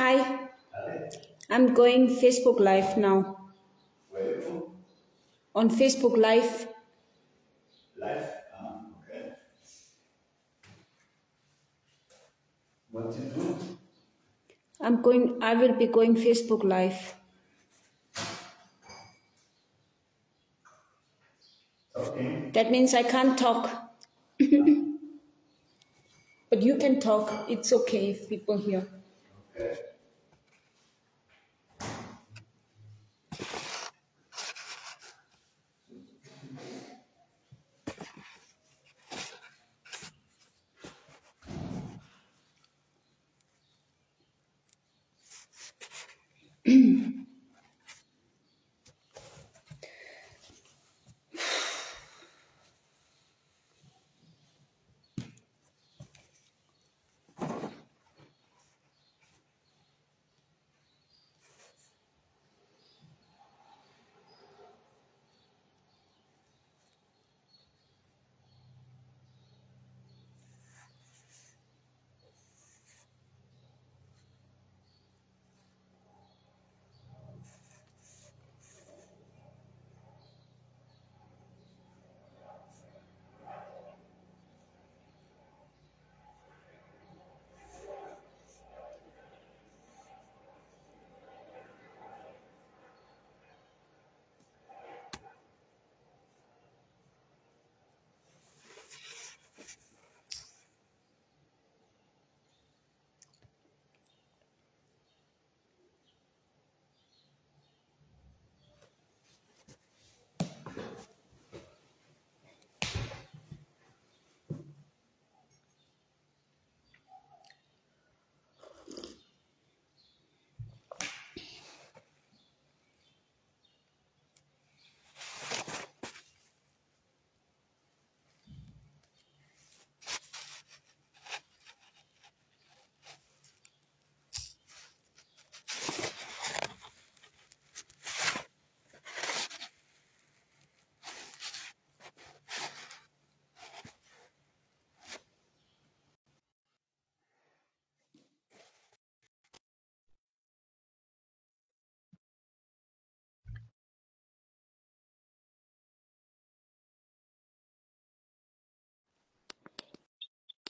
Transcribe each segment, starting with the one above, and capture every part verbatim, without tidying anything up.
Hi. I'm going Facebook Live now. On Facebook Live. Live? Ah, okay. What to do? I'm going, I will be going Facebook Live. Okay. That means I can't talk. But you can talk. It's okay if people hear. Okay.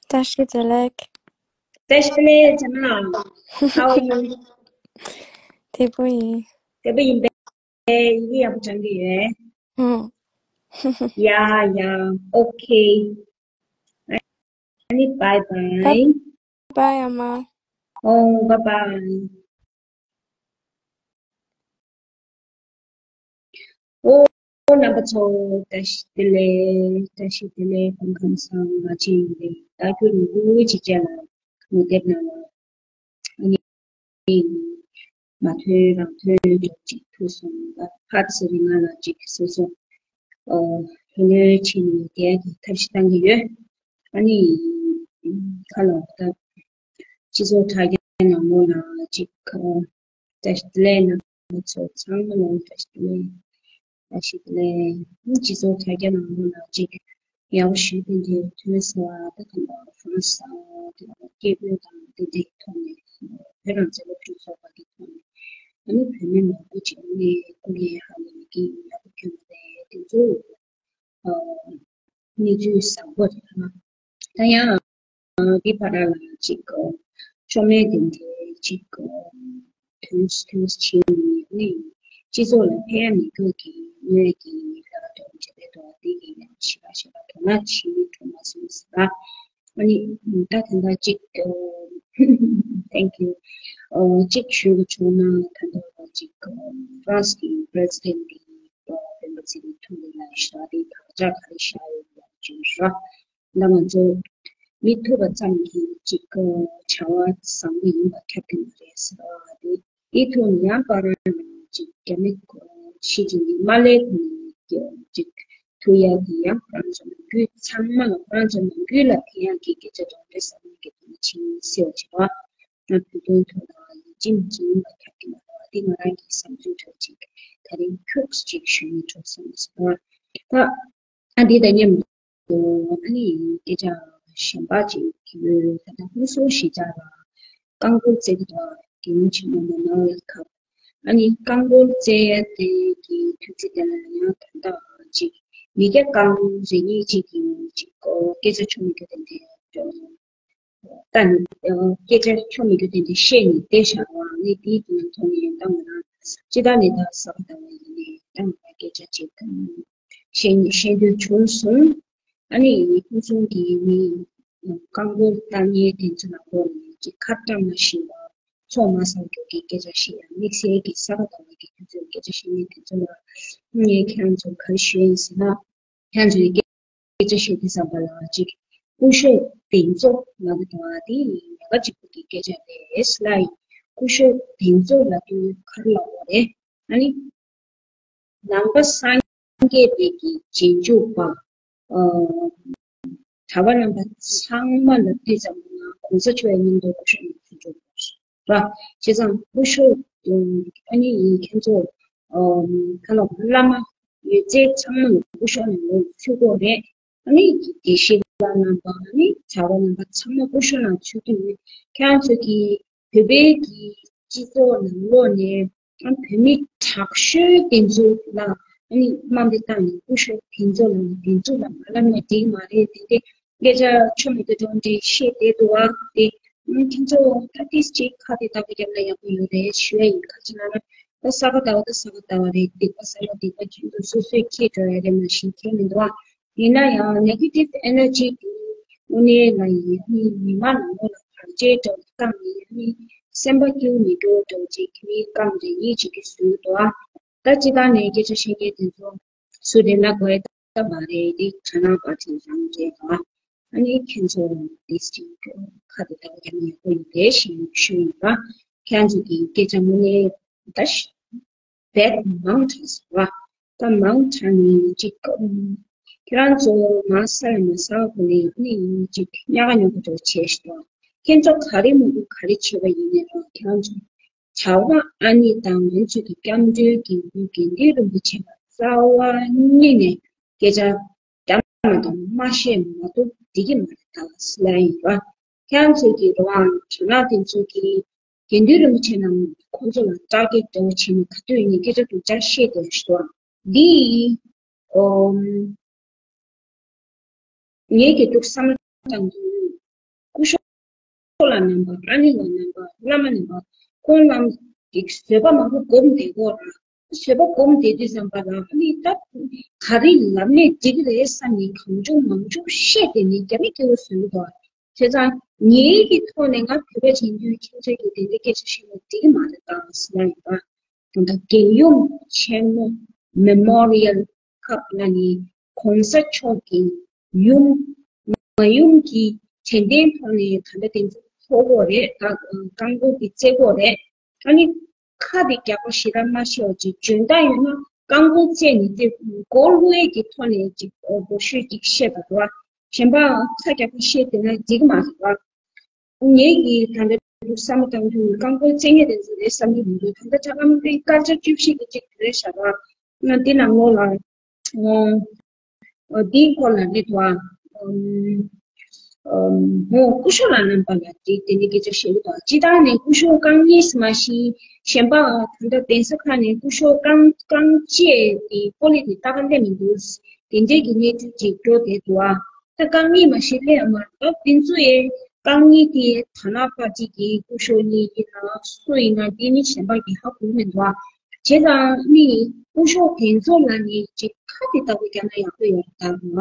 བཀྲ་ཤིས་བདེ་ལེགས། བཀྲ་ཤིས་བདེ་ལེགས། ཇམ་ལགས། How are you? བདེ་པོ་ཡིན། བདེ་པོ་ཡིན་པས། ཡི་གེ་ཡག་པོ་སྦྱང་གི་ཡོད། ཧུམ། ཡ་ཡ། ཨོ་ཁེ། ཨ་ནི་bye bye. Bye bye, ཨ་མ། ཨོ་bye bye. ཨོ་རྣམ་པ་ཚོ་བཀྲ་ཤིས་བདེ་ལེགས། བཀྲ་ཤིས་བདེ་ལེགས། སྐུ་ཁམས་བཟང་། ང་ཅི་ཡིན་པས་ད་ཁྱོད་ནུ་གུ་ཅིག་བཅད་ལ་ངོ་དེབ་ནང་ལ་ཨ་ནི་མ་ཐོན་རང་ཐོན་ཅིག་ཐུག་སོང་། ད་ཕར་ཚུར་རིང་ང་ལ་ཅིག་སོ་སོ་ཨོ་ལྷོད་ལྷོད་བྱས་ནས་བསྡད་ཀྱི་ཐབས་ཤེས་བཏང་གི་ཡོད། ཨ་ནི་ཁ་ལ་ད་སྤྱི་ཚོགས་དྲ་རྒྱ་ནང་ལོགས་ལ་ཅིག་ཨ་བཀྲ་ཤིས་བདེ་ལེགས། ང་ཚོ་ཚང་མ་ལ་བཀྲ་ཤིས་བདེ་ལེགས། བཀྲ་ཤིས་བདེ་ལེགས། སྤྱི་ཚོགས་དྲ་རྒྱ་ནང་ལོགས་ལ་ཅིག་ཡག་པོ་ཞུས་ཏེ་འདིར་ཐོན་སོང་བ། ད་ག་ནང་ཧྥ་རན་སི་དང་དེ་ལ་སྐད་འབོད་དང་དེ་འདྲའི་ཐོག་ནས་བོད་རང་བཙན་སློབ་ཕྲུག་ཚོགས་པ་གི་ཐོག་ནས་ཨ་ནི་བོད་མི་མང་པོ་ཅིག་ནས་སྐུ་ངལ་ཧ་ལས་ཀྱི་ཡག་པོ་ཐོན་པ་རེད། དེ་ཚོ་གནས་ཚུལ་བཟང་པོ་རེད། ད་ཡང་འདི་བར་ལ་ཅིག་ཤོ་མེད་དེ་འདྲའི་ཅིག་དོན་དོན་ཆེན་ནི་སྤྱི་ཚོགས་ལ་ཕན་མི་དགོས་ཀྱི་ངོས་ཀྱི་ལ་དོན་བྱེད་པའི་དོན་འདི་ཡིན་ཡང་ཞེ་དྲག་ཞེ་དྲག་དོ་སྣང་བྱེད་མི་ཐུབ་མ་སོང་ཟེར་བ། ཨ་ནི་ད་དེ་འདྲ་ཅིག Thank you. ཨོ་གཅིག་ཞུ་དགོས་བྱུང་ན་ད་ལྟ་ཅིག་ཧྥ་རན་སི་གི་president་འདི་ཨོ་སྤེན་པ་ཚེ་རིང་མཐོང་གི་ལ་ཤ་དེ་ད་ཆ་ག་རེ་བཞག་ཡོད་པ་ཅིག་ར། ད་ང་ཚོ་མི་ཐུབ་པ་ཙམ་གྱིས་ཅིག་བྱ་བ་བཟང་པོ་ཡིན་པ་ཁྱབ་ཀྱི་མ་རེད་ཟེར་བ་དེ། དེའི་ཐོག་ནས་ཡང་ཕར་ཅིག་རྒྱ་མི་ཞི་ཅིན་ཕིང་མ་སླེབས་གོང་ནས་ཅིག་ཐུག་ཡ་དེ་ཡང་ཁོ་རང་ཚོ་ནང་ཁུལ་ཚང་མ་ལ་ཁོ་རང་ཚོ་ནང་ཁུལ་ལ་ཕན་ཡག་གི་སྐད་ཆ་དང་འབྲེལ་ཟབ་མོ་གི་དོན་ཆེན་གསལ་བ་བྱེད་པ། ང་བོད་དོན་ཐོག་ལ་ཡིན་གཅིག་མིན་གཅིག་ཡིན་པ་ཁྱབ་ཀྱི་མ་རེད་བ། དེ་ང་རང་གི་བསམ་ཚུལ་འདྲ་ཅིག་ད་རིང་ཁྱུག་ཅིག་ཞུ་ཡི་འགྲོ་བསམ་སོང་བ། ད་ཨ་འདི་དང་མཉམ་དུ་ཨ་ནི་སྐད་ཆ་གཞན་པ་ཅིག་གི་ད་ལྟ་ཧུན་སུར་གཞིས་ཆགས་ལ་རྐང་འཁོར་བཙལ་གྱི་འདུག་རྒྱལ་ཡུམ་ཆེན་མོ་མ་ནོར་བའི་ཁབ། ཨ་ནི་རྐང་འཁོར་བཙལ་ཡ་དེ་གི་དུས་ཚོད་དེ་ལ་ཡང་ད་ལྟ་ཅིག་མི་སྐྱ་རྐང་རེ་གཉིས་ཅིག་གིས་ཅིག་ཨོ་སྐད་ཆ་ཆོ་མི་རྒྱུ་དེ་འདྲ་ད་ནི་སྐད་ཆ་ཆོ་མི་རྒྱུ་དེ་འདྲ་བཤད་ནས་བསྡད་བཞག་པ་ནི་དེའི་དུས་ནས་ཐོག་ནས་ད་ང་རང་སྤྱི་བཏང་ནས་ད་གཟའ་པ་ཟླ་བ་ཡིན་ནས་ད་ང་རང་སྐད་ཆ་ཅིག་ད་ནི་བཤད་ནས་བཤད་འདོད་བྱུང་སོང་། ཨ་ནི་ཕུན་སུམ་གྱི་མི་རྐང་འཁོར་བཏང་མཁན་དེ་ཚོ་ལ་སྐོར་ནས་ཅིག་ཁ་བཀྲམ་མ་ཤེས་པ། ཚོགས་མ་བསགས་རྒྱུ་གི་སྐད་ཆ་བཤད་ཡ་དམིགས་བསལ་གྱི་གཟའ་པ་ཟླ་བ་གི་དུས་ཚོད་སྐད་ཆ་བཤད་མཁན་དེ་ཚོ་ལ་ངས་ཁྱེད་རང་ཚོར་ག་རེ་ཞུ་ཡིན་ཟེར་ན། ཁྱེད་རང་ཚོའི་སྐད་ཆ་བཤད་དུས་ཙམ་པ་ལ་ཅིག་སྐུ་ཞབས་གདེང་ཚོགས་ལབ་དུས་ད་དེ་ཡག་ག་གཅིག་པུ་གི་སྐད་ཆ་རེད་ལ་ཡིན། སྐུ་ཞབས་གདེང་ཚོགས་ལབ་དུས་ག་རེ་ལབ་དགོས་རེད། ཨ་ནི་ནང་པ་སངས་རྒྱས་པའི་གི་རྗེས་འཇུག་པ། ཨ། གྲྭ་པ་རྣམ་པ་ཚང་མ་ལ་དུས་ཙམ་པ་ན་གོང་ས་མཆོག་ཡང་མཉམ་དུ་སྐུ་ཞབས་ནས་ཚུར་འཇུག་དགོས་ར། བྱས་ཙང་སྐུ་ཞབས་ཨ་ནི་ཡིན་མཁན་ཚོ་ཨ་ཁ་ལོ་བླ་མ་ཡོད་ཚད་ཚང་མ་ལ་སྐུ་ཞབས་ནས་ཚུར་དགོས་རེད། ཨ་ནི་དགེ་བཤེས་པ་རྣམ་པ་ཨ་ནི་གྲྭ་པ་རྣམ་པ་ཚང་མ་སྐུ་ཞབས་ནང་ཚུད་ཀྱི་ཡོད། ཁྱེད་རང་ཚོ་གི་བོད་པའི་གི་སྤྱི་ཚོགས་ནང་ལོགས་ནས་ཨ་བོད་མི་དྲག་ཤོས་དེ་ཚོ་ལ་ཨ་ནི་དམའ་འབེབས་བཏང་ནས་སྐུ་ཞབས་དེ་ཚོ་ལ་དེ་ཚོ་ལ་མ་ལབ་ན་འགྲིག་མ་རེད། དེ་འདྲའི་སྐད་ཆ་ཆོ་མི་འདུག་དོན་འདྲ་བཤད་བསྡད་འདུག་ཨ། དེ་ཁྱེད་ཚོ་ད་ཏིས་ཅིག་ཁ་དེ་ལྟ་བུ་བརྒྱབ་ན་ཡག་པོ་ཡོད་རེད་ཞུ་ཡ་ཡིན། ག་ཅི་ལབ་ན་ད་གཟའ་པ་ཟླ་བ་ད་གཟའ་པ་ཟླ་བ་རེད། སྡིག་པ་བསགས་ན་སྡིག་པ་ཁྱེད་ཚོ་སོ་སོས་འཁྱེར་འགྲོ་ཡ་རེད། མ་གཞི་འཁྱེར་མི་འདུག་ཨ། ཡིན་ན་ཡང་negative energy་དེ་དངོས་གནས་ལ་ཡིན་ནི་མི་མང་ནང་ལོགས་ལ་བར་ཆད་འདྲ་བོ་བཏང་ནས་ཡིན་ནི་སེམས་པ་སྐྱིད་མི་འགྱུར་འདྲ་བོ་ཅིག་གི་མི་རྐང་རེ་གཉིས་ཅིག་གིས་བཟོས་འདུག་ཨ། ད་སྤྱི་བཏང་ནས་སྐད་ཆ་བཤད་མཁན་དེ་ཚོ་སུ་རེད་ན་དགོས་ད་མ་རེད། དེ་གྲ་ནང་པ་དེ་རང་རེད་ཨ། ཨ་ནི་ཁྱེད་ཚོ་ཏིས་ཅིག་ཁ་དེ་ལྟ་བུ་ཡང་ཡག་པོ་ཡོད་རེད་ཞེས་ཞུ་ཡིན་པ། ཁྱེད་ཚོ་གི་སྐད་ཆ་དངོས་གནས་ད་ཤི་བད་མང་དྲགས་སོང་བ། ད་མང་དྲགས་ནས་ཅིག་ཁྱེད་རང་ཚོ་མ་ས་ལ་མ་ས་གོ་ནས་ནི་ཅིག་ཉག་ཉོག་གི་འདྲ་བྱས་ཤི་ཏོ། ཁྱེད་ཚོ་ག་རེ་མི་འདུག་ག་རེ་བྱས་པ་ཡིན་ནའི་རང་ཁྱེད་རང་ཚོ་གྲྭ་པ་ཨ་ནི་དང་ང་ཚོ་གི་སྐྱབས་མགོན་གྱི་གུ་དགེ་འདུན་རིན་པོ་ཆེ་ལ་རྩ་བ་ཉིད་ནས་སྐད་ཆ་རྒྱག་མ་གཏོགས་མ་བཤད་མ་གཏོགས་འགྲིག་གི་མ་རེད། ད་ལ་སི་ལ་ཡིན་པ། ཁྱེད་རང་ཚོ་གི་རེ་བ་དྲ་ལག་དེ་ཚོ་གི་དགེ་འདུན་རིན་པོ་ཆེ་རྣམས་ཁོང་ཚོ་ལ་སྐྲག་སྐད་འདྲ་བོ་བྱས་ནས་ག་དུས་ཡིན་ནའི་སྐད་ཆ་སྡུག་ཅག་བཤད་བསྡད་ཤི་ཏོ། འདི་ཨོ་ངས་ཀྱི་འདུག་བསམ་བློ་བཏང་དུས་སྐུ་ཞབས་ལ་རྣམ་པ་ཨ་ནི་ལ་རྣམ་པ་བླ་མ་རྣམ་པ་ཁོང་རྣམས་ཀྱི་བཟོད་པ་མང་པོ་སྒོམ་བསྡད་ཀྱི་ཡོད་ར། བཟོད་པ་སྒོམ་བསྡད་དུས་ཙམ་པ་ལ་ཨ་ནི་ད་ག་རེ་ལབ་ནས་འགྲིག་གི་རེད་བསམ་ནས་གང་བྱུང་མང་བྱུང་བཤད་བསྡད་ནས་རྒྱ་མི་སྐྱེ་བོ་བཟོས་ཀྱི་འདུག་བྱས་ཙང་ངའི་གི་ཐོག་ནས་ང་བོད་པ་ཡིན་དུས་ཁྱེད་ཚོས་ཀྱི་དེ་འདྲའི་སྐད་ཆ་བཤད་ན་འགྲིག་གི་མ་རེད་ད་ཟེར་ཡ་ཡིན་པ། ད་ལྟ་རྒྱལ་ཡུམ་ཆེན་མོ་མེ་མོ་རི་ཡལ་ཁབ་ལ་ནི་གོང་ས་མཆོག་གི་ཡུམ་མ་ཡུམ་གྱི་དྲན་རྟེན་ཐོག་ནས་ད་ལྟ་དེ་ཚོ་ཕོག་གོ་རེད། ད་རྐང་འཁོར་གྱི་རྩེ་གོ་རེད། ཨ་ནི་ཁ་དེ་རྒྱག་པ་ཞེ་དྲག་མ་ཤེས་པ་ཅིག་འཇོན་ཐང་ཡོད་ན་རྐང་འཁོར་རྩེ་ནས་དེ་མགོ་བསླུ་ཡས་ཀྱི་ཐོག་ནས་ཅིག་མགོ་ཤོད་ཅིག་བཤད་པ་རེད་བ། གཞན་པ་ཁ་རྒྱག་པ་ཤེས་བསྡད་ན་འགྲིག་མ་རེད་བ། ངེད་ཀྱིས་ད་ལྟ་བསམ་བློ་བཏང་དུས་རྐང་འཁོར་རྩེ་མཁན་དེ་ཚོ་རེད་བསམ་གྱི་མི་འདུག་ད་ལྟ་ཁྲ་ཁམ་པའི་སྐར་ཆ་བཅུ་བཞི་གི་གཅིག་རེད་བཞག་པ། ང་འདི་ནང་ལོགས་ལ་ཨོ་འདིའི་སྐོར་ལ་རེད་བ། ཨོ་སྐུ་ཞབས་ལ་རྣམ་པ་ལ་དེ་དེ་འདྲའི་སྐད་ཆ་བཤད་ཀྱི་འདུག་སྤྱི་བཏང་ནས་སྐུ་ཞབས་རྐང་གཉིས་མ་གཞི་གཞན་པ་ད་ལྟ་གདན་ས་ཁག་ནས་སྐུ་ཞབས་རྐང་རྐང་གཅིག་དེ་པོ་ལི་དེ་ལྟ་ག་སླེབས་མི་འདུག་དེ་འདྲའི་གི་གནས་ཚུལ་ཅིག་འགྲོ་བསྡད་འདུག་ཨ། ད་རྐང་གཉིས་མ་གཞི་སླེབས་ཡ་མ་རེད། ད་དེ་ཚོ་ཡི་རྐང་གཉིས་དེ་ཐ་ན་པ་གཅིག་གི་སྐུ་ཞབས་གཉིས་ཡིན་ན་སུ་ཡིན་ན་དེ་ནི་གཞན་པ་གི་ཧ་གོ་མི་འདུག་ཨ། བྱས་ཙང་ནི་སྐུ་ཞབས་དེ་ཚོ་ལ་ནི་ཅིག་ཁ་དེ་ལྟ་བུ་བརྒྱབ་ན་ཡག་པོ་ཡོད་རེད་ད་རུང་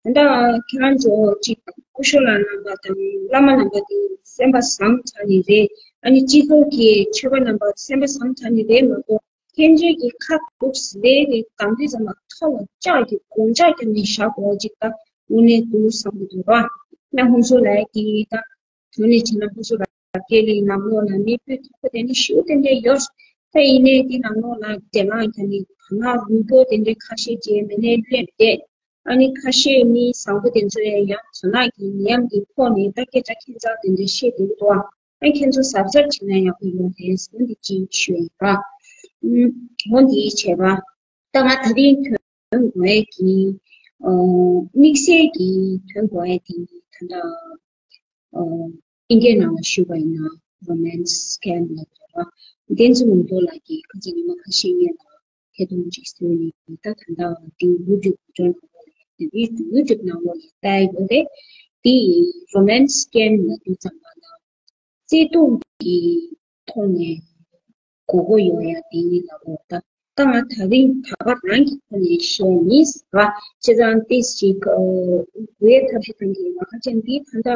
ཨ། ད་ལྟ་ཁྱེད་རང་ཚོ་ཅིག་སྐུ་ཞབས་ལ་རྣམ་པ་དང་བླ་མ་རྣམ་པ་དེ་སེམས་པ་བཟང་དྲགས་ནི་རེད། ཨ་ནི་སྤྱི་ཚོགས་ཀྱི་ཆོས་པ་རྣམ་པ་སེམས་པ་བཟང་དྲགས་ནི་རེད་མ་གཏོགས། ཁྱེད་ཚོས་ཀྱི་ཁ་དུག་ཟེར་རེ་གང་དུས་ཙམ་ལ་ཁ་ལ་ལྕགས་ཀྱི་གོང་ལྕགས་བརྒྱབ་ནས་བཞག་དགོས་ཅིག་ད་དངོས་གནས་འདུག་བསམ་གྱི་འདུག་ར། ན་ཧུན་སུ་ལའི་གི་ད་དོན་ནི་བྱས་ན་ཧུན་སུ་ར་སྐད་ལས་ནང་ལོགས་ལ་མི་སྤུས་དག་པོ་དེ་ནི་ཞེ་པོ་དེ་འདྲ་ཡོད། ད་ཡིན་ནའི་དེ་ནང་ལོགས་ལ་དེ་ལ་ཡང་ནི་བ་ན་རུལ་པོ་དེ་འདྲ་ཁ་ཤས་ཀྱིས་མི་སྣའི་སླེབས་ཏེ། ཨ་ནི་ཁ་ཤས་མི་བཟང་པོ་དེ་ཚོ་ཡང་ཡང་དོ་སྣང་གི་ནད་ཡམས་ཀྱི་ཐོག་ནས་ད་སྐད་ཆ་ཁྱད་མཚར་དེ་འདྲ་བཤད་དེ་འདུག་ཨ། ཨ་ཁྱེད་ཚོ་གཟབ་གཟབ་བྱེད་ན་ཡག་པོ་ཡོད་རེད་ཟེར་འདི་ཅིག་ཞུ་ཡིན་པ། ཨུམ། འོ་འདི་བྱས་པ། ད་ང་ད་རིང་དོན་གོ་ཡས་ཀྱི་ཨོ་དམིགས་བསལ་གྱི་དོན་གོ་ཡས་དེ་ད་ལྟ་ཨོ་ཨིན་སྐད་ནང་ལ་ཞུས་པ་ཡིན་ན། romance scam ལབ་རེད་བ། བསྟན་འཛིན་ལུང་རྟོགས་ལགས་ཀྱིས་ཁ་སང་ཉི་མ་ཁ་ཤས་སྔོན་ལ་ཐད་གཏོང་ཅིག་བཟོས་ནས། ད་ད་ལྟ་དེ་ཡུ་ཊུབ་ནང་ལོགས་ལ་ཡོད། ཡུ་ཊུབ་ནང་ལོགས་ལ་བལྟས་ཡོད་རེད། དེ་romance scam ལབ་དུས་ཙམ་པ་ལ་བརྩེ་དུང་གི་ཐོག་ནས་མགོ་སྐོར་ཡོང་ཡ་དེ་ཡིན་ལབ་འོ། ད་ད་ང་ད་རིང་ད་ག་རང་གི་ཐོག་ནས་བཤད་ཡིན་ཟེར་བ། བྱས་ཙང་ཏིས་ཅིག་ཨ་འགུལ་ཐབས་ཤེས་གཏང་གི་ཡིན། ང་ཁ་ཅན་འདི་ད་ལྟ་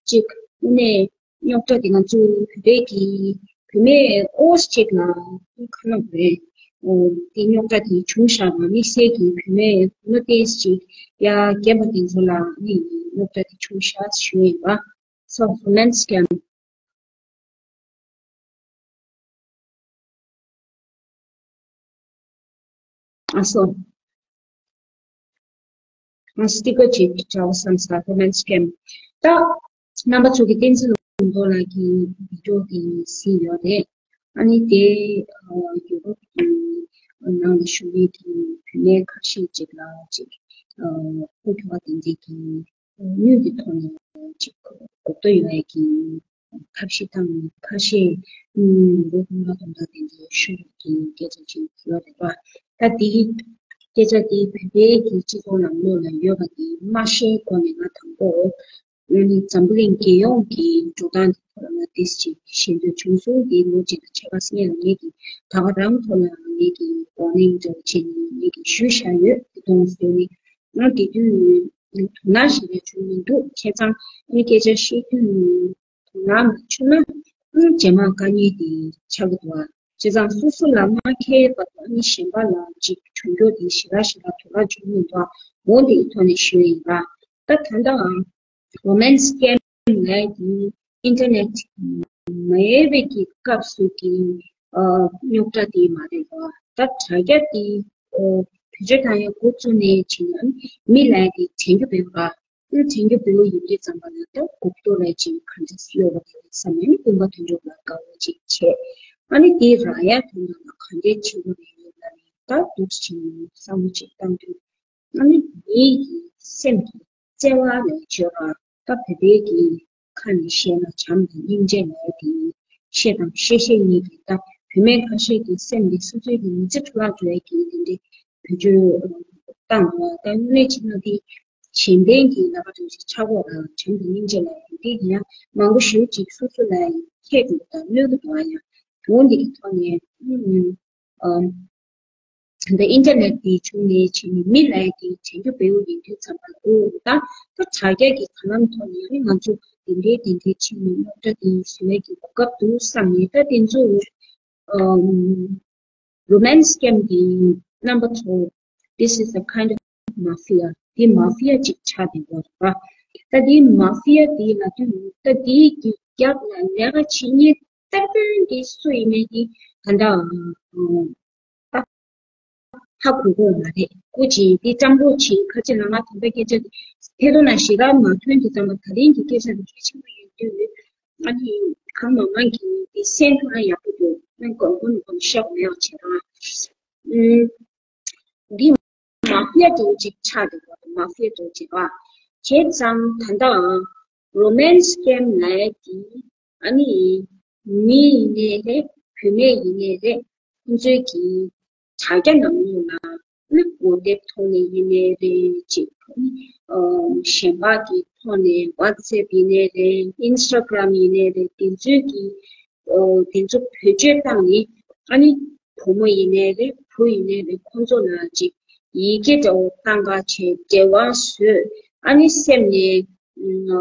ཅིག་དངོས་གནས་རྙོག་དྲ་དེ་ང་ཚོ་བོད་པའི་གི་བུད་མེད་ཨོ་ཅིག་ལ་ཁ་ནང་རེད། ཨོ་དེ་རྙོག་དྲ་དེ་བྱུང་བཞག་པ། དམིགས་བསལ་གྱི་བུད་མེད་ནོ་ཏིས་ཅིག་ཡ་རྒན་པ་དེ་ཚོ་ལ་ནི་རྙོག་དྲ་དེ་བྱུང་བཞག་ཞུ་ཡིན་པ། So romance scam. ཨ་སོ། ང་སི་ཊི་ཀར་ཅིག་འདྲ་བོ་བསམ་ས། romance scam. ད་རྣམ་པ་ཚོ་གི་བསྟན་འཛིན་ལུང་རྟོགས་ལགས་ཀྱི་བི་ཌིའོ་དེ་གཟིགས་ཡོད་རེད། ཨ་ནི་དེ་ཨ་ཡུ་རོབ་ཀྱི་ནང་ལ་བཞུགས་མཁན་གྱི་བུད་མེད་ཁ་ཤས་ཅིག་ལ་ཅིག་ཨ་ཁོ་ཁྱོ་ག་དེ་འདྲས་ཀྱི་དངུལ་གྱི་ཐོག་ནས་ཅིག་གོ་བརྡ་ཡོད་ཡ་གི་ཐབས་ཤེས་དང་། ཁ་ཤས་ཨུམ་ལོ་སྟོང་ཕྲག་སྟོང་ཕྲག་དེ་འདྲའི་ཤོར་གྱི་སྐད་ཆ་ཅིག་ཡོད་རེད་པ། ད་དེའི་སྐད་ཆ་དེ་བོད་པའི་གི་སྤྱི་ཚོགས་ནང་ལོགས་ལ་ཡོད་པ་དེ་མ་ཤེས་གོང་ནས་ང་དང་པོ་ཨ་ནི་འཛམ་བུ་གླིང་རྒྱལ་ཡོངས་ཀྱི་འགྲོ་སྟངས་དེ་ཐོག་ལ་ང་ཏིས་ཅིག་ཤེས་འདོད་བྱུང་སོང་། དེ་ལོ་གཅིག་དང་ཕྱེད་ཀ་སྔོན་ལ་ངེད་ཀྱིས་ད་ག་རང་ཐོག་ལ་ངེད་ཀྱིས་ཝར་ནིང་འདྲ་བོ་བྱས་ནས་ངེད་ཀྱིས་ཞུས་བཞག་ཡོད། དེ་མཐོང་སོང་ནས་ང་དེ་དུས་དོ་སྣང་ཞེ་དྲག་བྱུང་མི་འདུག་བྱས་ཙང་ཨ་ནི་སྐད་ཆ་བཤད་དུས་དོ་སྣང་མ་བྱུང་ན་ཨ་ནི་རྗེས་མ་དཀའ་ངལ་དེ་ཆགས་ཀྱི་འདུག་ཨ། བྱས་ཙང་སོ་སོ་ལ་མ་མཁས་པ་དང་ཨ་ནི་གཞན་པ་ལ་ཅིག་བྱུང་རྒྱུ་དེ་ཞེ་དྲག་ཞེ་དྲག་དོ་སྣང་བྱུང་མི་འདུག་ཨ། འོ་འདིའི་ཐོག་ནས་ཞུ་ཡིན་པ། ད་ད་ལྟའང་romance scam ལབ་དེ་ཨིན་ཊར་ནེཊ་མ་ཡོད་པའི་གི་སྐབས་སུ་གི་ཨ་རྙོག་དྲ་དེ་མ་རེད་པ། ད་དྲ་རྒྱ་དེ་ཨོ་བེད་སྤྱོད་བཏང་ཡ་འགོ་བཙུགས་ནས་བྱས་ན་མི་ལབ་དེ་དྲན་རྒྱུ་མེད་པ། དྲན་རྒྱུ་བོད་ཡིག་ཡིན་དུས་ཙམ་པ་ལ་ད་གོ་བརྡ་རེ་ཅིག་ག་འདྲ་ཡོད་པ་དེ་བསམ་ནས་སྟོན་པ་དོན་གྲུབ་ལ་དགའ་བོ་ཅིག་བྱས། ཨ་ནི་དེ་རག་ཡ་དོན་དག་ལ་ག་འདྲའི་བྱེད་དགོས་རེད་ལབ་ནས་ད་འདུག་ཅིག་བསམ་བློ་ཅིག་བཏང་དུས། ཨ་ནི་མི་ཡི་སེམས་ཀྱི་བརྩེ་བ་ལས་བརྗོད་པ། ད་བོད་པའི་གི་ཁ་ནས་བཤད་ན་བྱམས་དང་སྙིང་རྗེ་ལབ་ཡ་དེ་བཤད་དང་བཤད་ཤེས་གཉིས་ཀྱི། ད་བུད་མེད་ཁ་ཤས་ཀྱི་སེམས་དེ་སོ་སོའི་གི་མི་ཚེ་འཕྲོ་བརླག་འགྲོ་ཡ་གི་དེ་འདྲའི་བེད་སྤྱོད་བཏང་འདུག་ད་དངོས་གནས་བྱས་ན་དེ་གཞན་ཕན་གྱི་ལས་ཀ་འདྲ་ཞིག་ཆགས་ཀྱི་ཡོད་རེད། བྱམས་དང་སྙིང་རྗེ་ལབ་ཡ་དེ་ཡང་མང་པོ་ཞེ་པོ་ཅིག་སོ་སོ་ལ་ཡང་ཁྱད་འདུག་དང་གནོད་ཀྱི་འདུག་ཨ། ཡང་འོ་འདི་གི་ཐོག་ནས་ཨམ་ད་ལྟ་ཨིན་ཊར་ནེཊ་དེ་བྱུང་ནས་བྱས་ནས་མི་ལབ་ཡ་དེ་དྲན་རྒྱུ་བེའུ་ཡིན་དུས་ཙམ་པ་ལ། འོ་ད་ད་དྲ་རྒྱ་གི་དྲ་ལམ་ཐོག་ནས་ཨ་ནི་ང་ཚོ་དེ་འདྲའི་དེ་འདྲའི་བྱས་ནས་རྙོག་དྲ་དེ་བཟོ་ཡ་གི་གོ་སྐབས་འདུག་བསམ་ནས། ད་དེ་ཚོ་ཨམ་romance scam གི་རྣམ་པ་ཚོ། This is a kind of mafia. དེ་མ་ཕི་ཡ་ཅིག་ཆགས་བསྡད་ཡོད་རེད་པ། ད་དེ་མ་ཕི་ཡ་དེ་ལབ་དུས་ད་དེ་གི་རྒྱབ་ལ་ལས་ཀ་བྱེད་མཁན་གཏན་གཏན་དེ་སུ་ཡིན་མིན་དེ་ད་ལྟ་ཨ་ཧ་གོ་གི་མ་རེད། སྐུ་མཁྱེན་དེ་ཙམ་པོ་བྱེད། ཁ་ཅིག་ལ་ང་དམ་པའི་སྐད་ཆ་དེ་ཐད་གཏོང་ནང་ཞེ་དྲག་མ་ཐོན་དུས་ཙམ་པ། ད་རིང་གི་སྐད་ཆ་དེ་གལ་ཆེན་པོ་ཡིན་དུས། ཨ་ནི་གང་མང་མང་གིས་དེ་གསན་ཐུབ་ན་ཡག་པོ་འདུག་ཨ་ནི་གོམ་གོམ་གོམ་ཤག་མེད་པ་བྱེད་རང་། ཨུམ། འདི་མ་ཕི་ཡ་འདྲ་བོ་ཅིག་ཆགས་འདུག་པ། མ་ཕི་ཡ་འདྲ་བོ་ཅིག་པ། བྱས་ཙང་ད་ལྟ་romance scam ལབ་ཡ་དེ་ཨ་ནི་མི་ཡིན་ནའི་རེད། བུད་མེད་ཡིན་ནའི་རེད། ཁོང་ཚོའི་གི་དྲ་རྒྱ་ནང་ལོགས་ལ་ཨ་ནི་གོ་དེབ་ཐོག་ནས་ཡིན་ནའི་རེད། ཅིག་ཨ་ནི་ཨ་གཞན་པ་གི་ཐོག་ནས་WhatsApp ཡིན་ནའི་རེད། Instagram ཡིན་ནའི་རེད། དེ་ཚོའི་གི་ཨོ་དེ་ཚོ་བེད་སྤྱོད་བཏང་ནས་ཨ་ནི་བུ་མོ་ཡིན་ནའི་རེད། བུ་ཡིན་ནའི་རེད། ཁོང་ཚོ་ལ་ཅིག་ཡི་གེ་འདྲ་བོ་བཏང་ག་བྱས་འབྲེལ་བ་བཟོས། ཨ་ནི་སེམས་ནས་ཨ་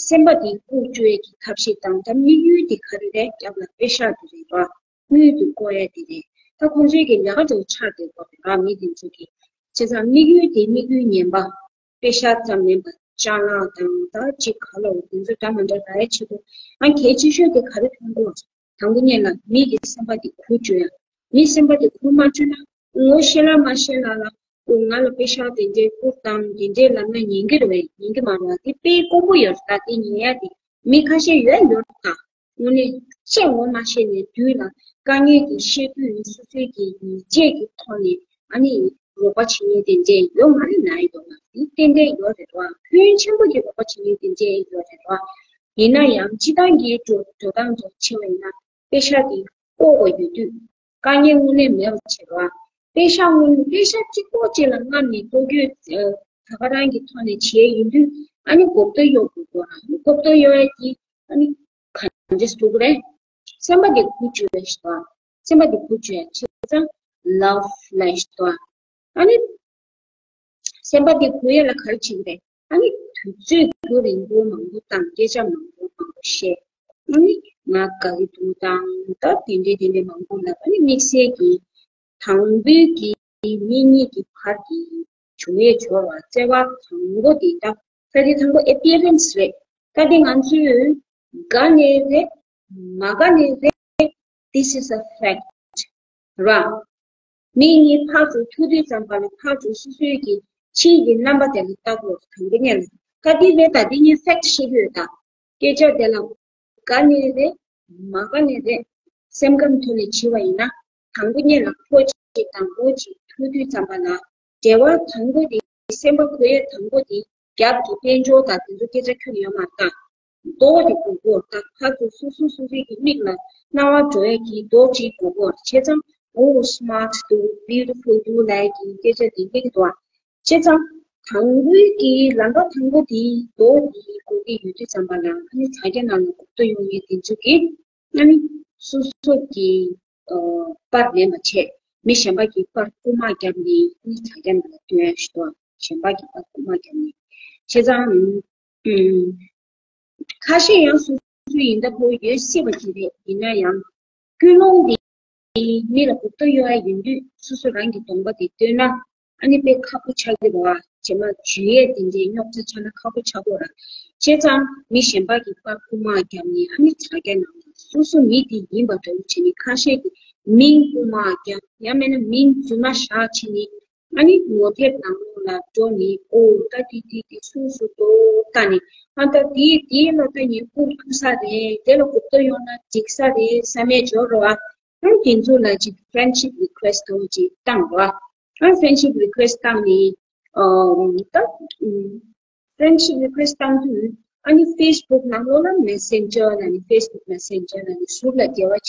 སེམས་པ་དེ་བཀུག་བཅུག་ཡས་ཀྱི་ཐབས་ཤེས་དང་། ད་དམིགས་ཡུལ་དེ་ག་རེ་རེད། རྒྱབ་ལ་པེ་ཤག་དེ་རེད་པ། དངུལ་དེ་བཀོག་ཡས་དེ་རེད། ད་ཁོང་ཚོའི་གི་ལས་ཀ་འདྲ་བོ་ཆགས་བསྡད་པ་རེད་པ། མི་དེ་ཚོ་གི། བྱས་ཙང་དམིགས་ཡུལ་དེ་དམིགས་ཡུལ་ངན་པ། པེ་ཤག་ཙམ་མིན་པར་ཅ་ལག་དང་ད་ཅིག་ག་ལ་འོ་དེ་ཚོ་འདྲ་མི་འདྲ་རག་ཡ་ཆེད་དུ། ཨ་གལ་ཆེ་ཤོས་དེ་ག་རེ་མཐོང་གོ། དང་པོ་ཉིད་ལ་མི་གི་སེམས་པ་དེ་འཁུར་བཅུག་ཡ། མི་སེམས་པ་དེ་འཁུར་མ་བཅུག་ན། ངོ་ཤེས་ལ་མ་ཤེས་ལ་ལ་འོ་ང་ལ་པེ་ཤག་དེ་འདྲའི་བསྐུར་དང་དེ་འདྲའི་ལབ་ན་ཉན་གི་རེད་པས། ཉན་གི་མ་རེད་པ། དེ་དཔེ་དཀོན་པོ་ཡོད་རེད། ད་དེ་ཉན་ཡ་དེ་མི་ཁ་ཤས་ཡོད་ཡོད་རེད་ད། དངོས་གནས་བཤད་ངོ་མ་ཤེས་ནས་དུས་ལ་དཀའ་ངལ་གྱི་བཤད་དུས་ནི་སོ་སོའི་གི་ཡིད་ཆེས་ཀྱི་ཐོག་ནས་ཨ་ནི་རོགས་པ་བྱེད་མཁན་དེ་འདྲས་ཡོད་མ་རེད་ན་ཡི་འདུག་ན། དེ་ཏན་ཏན་ཡོད་རེད་བ། ཕན་ཆེན་པོ་གི་རོགས་པ་བྱེད་མཁན་དེ་འདྲས་ཡོད་རེད་བ། ཡིན་ན་ཡང་སྤྱི་བཏང་གི་འགྲོ་འགྲོ་སྟངས་ཚོ་ཕྱེ་བ་ཡིན་ན་པེ་ཤག་དེ་ལྐོག་པ་ཡོད་དུས་དཀའ་ངལ་དངོས་གནས་མེད་པ་བྱེད་རོགས། པེ་ཤག་དངོས་པེ་ཤག་གཅིག་པོ་གཅིག་ལ་རྔམ་ནས་ལྟོ་གོས་ད་ག་རང་གི་ཐོག་ནས་བྱས་ཡིན་དུས། ཨ་ནི་གོ་བརྡ་གཡོག་དགོས་རོགས། གོ་བརྡ་གཡོག་ཡ་གི་ཨ་ནི་ག་འདྲས་འདུག་རེད། སེམས་པ་དེ་འགུལ་བཅུག་རེད་ཞུ་དང་། སེམས་པ་དེ་འགུལ་བཅུག་ཡ་བྱས་ཙང་ལབ་ལབ་ཞུ་དང་། ཨ་ནི་སེམས་པ་དེ་འགུལ་ཡ་ལ་ག་རེ་བྱེད་ཀྱི་རེད། ཨ་ནི་དུས་ཚོད་རྒྱུན་རིང་པོ་མང་པོ་བཏང་། སྐད་ཆ་མང་པོ་མང་པོ་བཤད། ཨ་ནི་ང་དགའ་གི་འདུག་དང་ད་དེ་འདྲས་དེ་འདྲས་མང་པོ་ལབ། ཨ་ནི་དམིགས་བསལ་གྱི་དང་པོའི་གི་མི་གཉིས་ཀྱི་བར་གྱི་བྱུང་ཡས་སྦྱོར་བ་བརྩེ་བ་དང་པོ་དེ་ད་ད་དེ་དང་པོ་appearance རེད། ད་དེ་ང་ཚོས་དགའ་ནས་རེད། མ་དགའ་ནས་རེད། This is a fact ར། མི་གཉིས་ཕར་ཚུར་ཐུག་དུས་ཙམ་པ་ལ་ཕར་ཚུར་སོ་སོའི་གི་ཕྱིའི་གི་རྣམ་པ་དེ་ལ་ལྟ་དགོས། དང་པོ་ཉིད་ལ་ད་དེ་རེད། ད་དེ་ངས་fact བཤད་ཀྱི་ཡོད་ད། སྐད་ཆ་དེ་ལ་དགའ་ནས་རེད། མ་དགའ་ནས་རེད། སེམས་ཁམས་ཐོག་ནས་བྱས་པ་ཡིན་ན། དང་པོ་ཉིད་ལ་ཕོ་གཅིག་དང་མོ་གཅིག་ཐུག་དུས་ཙམ་པ་ལ་འབྲེལ་བ་དང་པོ་དེ་སེམས་པ་འགུལ་ཡས་དང་པོ་དེ་རྒྱབ་ཀྱི་དཔལ་འབྱོར་དང་དེ་ཚོ་སྐད་ཆ་ཁྱོན་ནས་ཡོད་མ་རེད་ད། མདོག་དེ་དགོས་ཀྱི་ཡོད་རེད་ད། ཕར་ཚུར་སོ་སོ་སོ་སོའི་གི་མིག་ལ་སྣང་བ་འགྲོ་ཡས་ཀྱི་མདོག་ཅིག་དགོས་ཀྱི་ཡོད་རེད། བྱས་ཙང་oh smart འདུག beautiful འདུག་ལབ་ཡས་ཀྱི་སྐད་ཆ་དེ་སླེབས་ཀྱི་འདུག་ཨ། བྱས་ཙང་དང་པོའི་གི་ལམ་ཁ་དང་པོ་དེ་མདོག་དེ་དགོས་ཀྱི་ཡོད་དུས་ཙམ་པ་ལ་ཨ་ནི་དྲ་རྒྱ་ནང་ལ་གོ་བརྡ་གཡོག་མཁན་དེ་ཚོ་གིས་ཨ་ནི་སོ་སོ་གི་ཨ་པར་ལེན་པ་བྱས། མི་གཞན་པ་གི་པར་རྐུ་མ་བརྒྱབ་ནས་ཨ་ནི་དྲ་རྒྱ་ནང་ལ་སྟོན་ཡ་ཞིག་འདུག་གཞན་པ་གི་པར་རྐུ་མ་བརྒྱབ་ནས། བྱས་ཙང་ཨུམ། ཁ་ཤས་ཡང་སོ་སོ་ཡིན་ད་ཕོ་ཡོད་སྲིད་པ་ཅིག་རེད། ཡིན་ན་ཡང་ཀུན་སློང་དེ་མི་ལ་གོ་བརྡ་གཡོག་ཡ་ཡིན་དུས་སོ་སོ་རང་གི་གདོང་པ་དེ་སྟོན་ན་ཨ་ནི་དཔེ་ཁག་པོ་ཆགས་ཀྱི་རེད་བ། རྗེས་མ་འཇུ་ཡས་དེ་འདྲའི་རྙོག་དྲ་ཆགས་ན་ཁག་པོ་ཆགས་ཀྱི་རེད། བྱས་ཙང་མི་གཞན་པ་གི་པར་རྐུ་མ་བརྒྱབ་ནས་ཨ་ནི་དྲ་རྒྱ་ནང་ལ་སོ་སོ་མི་དེ་ཡིན་པ་འདྲ་བོ་བྱས་ནས་ཁ་ཤས་ཀྱིས་མིང་རྐུ་མ་བརྒྱབ། ཡང་མིན་ན་མིང་རྫུན་མ་བཞག་བྱས་ནས། ཨ་ནི་ངོ་དེབ་ནང་ལོགས་ལ་འགྲོ་ནས་ཨོ་ད་དེ་དེ་དེ་སུ་སུ་འདུག་ལྟ་ནས། ཨ་ད་དེ་དེ་ལ་ད་ངས་བསྐུར་ཐུབ་ས་རེད། དེ་ལ་གོ་བརྡ་ཡོང་ན་འགྲིག་ས་རེད་བསམ་ཡས་སྦྱོར་རོགས། ཨ་ནི་དེ་ཚོ་ལ་ཅིག་friendship request འདྲ་བོ་ཅིག་བཏང་རོགས། ཨ་friendship request བཏང་ནས་ཨ་ད་friendship request བཏང་དུས་ཨ་ནི་Facebook་ནང་ལོགས་ལ་Messenger་ལ་ནི་Facebook Messenger་ལ་ནི་ཟུར་ལ་འབྲེལ་བ་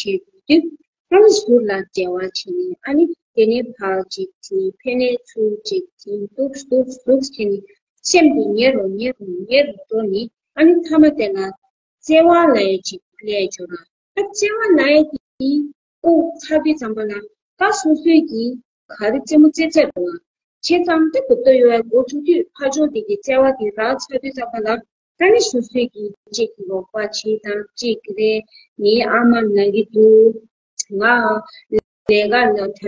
བྱེད་དུས། ཨ་ནི་ཟུར་ལ་འབྲེལ་བ་བྱས་ནས་ཨ་ནི་དེ་ནས་ཕར་གཅིག་བྱིན། ཕ་ནས་ཚུར་གཅིག་བྱིན། འདུག་འདུག་འདུག་བྱས་ནས་སེམས་དེ་ཉེ་རུ་ཉེ་རུ་ཉེ་རུ་འགྲོ་ནས་ཨ་ནི་མཐའ་མ་དེ་ལ་བརྩེ་བ་ལབ་ཡས་ཅིག་སླེབས་ཡོང་ར། ཨ་བརྩེ་བ་ལབ་ཡས་དེ་དབུགས་ཚ་དུས་ཙམ་པ་ལ་ད་སོ་སོས་ཀྱིས་ག་རེ་རྩེད་མོ་རྩེ་རྩེད་རུང་བ་བྱས་ཙང་ད་གོ་བརྡ་ཡོད་པའི་འགོ་ཚུགས་དུས་ཕར་ཕྱོགས་དེ་གི་བརྩེ་བ་དེ་རག་ཚར་དུས་ཙམ་པ་ལ། ད་ནི་སོ་སོའི་གི་གཅིག་གི་རོགས་པ་བྱེད་དང་། གཅིག་གི་རེད། ངའི་ཨ་མ་ན་གི་འདུག་ང་ལས་ཀ་ལ་ད་ལྟ་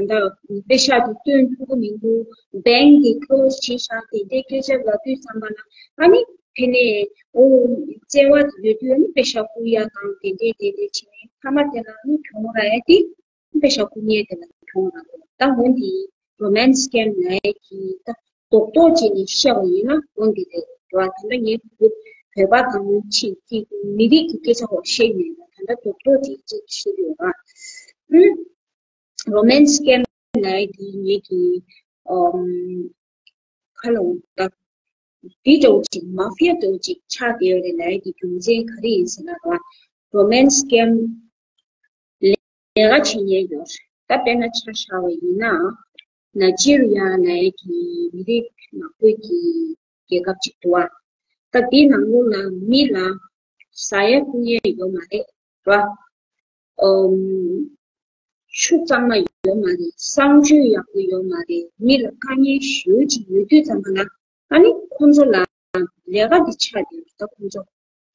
པེ་ཤག་དེ་བཏོན་ཐུབ་ཀྱི་མི་འདུག་བེང་གི་ཁོ་ལོ་བྱེད་ཤག་དེ་འདྲའི་སྐད་ཆ་ལབ་དུས་ཙམ་པ་ལ། ཨ་ནི་དེ་ནས་ཨོ་བརྩེ་བ་དེ་ཡོད་དུས་ཨ་ནི་པེ་ཤག་བསྐུར་ཡ་དང་དེ་འདྲའི་དེ་འདྲའི་བྱས་ནས་མཐའ་མ་དེ་ལ་ཨ་ནི་གྱོང་རག་ཡ་དེ། པེ་ཤག་བསྐུར་མཁན་དེ་ལ་གྱོང་རག་གི་རེད། ད་འོ་འདི་romance scam ལབ་ཡས་ཀྱི་ད་རྡོག་རྡོག་ཅིག་ནས་བཤད་པ་ཡིན་ན་འོ་འདི་རེད་བ། ད་ལྟ་ངས་བོད་པ་དང་ཕྱི་གི་མི་རིགས་ཀྱི་སྐད་ཆ་འོག་བཤད་ཡིན་ན། ད་ལྟ་རྡོག་རྡོག་ཅིག་ཅིག་བཤད་ཡོད་ར། ཨུམ། romance scam ལབ་ཡས་ཀྱི་ངེད་ཀྱི་ཨམ། ཁ་ལོ་ད་འདི་འདྲ་བོ་ཅིག་མ་ཕི་ཡ་འདྲ་བོ་ཅིག་ཆགས་བསྡད་ཡོད་རེད་ལབ་ཡས་ཀྱི་རྒྱུ་མཚན་ག་རེ་ཡིན་ཟེར་ན་ར། romance scam ལས་ཀ་བྱེད་མཁན་ཡོད་རེད། ད་དཔེར་ན་ཆ་བཞག་པ་ཡིན་ན་ནཱི་ཇི་རི་ཡ་ལབ་ཡས་ཀྱི་མི་རིགས་ནག་པོའི་གི་རྒྱལ་ཁབ་ཅིག་འདུག་ཨ། ད་དེའི་ནང་ལོགས་ལ་མི་ལ་ཟ་ཡ་བཏུང་ཡ་ཡོད་མ་རེད་ར། ཨམ། ཆུ་གཙང་མ་ཡོད་མ་རེད། གསང་སྤྱོད་ཡག་པོ་ཡོད་མ་རེད། མི་ལ་དཀའ་ངལ་ཞེ་པོ་ཅིག་ཡོད་དུས་ཙམ་པ་ལ་ཨ་ནི་ཁོང་ཚོ་ལ་ལས་ཀ་འདི་ཆགས་བསྡད་ཡོད་རེད། ད་ཁོང་ཚོ་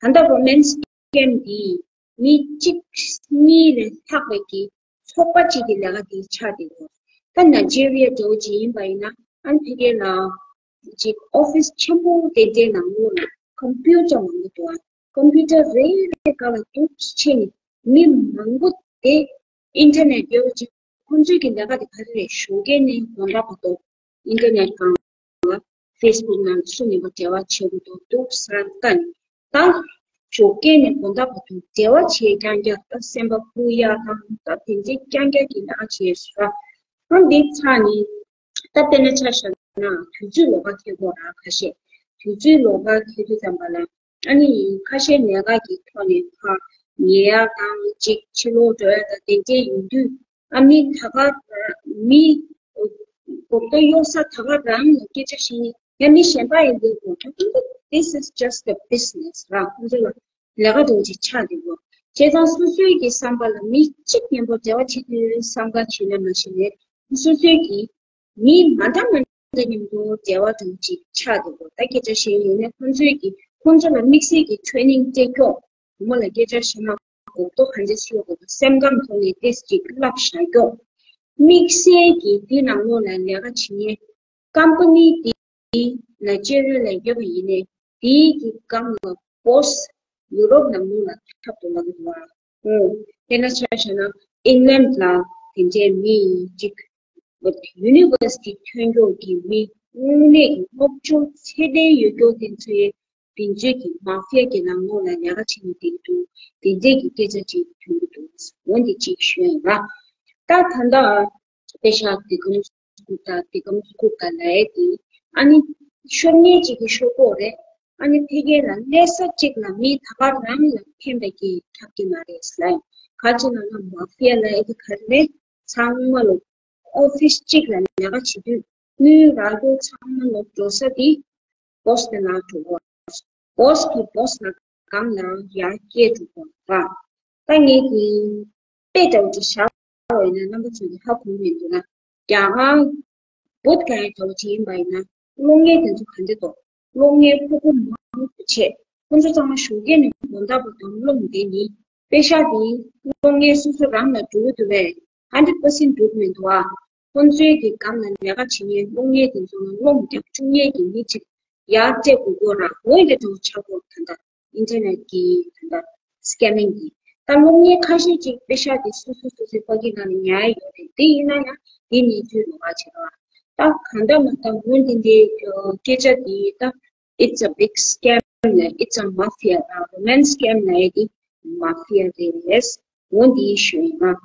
ད་ལྟ་romance scam འདི་མི་གཅིག་གཉིས་ལས་ལྷག་པའི་གི་ཚོགས་པ་གཅིག་གི་ལས་ཀ་འདི་ཆགས་བསྡད་ཡོད་རེད། ད་ནཱི་ཇི་རི་ཡ་འདྲ་བོ་ཅིག་ཡིན་པ་ཡིན་ན་ཨ་ནི་ཕ་གི་ལ་ཅིག་ཨོ་ཕིས་ཆེན་པོ་དེ་འདྲའི་ནང་ལོགས་ལ་ཀམ་པུ་ཊར་མང་པོ་འདུག་ཨ། ཀམ་པུ་ཊར་རེ་རེ་སྒང་ལ་འདུག་ཕྱིན་ནས་མི་མང་པོ་དེ་ཨིན་ཊར་ནེཊ་ཡོད་པ་ཅིག་ཁོང་ཚོའི་གི་ལས་ཀ་དེ་ག་རེ་རེད། ཞོགས་ཀས་ནས་དགོང་དག་བར་དུ་ཨིན་ཊར་ནེཊ་སྒང་ལ་ཕེ་སི་བུག་ནང་སུ་མིན་པ་འབྲེལ་བ་བྱེད་དགོས་འདུག་འདུག་ཟེར་ལྟ་ནས། ད་ཞོགས་ཀས་ནས་དགོང་དག་བར་དུ་འབྲེལ་བ་བྱེད་རྐྱང་རྐྱང་། ད་སེམས་པ་སྐུ་ཡ་དང་ད་དེ་འདྲའི་རྐྱང་རྐྱང་གི་ལས་ཀ་བྱས་སོང་ར། ཨ་འདི་ཚར་ནས་ད་དཔེར་ན་ཆ་བཞག་ན་དུས་ཚོད་ལོགས་ཀ་འཁེལ་དགོས་ར། ཁ་ཤས་དུས་ཚོད་ལོགས་ཀ་འཁེལ་དུས་ཙམ་པ་ལ་ ཨ་ནི་ཁ་ཤས་ལས་ཀ་གི་ཐོག་ནས་ཕར་ཉལ་ཡག་དང་གཅིག་ཕྱི་ལོགས་འགྲོ་ཡག་དང་དེ་འདྲས་ཡིན་དུས། ཨ་མི་ད་ག་རང་མི་གོ་རྟོགས་གཡོ་ས་ད་ག་རང་ལ་སྐད་ཆ་བཤད་ནས་ཡང་མི་གཞན་པ་ཡིན་དུས་གོ་ཐོག་ཏུ། This is just a business རང་ཁོང་ཚོ་ལ་ལས་ཀ་འདྲ་བོ་ཅིག་ཆགས་འདུག་གོ་བྱས་ཙང་སོ་སོའི་གི་བསམ་པ་ལ་མི་གཅིག་མཉམ་པོ་འབྲེལ་བ་བྱེད་དུས་བསམ་ཁ་བྱེད་ན་མ་བྱེད་ནས་སོ་སོའི་གི་མི་མ་འདྲ་མ་འདྲ་མཉམ་དུ་འབྲེལ་བ་འདྲ་བོ་ཅིག་ཆགས་འདུག་གོ་ད་སྐད་ཆ་བཤད་ཡོད་ན་ཁོང་ཚོའི་གི་ཁོང་ཚོ་ལ་དམིགས་བསལ་གྱི་ཊེ་རེ་ནིང་སྤྲད་ཀྱོག་བུ་མོ་ལ་སྐད་ཆ་བཤད་ན་གོ་རྟོགས་ག་འདྲས་ཡོད་དགོས་སེམས་ཁམས་ཐོག་ནས་ཏེས་ཅིག་བསླབ་བཞག་ཀྱོག་དམིགས་བསལ་གྱི་འདི་ནང་ལོགས་ལ་ལས་ཀ་བྱེད་མཁན་ཀམ་པ་ནི་དེ་ནའི་ཇེ་རི་ཡ་ལ་ཡོད་པ་ཡིན་ནའི་དེའི་གི་སྒང་ལ་བོ་སི་ཡུ་རོབ་ནང་ལོགས་ལ་འཁྲབ་ཏུ་ལབ་ཀྱི་འདུག་བ། ཨོ། དཔེར་ན་ཆ་བཞག་ན་ཨིང་ལན་ལ་དེ་འདྲའི་མི་གཅིག་ཡུ་ནི་ཝར་སི་ཊི་ཐོན་ཀྱོག་གི་མི་དངོས་གནས་ཀྱི་སློབ་སྦྱོང་ཚད་ལྡན་ཡོད་ཀྱོག་དེ་ཚོའི་དེ་ཚོའི་གི་མ་ཧྥི་ཡ་གི་ནང་ལོགས་ལ་ལས་ཀ་བྱེད་མཁན་དེ་འདུག་དེ་འདྲའི་གི་སྐད་ཆ་ཅིག་ཐོན་གྱི་འདུག་འོན་ཏེ་ཅིག་ཞུ་ཡ་ཡིན་པ། ད་ད་ལྟ་པེ་ཤག་དེ་གམ་སྐུ་ད་དེ་གམ་སྐུ་ད་ལ་ཡ་དེ་ཨ་ནི་ཤོར་ཉེན་ཅིག་གི་ཤོར་གོ་རེད། ཨ་ནི་ཕ་གི་ལ་གནས་ས་གཅིག་ལ་མི་ད་ག་རང་ལ་ཕན་པའི་གི་འཁྲབ་ཀྱི་མ་རེད་ལབ་ཡིན། ག་ཅི་ལབ་ན་མ་ཧྥི་ཡ་ལབ་ཡ་དེ་ག་རེ་རེད། ཚང་མ་ལོ་ཨོ་ཕི་སི་གཅིག་ལ་ལས་ཀ་བྱེད་དུས་དངུལ་རག་རྒྱུ་ཚང་མ་ལོ་འགྲོ་ས་དེ་བོ་སི་དེ་ལ་འགྲོ་གོ་བོ་སི་གི་བོ་སི་ལ་སྒང་ལ་ཡར་སྐྱེལ་འགྲོ་གོ་ར། ད་ངས་ཀྱི་དཔེ་འདྲ་བོ་ཅིག་བཞག་པ་ཡིན་ན་རྣམ་པ་ཚོ་གི་ཧ་གོ་མི་འདུག་ན། རྒྱ་གར་བོད་ག་ཡི་འདྲ་བོ་ཅིག་ཡིན་པ་ཡིན་ན་གློག་བརྙན་དེ་ཚོ་ག་འདྲ་འདུག་གློག་བརྙན་ཕྲུ་གུ་མང་པོ་བྱས་ཁོང་ཚོ་ཚང་མ་ཞོགས་ཀས་ནས་དགོང་དག་བར་དུ་ཀློག་བསྡད་ནི། པེ་ཤག་དེ་གློག་བརྙན་སོ་སོ་རང་ལ་འགྲོ་གི་འདུག་པས། ཧན་ཌེ་རེད་པར་སེན་ཊི་འགྲོ་གི་མི་འདུག་ཨ། ཁོང་ཚོའི་གི་སྒང་ལ་ལས་ཀ་བྱེད་མཁན་གློག་བརྙན་དེ་ཚོ་ལ་རླུང་རྒྱག་བཅུག་མཁན་གྱི་མི་གཅིག་ཡར་སྤྲད་དགོས་ཀྱི་ཡོད་ར། འོ་འདི་འདྲ་བོ་ཆགས་ཀྱི་ཡོད་རེད། ད་ལྟ་ཨིན་ཊར་ནེཊ་གི་ད་ལྟ་སི་ཀེ་མིང་གི་ད་གློག་བརྙན་ཁ་ཤས་ཅིག་པེ་ཤག་དེ་སོ་སོ་སོ་སོའི་ཕ་གི་ནང་ལ་ཉར་ཡོད་རེད། དེ་ཡིན་ན་ཡང་དེ་གནས་ཚུལ་ལོགས་ཀ་བྱེད་ར། ད་གང་ལྟར་མ་ལྟར་འོ་འདི་འདྲའི་སྐད་ཆ་དེ་ད་it's a big scam ལ་it's a mafia ལ་romance scam ལ་ཡ་དེ་མ་ཧྥི་ཡ་རེད། འོ་འདི་ཞུ་ཡིན་ང་།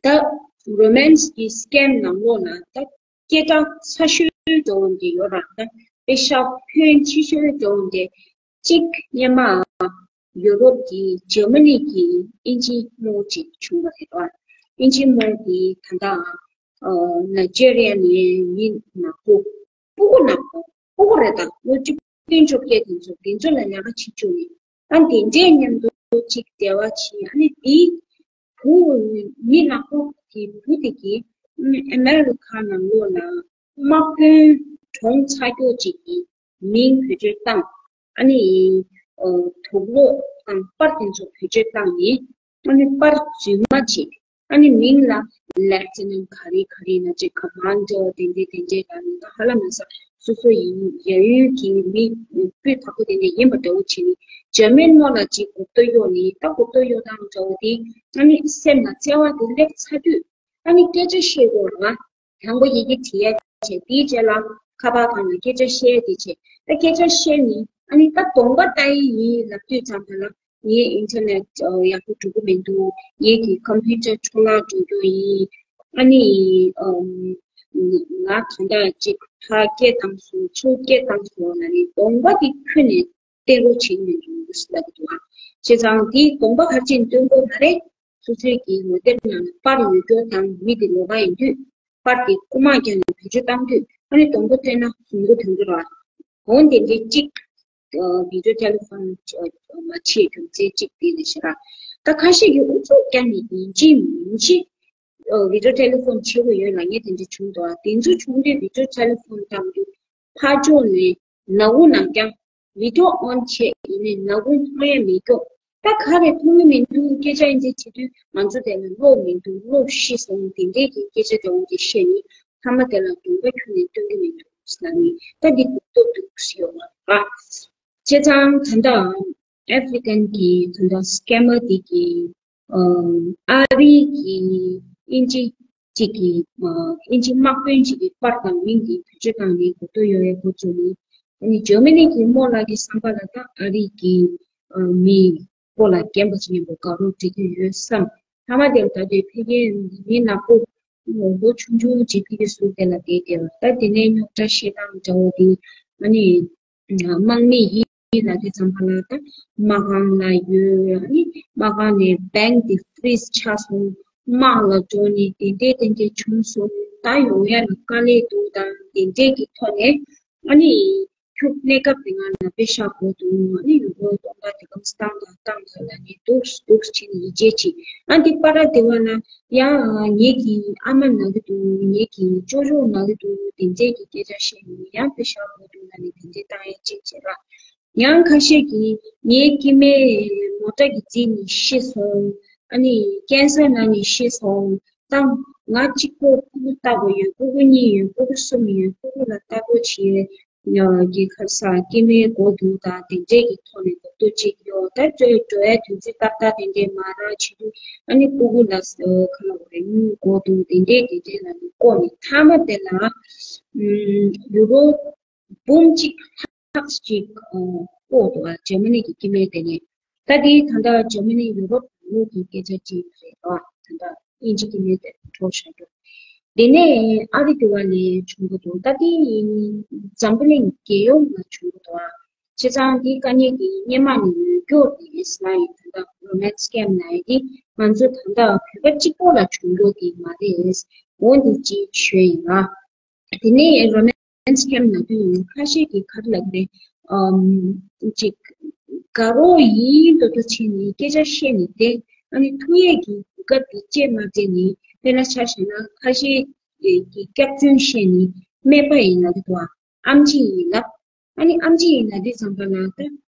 ད་རོ་མན་སི་གི་སི་ཀེམ་ནང་ལོགས་ལ་ད་སྐད་གྲགས་ཚ་ཤོས་འདྲ་བོ་འདི་ཡོད་ར། ད་པེ་ཤག་ཕོན་ཆེ་ཤོས་འདྲ་བོ་འདི་གཅིག་སྔོན་མ་ཡུ་རོབ་ཀྱི་ཇར་མ་ནི་གི་ཨིན་ཇི་རྨོ་ཅིག་བྱུང་བ་རེད་བ། ཨིན་ཇི་རྨོ་དེ་ད་ལྟ་ནའི་ཇེ་རི་ཡ་ནས་མི་ནག་པོ་སྤུ་གུ་ནག་པོ་སྤུ་གུ་རེད། ད་ལོ་བཅུ་བདུན་བཅོ་བརྒྱད་དེ་ཚོ་དེ་ཚོ་ལ་ལས་ཀ་བྱེད་བཅུག་ནས། ཨ་དེ་འདྲས་མཉམ་དུ་གཅིག་འབྲེལ་བ་བྱས། ཨ་ནི་དེའི་བུ་མི་ནག་པོ་དེའི་བུ་དེ་གིས་ཨ་མེ་རི་ཁ་ནང་ལོགས་ལ་དམག་དཔོན་གྲོངས་ཚར་ཀྱོག་ཅིག་གི་མིང་བེད་སྤྱོད་བཏང་། ཨ་ནི་དུག་ལོག་དང་པར་དེ་ཚོ་བེད་སྤྱོད་བཏང་ནས། ཨ་ནི་པར་རྫུན་མ་ཅིག་ཨ་ནི་མིང་ལ་ལེབ་ཊི་ནན་ག་རེ་ག་རེ་ན་ཅིག་ཀ་མན་ཌར་དེ་འདྲས་དེ་འདྲས་ལ་ནི་ད་ཧ་ལམ་ས་སོ་སོ་ཡིན་ཡ་ཡུལ་གྱི་མི་སྤུས་དག་པོ་དེ་འདྲས་ཡིན་པ་འདྲ་བོ་བྱས་ནས་ཇར་མན་རྨོ་ལ་ཅིག་གོ་རྟོགས་གཡོག་ནས། ད་གོ་རྟོགས་གཡོག་སྟངས་འདྲ་བོ་དེ་ཨ་ནི་སེམས་ལ་བརྩེ་བ་དེ་སླེབས་ཚར་དུས་ཨ་ནི་སྐད་ཆ་བཤད་དགོས་ར། དང་པོ་ཡི་གེ་བྲིས་ཡ་བྱས། དེའི་རྗེས་ལ་ཁ་པར་སྒང་ལ་སྐད་ཆ་བཤད་དེ་བྱས། ད་སྐད་ཆ་བཤད་ནས་ཨ་ནི་ད་གདོང་པ་ལྟ་ཡི་ཡིན་ལབ་དུས་ཙམ་པ་ལ་ངའི་ཨིན་ཊར་ནེཊ་ཡག་པོ་འགྲོ་གི་མི་འདུག་ངའི་གི་ཀམ་པུ་ཊར་འཕྲོ་བརླག་འགྲོ་རྒྱུ་ཡིན། ཨ་ནི་ང་གང་ལྟར་ཅིག་ཕར་སྐད་བཏང་སོང་ཚུར་སྐད་བཏང་སོང་ལབ་ནས་གདོང་པ་དེ་ཁྱོན་ནས་སྟོན་རོགས་བྱེད་ཀྱི་མི་འདུག་ལབ་ཀྱི་འདུག་ཨ། བྱས་ཙང་དེའི་གདོང་པ་ག་རེ་བྱས་ནས་སྟོན་དགོས་མ་རེད། སོ་སོའི་གི་ངོ་དེབ་ནང་ལ་པར་ཡོད་རྒྱུ་དང་མི་དེ་ལོགས་ཀ་ཡིན་དུས་པར་དེ་རྐུ་མ་རྒྱག་ནས་བེད་སྤྱོད་བཏང་དུས་ཨ་ནི་གདོང་པ་སྟོན་ན་བཟང་པོ་ཐོན་གྱི་རེད། འོ་དེ་འདྲའི་གཅིག་ཨ་བི་ཌི་ཡོ་ཊེ་ལི་ཕོན་མ་བྱེད་རྒྱུ་མཚན་གཅིག་དེ་རེད་ཤག་ད་ཁ་ཤས་ཀྱིས་ཨུ་ཚུགས་རྒྱག་ནས་ཡིན་གཅིག་མིན་གཅིག་ཨ་བི་ཌི་ཡོ་ཊེ་ལི་ཕོན་བྱེད་དགོས་ཡོད་ལབ་མཁན་དེ་འདྲ་བྱུང་འདུག་ཨ་དེ་ཚོ་བྱུང་དུས་བི་ཌི་ཡོ་ཊེ་ལི་ཕོན་བཏང་དུས་ཕར་ཕྱོགས་ནས་ནག་ཁུང་ནང་བརྒྱབ། བི་ཌི་ཡོ་ཨོན་བྱས་ཡིན་ནའི་ནག་ཁུང་མཐོང་ཡ་མེད་ཀྱོག་ད་ག་རེ་མཐོང་གི་མི་འདུག་སྐད་ཆ་ཡིན་ཚེ་བྱེད་དུས་ང་ཚོ་དེ་ལ་བློ་མི་འདུག་བློ་ཤི་སོང་དེ་འདྲས་ཀྱི་སྐད་ཆ་འདྲ་བོ་དེ་བཤད་ནས་མཐའ་མ་དེ་ལ་གདོང་པ་ཁྱོན་ནས་སྟོན་གི་མི་འདུག་ཟེར་ནས་ད་འདི་སྡུག་ཏོ་འདུག་ཟེར་ཡོང་བ་རེད་པ། བྱས་ཙང་ད་ལྟ་ཨེ་ཕི་རི་ཀན་གྱི་ད་ལྟ་སི་ཀེ་མར་དེ་གི་ཨ་རི་གི་དབྱིན་ཇི་གཅིག་གི་ཨ་དབྱིན་ཇི་དམག་དཔོན་གཅིག་གི་པར་དང་མིང་དེ་བེད་སྤྱོད་བཏང་ནས་གོ་རྟོགས་ཡོད་པའི་འགོ་བཙུགས་ནས། ཨ་ནི་ཇར་མ་ནི་གི་རྨོ་ལགས་ཀྱི་བསམ་པ་ལ་ད་ཨ་རི་གི་ཨ་མི་སྤོ་ལགས་རྒན་པ་ཅིག་ཡིན་པ་དགའ་རབ་སྤྲད་ཀྱི་ཡོད་བསམ། མཐའ་མ་དེར་ད་དུང་ཕ་གིའི་མི་ནག་པོ་ལོ་ཆུང་ཆུང་ཅིག་ཕ་གི་ཟུར་དེ་ལ་བསྡད་བསྡད་པ་ད་དེ་ནས་རྙོག་དྲ་བཤད་སྟངས་འདྲ་བོ་དེ་ཨ་ནི་ དམག་མི་ཡིན་ལབ་དུས་ཙམ་པ་ལ་ད་དམག་ཁང་ལ་ཡོད། ཨ་ནི་དམག་ཁང་ནས་bank་དེ་freeze་ཆགས་སོང་། དམག་ལ་འགྲོ་ནས་དེ་འདྲས་དེ་འདྲས་བྱུང་སོང་། ད་ཡོང་ཡ་ལ་དཀའ་ལས་འདུག་དང་དེ་འདྲས་ཀྱི་ཐོག་ནས་ཨ་ནི་ཁྱུག་གནས་སྐབས་དེ་ང་ལ་པེ་ཤག་དགོས་འདུག་ཨ་ནི་ཡུ་རོ་སྟོང་ཕྲག་དེ་གམ་སྟངས་དང་སྟངས་དང་ལ་ནི་འདུག་འདུག་ཕྱིན་ཡིད་ཆེས་ཆེ། ཨ་འདི་པ་ར་དེ་བ་ལ་ཡང་ངེད་ཀྱི་ཨ་མ་ན་གི་འདུག་ངེད་ཀྱི་ཅོ་ཅོ་ན་གི་འདུག་དེ་འདྲས་ཀྱི་སྐད་ཆ་བཤད་ནས་ཡང་པེ་ཤག་དགོས་འདུག་ལ་ནི་དེ་འདྲས་བཏང་ཡ་གཅིག་བྱེད་ར། ཡང་ཁ་ཤས་ཀྱིས་ངའི་སྐྱེ་དམན་མོ་ཊ་གིས་བརྫིས་ནས་ཤི་སོང་། ཨ་ནི་ཀན་སར་ན་ནས་ཤི་སོང་། ད་ང་གཅིག་པོ་སྤུ་གུ་ལྟ་བུ་ཡོད། སྤུ་གུ་གཉིས་ཡོད། སྤུ་གུ་གསུམ་ཡོད། སྤུ་གུ་ལ་ལྟ་བུ་བྱེད་ཀྱི་ཁ་ས་སྐྱེ་དམན་དགོས་འདུག་ད་དེ་འདྲས་ཀྱི་ཐོག་ནས་གོ་ཐོས་གཅིག་ཡོད། ད་བྲོས་འགྲོ་ཡ་དུས་ཚོད་ཏག་ཏག་དེ་འདྲས་མ་རག་བྱེད་དུས་ཨ་ནི་སྤུ་གུ་ལ་ཁ་ལ་རེ་དངུལ་དགོས་འདུག་དེ་འདྲས་དེ་འདྲས་ལ་ནི་བསྐོར་ནས་མཐའ་མ་དེ་ལ་ཡུ་རོ་འབུམ་གཅིག་ལྷག་ཅིག་ཨ་སྤོ་འདུག་ཨ་ཇར་མ་ནི་གི་སྐྱེ་དམན་དེ་ནས། ད་དེ་ད་ལྟ་ཇར་མ་ནི་ཡུ་རོབ་ལུགས་ཀྱི་སྐད་ཆ་ཅིག་རེད་བ། ད་ལྟ་དབྱིན་ཇི་སྐྱེ་དམན་དེ་འཕྲོ་བཞག་འདུག་དེ་ནས་ཨ་རི་དེ་བ་ནས་བྱུང་གི་འདུག་ད་དེ་འཛམ་བུ་གླིང་རྒྱལ་ཡོངས་ལ་བྱུང་གི་འདུག་ཨ། བྱས་ཙང་དེའི་དཀའ་ངལ་དེ་སྔོན་མ་ནས་ཡོད་རྒྱུ་དེ་ཨིས་ལ་ཡིན། ད་ལྟ་romance scam་ན་ཡི་དེ་ང་ཚོ་ད་ལྟ་བོད་པ་གཅིག་པོ་ལ་བྱུང་རྒྱུ་དེ་མ་རེད། འོ་འདི་གཅིག་ཞུས་ཡིན་ལ། དེ་ནས་romance scam་ན་དུས་ཁ་ཤས་ཀྱིས་ག་རེ་ལབ་རེད། ཨམ། ཅིག་དགའ་རོགས་ཡིན་མདོག་མདོག་བྱས་ནས་སྐད་ཆ་བཤད་ནས་བསྡད། ཨ་ནི་ཐུག་ཡས་ཀྱི་གོ་སྐབས་དེ་བཅད་མ་བསྡད་ནས། དཔེར་ན་ཆ་བཞག་ན་ཁ་ཤས་ཀྱིས་སྐྱག་རྫུན་བཤད་ནས་སྨན་པ་ཡིན་ལབ་འདུག་བ། ཨམ་ཆི་ཡིན་ལབ། ཨ་ནི་ཨམ་ཆི་ཡིན་ལབ་དུས་ཙམ་པ་ལ་ད་ད་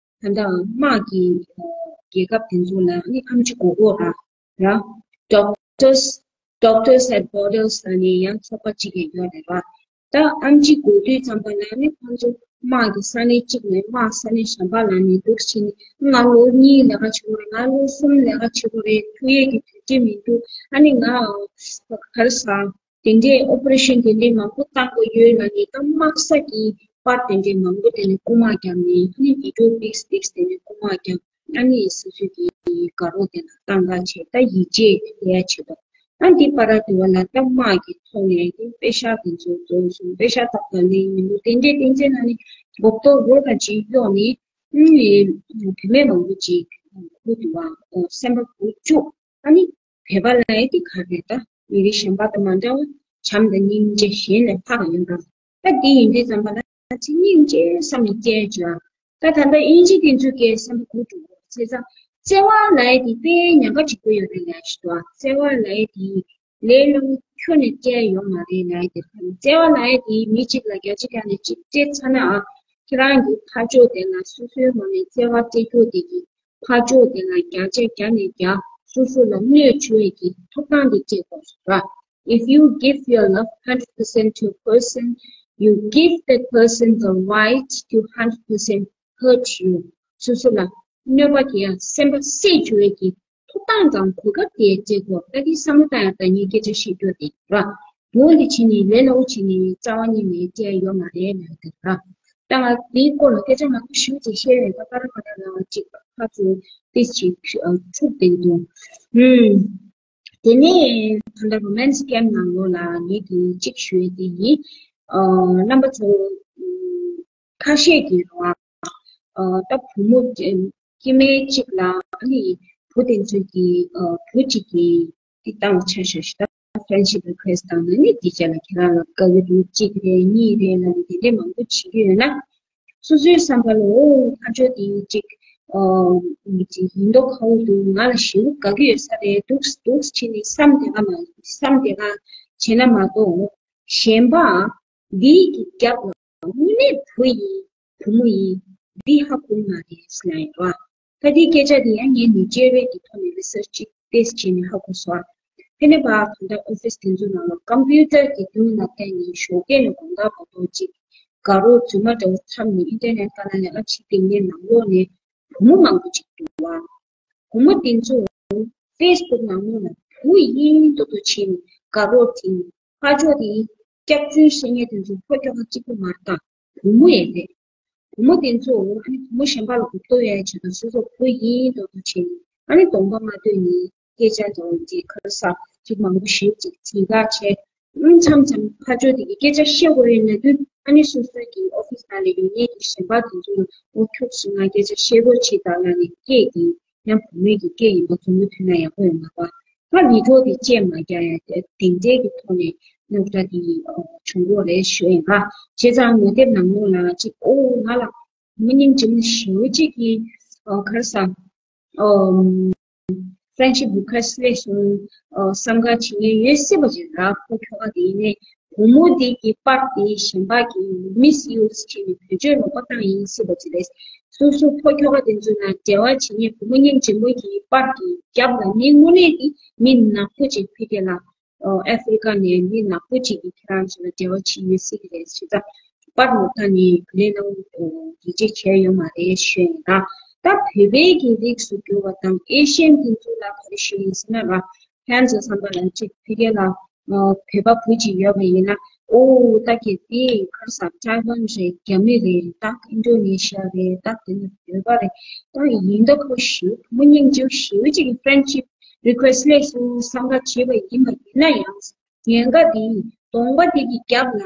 ལྟ་དམག་གི་རྒྱལ་ཁབ་དེ་ཚོ་ལ་ཨ་ནི་ཨམ་ཆི་དགོས་དགོས་ར། ར། Doctors Doctors at Borders ལ་ནི་ཡང་ཚོགས་པ་གཅིག་ཡོད་རེད་བ། ད་ཨམ་ཆི་དགོས་དུས་ཙམ་པ་ལ་ནི་ཁོང་ཚོ་དམག་གི་ས་གནས་གཅིག་ནས་དམག་ས་གནས་གཞན་པ་ལ་ནི་འདུག་ཕྱིན་ནི་ང་ལོ་གཉིས་ལས་ཀ་བྱེད་དགོས་རེད། ང་ལོ་གསུམ་ལས་ཀ་བྱེད་དགོས་རེད། ཐུག་ཡས་ཀྱི་དུས་ཚོད་མི་འདུག་ཨ་ནི་ང་ག་རེ་ཟ། དེ་འདྲའི་ཨོ་པ་རེ་ཤན་དེ་འདྲའི་མང་པོ་བཏང་དགོས་ཡོད་ལ་ནི་ད་དམག་ས་གི་པར་དེ་འདྲའི་མང་པོ་དེ་ནི་རྐུ་མ་བརྒྱབ་ནས་ཨ་ནི་བི་ཌིའོ་པིག་སི་པིག་སི་དེ་འདྲའི་རྐུ་མ་བརྒྱབ། ཨ་ནི་སོ་སོའི་གི་དགའ་རོགས་དེ་ལ་བཏང་ག་བྱས་ད་ཡིད་ཆེས་ཡ་བྱེད་པ། ཨ་འདི་པ་ར་དེ་བ་ལ་ད་དམག་གི་ཐོག་ནས་དེ་པེ་ཤག་དེ་ཚོ་རྫོགས་སོང་། པེ་ཤག་ཏག་ཏག་ལེན་མི་འདུག་དེ་འདྲའི་དེ་འདྲའི་ནང་ནས་མགོ་གཏོགས་རོ་ཁ་ཅིག་གཡོག་ནས་ཨ་ནི་བུད་མེད་མང་པོ་ཅིག་ཁུ་དུ་བ་སེམས་པ་འགུག་བཅུག་ཨ་ནི་བོད་པ་ལ་ཡ་དེ་ག་རེད། ད་མི་རིགས་གཞན་པ་དང་མ་འདྲ་བ་བྱམས་དང་སྙིང་རྗེ་གཞན་ལས་ལྷག་ཡོད་པ། ད་དེ་ཡིན་དུས་ཙམ་པ་ལ་ང་ཚོས་སྙིང་རྗེ་བསམ་ནས་བསྐྱལ་བྱས། ད་ད་ལྟ་དབྱིན་ཇི་དེ་ཚོ་གས་བསམ་པ་འགུག་འགྲོ་གི་རེད། བྱས་ཙང་བརྩེ་བ་ལབ་ཡ་དེ་དཔེ་ཉག་ག་གཅིག་པོ་ཡོད་རེད་ལབ་ཞིག་འདུག་བརྩེ་བ་ལབ་ཡ་དེ་ལས་སླ་པོ་ཁྱོན་ནས་བསྐྱལ་ཡོད་མ་རེད་ལབ་ཡ་དེ། བརྩེ་བ་ལབ་ཡ་དེ་མི་གཅིག་ལ་བརྒྱ་ཆ་བརྒྱ་ནས་གཅིག་སྤྲད་ཚར་ནའང་ཁྱེད་རང་གི་ཕར་ཕྱོགས་དེ་ལ་སོ་སོའི་ངོས་ནས་བརྩེ་བ་སྤྲད་རྒྱུ་དེ་གི་ཕར་ཕྱོགས་དེ་ལ་བརྒྱ་ཆ་བརྒྱ་ནས་བརྒྱ་སོ་སོ་ལ་གནོད་བྱུང་བའི་གི་ཐོབ་ཐང་དེ་སྤྲད་དགོས་སོ་ར། If you give your love hundred percent to a person, you give that person the right to hundred percent hurt you. སོ་སོ་ལ་གནོད་པ་དེ་ཡང་སེམས་པ་བསད་བཅུག་པའི་གི་ཐོབ་ཐང་དང་གོ་སྐབས་དེ་སྤྲད་དགོས། ད་དེ་བསམ་བློ་བཏང་ཡང་ད་ངས་སྐད་ཆ་བཤད་རྒྱུ་དེ་ར། འོ་འདི་བྱས་ནས་ལས་སླ་པོ་བྱས་ནས་རྩ་བ་ཉིད་ནས་བསྐྱལ་ཡོད་མ་རེད་ལབ་དེ་ར། ད་ང་དེའི་སྐོར་ལ་སྐད་ཆ་མང་པོ་ཞེ་པོ་ཅིག་བཤད་རེད། ད་ཀ་ར་ཀ་ར་ལ་ཅིག་ཁ་ཚུར་ཏིས་ཅིག་འཁྲུག་བསྡད་འདུག་ཧུམ། དེ་ནས་ད་ལྟ་romance scam་ནང་ལོགས་ལ་ངས་དེ་གཅིག་ཞུ་ཡས་དེ་ཡིན། ཨ་རྣམ་པ་ཚོ་ཁ་ཤས་ཀྱིས་རོ། ཨ་ད་བུ་མོ་སྐྱེ་དམན་གཅིག་ལ་ཨ་ནི་བུ་དེ་ཚོས་ཀྱི་ཨ་བུ་གཅིག་གིས་དེ་བཏང་ཆ་བཞག་ཞིག་ད་friendship request་བཏང་ན་ནི་དེ་རྗེས་ལ་ཁྱེད་རང་ལ་དགའ་གི་འདུག་གཅིག་རེད་གཉིས་རེད་ལབ་ནས་དེ་འདྲས་མང་པོ་བྱེད་ཀྱི་ཡོད་ན། སོ་སོའི་བསམ་པ་ལ་འོ་ཕར་ཕྱོགས་དེ་ཅིག་ཨ་ཅིག་ཡིན་མདོག་ཁ་པོ་འདུག་ང་ལ་ཞེ་པོ་དགའ་གི་ཡོད་ས་རེད། འདུག་འདུག་བྱས་ནས་བསམ་དེ་ག་མ་བསམ་དེ་ག་བྱས་ན་མ་གཏོགས་གཞན་པ་འདིའི་གི་རྒྱབ་ལ་དངོས་གནས་བུ་ཡིན་བུ་མོ་ཡིན་འདི་ཧ་གོ་མ་རེད་ཟེར་ན་ཡང་ར། ད་འདིའི་སྐད་ཆ་འདི་ཡང་ངས་ནི་བརྗེ་རེས་ཀྱི་ཐོག་ནས་research་ཅིག་ཏེས་བྱས་ནས་ཧ་གོ་སོང་། ཕ་ནི་བ་གང་ལྟར་office་དེ་ཚོའི་ནང་ལ་computer་གི་མདུན་ལ་བལྟས་ནས་ཞོགས་ཀས་ནས་དགོང་དག་བར་དུ་ཅིག་དགའ་རོགས་རྫུན་མ་འདྲ་བོ་འཚབ་ནས་internet་ལྟ་ན་ལས་ཀ་བྱེད་བསྡད་མཁན་ནང་ལོགས་ནས་བུ་མོ་མང་པོ་ཅིག་འདུག་བ། བུ་མོ་དེ་ཚོ་Facebook་ནང་ལོགས་ལ་བུ་ཡིན་མདོག་མདོག་བྱས་ནས་དགའ་རོགས་དེ་ཕར་ཕྱོགས་དེ་སྐྱག་རྫུན་བཤད་མཁན་དེ་ཚོ་ཕོ་ཁྱོ་ག་གཅིག་པུ་མ་རེད་ད། བུ་མོ་ཡང་རེད། བུ་མོ་དེ་ཚོ་ཨ་ནི་བུ་མོ་གཞན་པ་ལ་གོ་རྟོགས་ཡོད་ཡ་བྱེད་དང་སོ་སོ་བུ་ཡིན་མདོག་མདོག་བྱས་ནས་ཨ་ནི་གདོང་པ་མ་སྟོན་ནས་སྐད་ཆ་འདྲ་བོ་ཅིག་ཁ་ས་ཅིག་མང་པོ་ཞིག་ཅིག་ཅིག་ག་བྱས། ཨུམ་མཚམས་མཚམས་ཕར་ཕྱོགས་དེ་གི་སྐད་ཆ་བཤད་དགོས་ཡོད་ན་དུས་ ཨ་ནི་སོ་སོའི་གི་ཨོ་ཕི་སི་ནང་ལ་ཡོད་མཁན་གྱི་གཞན་པ་དེ་ཚོ་ལ་འོ་ཁྱོད་ཚོ་ང་སྐད་ཆ་བཤད་དགོས་ཆེ་ད་ལ་ནི་སྐད་དེ་ཡང་བུ་མོའི་གི་སྐད་ཡིན་པ་ཚོ་མུ་མཐུད་ན་ཡག་པོ་ཡོད་མ་པ། ད་བི་ཌི་ཡོ་དེ་བཅད་མ་རྒྱག་ཡ་དེ་དེ་འདྲའི་གི་ཐོག་ནས་རྙོག་དྲ་དེ་བྱུང་གོ་རེད་ཞུ་ཡིན་པ། བྱས་ཙང་ངོ་དེབ་ནང་ལོགས་ལ་ཅིག་ཨོ་ང་ལ་མི་སྙིང་རྗེ་མོ་ཞེ་པོ་ཅིག་གི་ག་རེ་ཟ། ཨོ། ཧྥ་རན་ཆི་བུ་ཁ་སི་ལེ་སོང་། ཨོ། བསམ་དཀར་བྱེད་མཁན་ཡོད་སྲིད་པ་ཅིག་ར་ཕོ་ཁྱོ་ག་དེ་ཡིན་ནའི་བུ་མོ་དེ་གི་པར་དེ་གཞན་པ་གི་མིས་ཡུ་སི་བྱས་ནས་བེད་སྤྱོད་ལོག་པ་བཏང་ཡིན་སྲིད་པ་ཅིག་རེད། སོ་སོ་ཕོ་ཁྱོ་ག་དེ་ཚོ་ན་འབྲེལ་བ་བྱེད་མཁན་བུ་མོ་སྙིང་རྗེ་མོ་གི་པར་གི་རྒྱབ་ལ་མི་དངོས་གནས་དེ་མི་ནག་པོ་ཅིག་ཕི་གེ་ལ། ཨ་ཧྥེ་རི་ཀ་ནས་མི་ནག་པོ་གཅིག་གིས་ཁྱེད་རང་ཚོ་ལ་འབྲེལ་བ་བྱེད་ཡོད་སྲིད་ཀྱི་རེད་ཟེར་ཙང་། པར་ནོར་ཐ་ནི་ལས་སྣང་ཡིད་ཆེས་བྱས་ཡོད་མ་རེད་ཞུས་ཡིན་ད། ད་བོད་པའི་གི་རིགས་སུ་གྱུར་བ་དང་ཨེ་ཤི་ཡན་དེ་ཚོ་ལ་ག་རེ་ཞུས་ཡིན་ཟེར་ན་ར། ཁྱེད་ཚོ་བསམ་པ་ལ་གཅིག་ཕི་གེ་ལ་བོད་པ་བུ་གཅིག་ཡོད་པ་ཡིན་ན། ཨོ་ད་གི་དེ་ག་རེ་ཟ་ཐའེ་ཝན་རེད། རྒྱ་མི་རེད། ད་ཨིན་ཌོ་ནེ་ཤི་ཡ་རེད། ད་དེ་ནི་བོད་པ་རེད། ད་ཡིན་ད་ཁོ་ཞེ་པོ་བུ་མོ་སྙིང་རྗེ་ཞེ་པོ་ཅིག་གི་ཧྥ་རན་ཆི་རི་ཁུ་ཨེ་སི་ལས་སུ་བསམ་པ་བྱས་པ་ཡིན་པ་ཡིན་ན་ཡང་། ཉེན་ཁ་འདི་གདོང་པ་འདི་གི་རྒྱབ་ལ་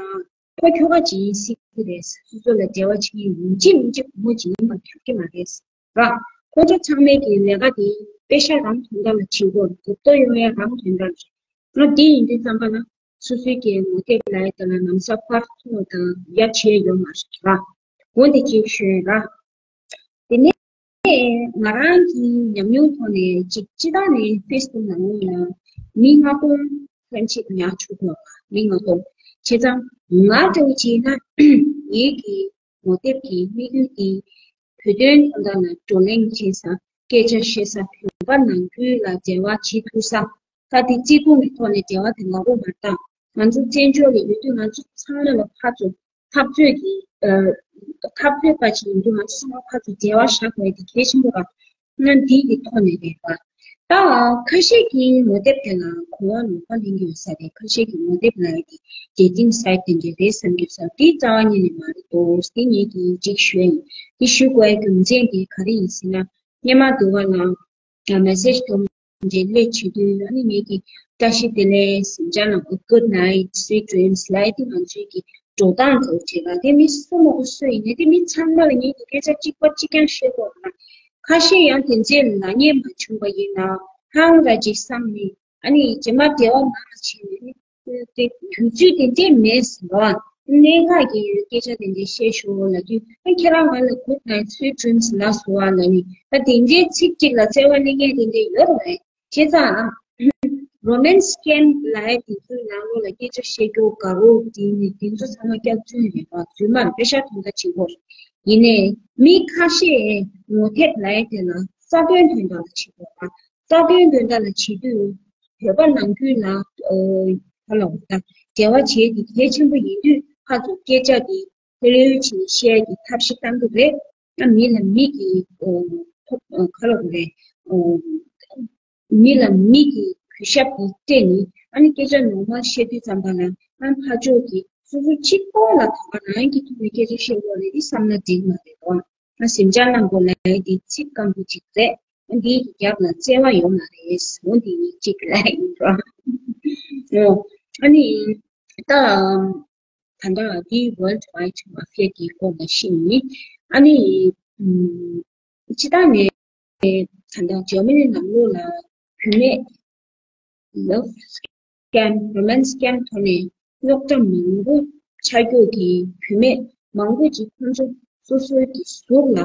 ཕོ་ཁྱོ་ག་ཅིག་ཡིན་སྲིད་ཀྱི་རེད། སོ་སོ་ལ་འབྲེལ་བ་བྱེད་མཁན་ཡིན་གཅིག་མིན་གཅིག་བུ་མོ་ཅིག་ཡིན་པ་ཁྱབ་ཀྱི་མ་རེད་ར། ཁོ་ཚོ་ཚང་མས་ཀྱི་ལས་ཀ་འདི་པེ་ཤ་རང་དོན་དག་ལ་བྱེད་དགོས། གོ་རྟོགས་ཡོང་ཡ་རང་དོན་དག་རེད། ང་འདི་ཡིན་དུས་ཙམ་པ་ལ་སོ་སོའི་ཀྱི་ངོ་དེབ་ལ་ཡ་དེ་ལ་ལམ་སང་པར་ཐོག་དང་ཡ་བྱས་ཡོད་མ་རེད་ར། འོ་འདི་གཅིག་ཤོད་ར། དེ་ནས་ང་རང་གི་ཉམས་མྱོང་ཐོག་ནས་ཅིག་སྤྱི་བཏང་ནས་ཧྥེ་སི་བུག་ནང་ལོགས་ལ་མི་ལྔ་སྟོང་ཙམ་ཅིག་ཉར་ཆོག་གི་རེད་པ། མི་ལྔ་སྟོང་། བྱས་ཙང་ང་འདྲ་བོ་བྱས་ན་ངེད་ཀྱི་ངོ་དེབ་ཀྱི་དམིགས་ཡུལ་དེ་བོད་དོན་དོན་དག་ལ་བགྲོ་གླེང་བྱེད་ས། སྐད་ཆ་བཤད་ས། བོད་པ་ནང་ཁུལ་ལ་འབྲེལ་བ་བྱེད་ཐུབ་ས། ད་དེ་བརྩེ་དུང་གི་ཐོག་ནས་འབྲེལ་བ་དེ་ལག་པོ་མ་བཏང་། ང་ཚོ་བཙན་བྱོལ་ལ་ཡོད་དུས་ང་ཚོ་ཚང་མ་ལ་ཕར་ཚུར་འཐབ་རྩོད་ཀྱི་ཨ། འཐབ་རྩོད་པ་ཞིག་ཡིན་དུས་ང་ཚོ་ཚང་མ་ཕར་ཚུར་འབྲེལ་བ་བཞག་དགོས་དེ་གལ་ཆེན་པོ་རེད། ང་འདི་གི་ཐོག་ནས་རེད་པ། ད་ཁ་ཤས་ཀྱིས་ངོ་དེབ་དེ་ལ་གོ་བ་ལོག་པ་ལེན་གྱི་ཡོད་ས་རེད། ཁ་ཤས་ཀྱིས་ངོ་དེབ་ལབ་ཡ་དེ་ཌེ་ཊིང་སའིཊ་དེ་འདྲ་རེད་བསམ་གྱི་ཡོད་ས་རེད། དེ་རྩ་བ་ཉིད་ནས་མ་རེད་དོ། དེ་ངེད་ཀྱིས་ཅིག་ཞུ་ཡ་ཡིན། དེ་ཞུ་དགོས་ཡ་རྒྱུ་མཚན་དེ་ག་རེ་ཡིན་ཟེར་ན། སྔོན་མ་དུ་བ་ལ་མེ་སེ་ཇི་དུ་འབྲེལ་ལས་བྱེད་དུས་ཨ་ནི་ངེད་ཀྱིས་བཀྲ་ཤིས་བདེ་ལེགས། གཟིམ་འཇག་ལ་good night, sweet dreams ལབ་ཡ་དེ་ང་ཚོའི་གི་འགྲོ་སྟངས་ཚོ་བྱེད་པ་དེ་མི་སུ་མ་གོ་སུ་ཡིན་ནའི་དེ་མི་ཚང་མ་ལ་ངེད་ཀྱིས་སྐད་ཆ་གཅིག་པ་གཅིག་རྐྱང་བཤད་དགོས་རེད་ན། ཁ་ཤས་ཡང་དེ་འདྲའི་ལབ་མཁན་མ་བྱུང་བ་ཡིན་ན་ཧང་ར་ཅིག་བསམ་ནས། ཨ་ནི་རྗེས་མ་འབྲེལ་བ་མང་བ་བྱས་ནས་ནི་དེ་དུས་ཚོད་དེ་འདྲས་མེད་ཟེར་བ། གནད་འགག་གི་ཡོད་སྐད་ཆ་དེ་འདྲས་བཤད་ཤོག་ལབ་དུས་ཨ་ཁྱེད་རང་ང་ལ་good night, sweet dreams ལབ་སོང་བ་ལབ་ནི་ད་དེ་འདྲས་ཚིག་གཅིག་ལ་བརྩེ་བ་གླེང་མཁན་དེ་འདྲས་ཡོད་རེད། བྱས་ཙང་romance scam ལབ་ཡ་དེ་ཚོའི་ནང་ལོགས་ལ་སྐད་ཆ་བཤད་རྒྱུ་དགའ་རབ་དེ་ནི་དེ་ཚོ་ཚང་མ་སྐྱག་རྫུན་རེད་པ། རྫུན་མར་པེ་ཤ་ཐོན་ད་བྱེད་དགོས། ཡིན་ནའི་མི་ཁ་ཤས་ངོ་དེབ་ལབ་ཡ་དེ་ལ་རྩ་དོན་དོན་དག་ལ་བྱེད་དགོས་པ། རྩ་དོན་དོན་དག་ལ་བྱེད་དུས་བོད་པ་ནང་ཁུལ་ལ་ཨོ་ཧ་ལོ་ད་འབྲེལ་བ་བྱེད་ཀྱི་གལ་ཆེན་པོ་ཡིན་དུས་ཕར་ཚུར་སྐད་ཆ་དེ་ལྷོད་ལྷོད་བྱས་བཤད་ཀྱི་ཐབས་ཤེས་གཏང་གི་རེད། ཨ་མི་ལ་མི་གི་ཨོ་ཐོབ་ཨོ་ཁ་ལོ་རེད། ཨོ་མི་ལ་མི་གི་གུས་ཞབས་ཀྱི་སྤྲད་ནས་ཨ་ནི་སྐད་ཆ་ནོར་མལ་བཤད་དུས་ཙམ་པ་ལ་ཨ་ཕར་ཕྱོགས་ཀྱི་སོ་སོ་གཅིག་པོ་ལ་ད་ག་རང་གི་ཐོག་ནས་སྐད་ཆ་བཤད་དགོས་རེད་དེ་བསམ་ན་འགྲིག་མ་རེད་དོ། ང་སེམས་ཅན་རྣམས་པོ་ལ་འདི་ཚིག་སྐམ་པོ་ཅིག་རེད། འདིའི་རྒྱབ་ལ་བརྩེ་བ་ཡོད་མ་རེད། འོ་འདི་ཡིན་གཅིག་ལ་ཡིན་རོ། ཨ་ནི་ད་ད་ལྟ་འདི་World Wide Mafia གི་སྐོར་ལ་ཤེས་ནི་ཨ་ནི་སྤྱི་བཏང་ནས་ད་ལྟ་ཇར་མ་ནི་ནང་ལོགས་ལ་བུད་མེད་love scam, romance scam ཐོག་ནས་རྙོག་དྲ་མང་པོ་ཆགས་རྒྱུ་གི་བུད་མེད་མང་པོ་ཅིག་ཁོང་ཚོ་སོ་སོའི་གི་གཟུགས་ལ་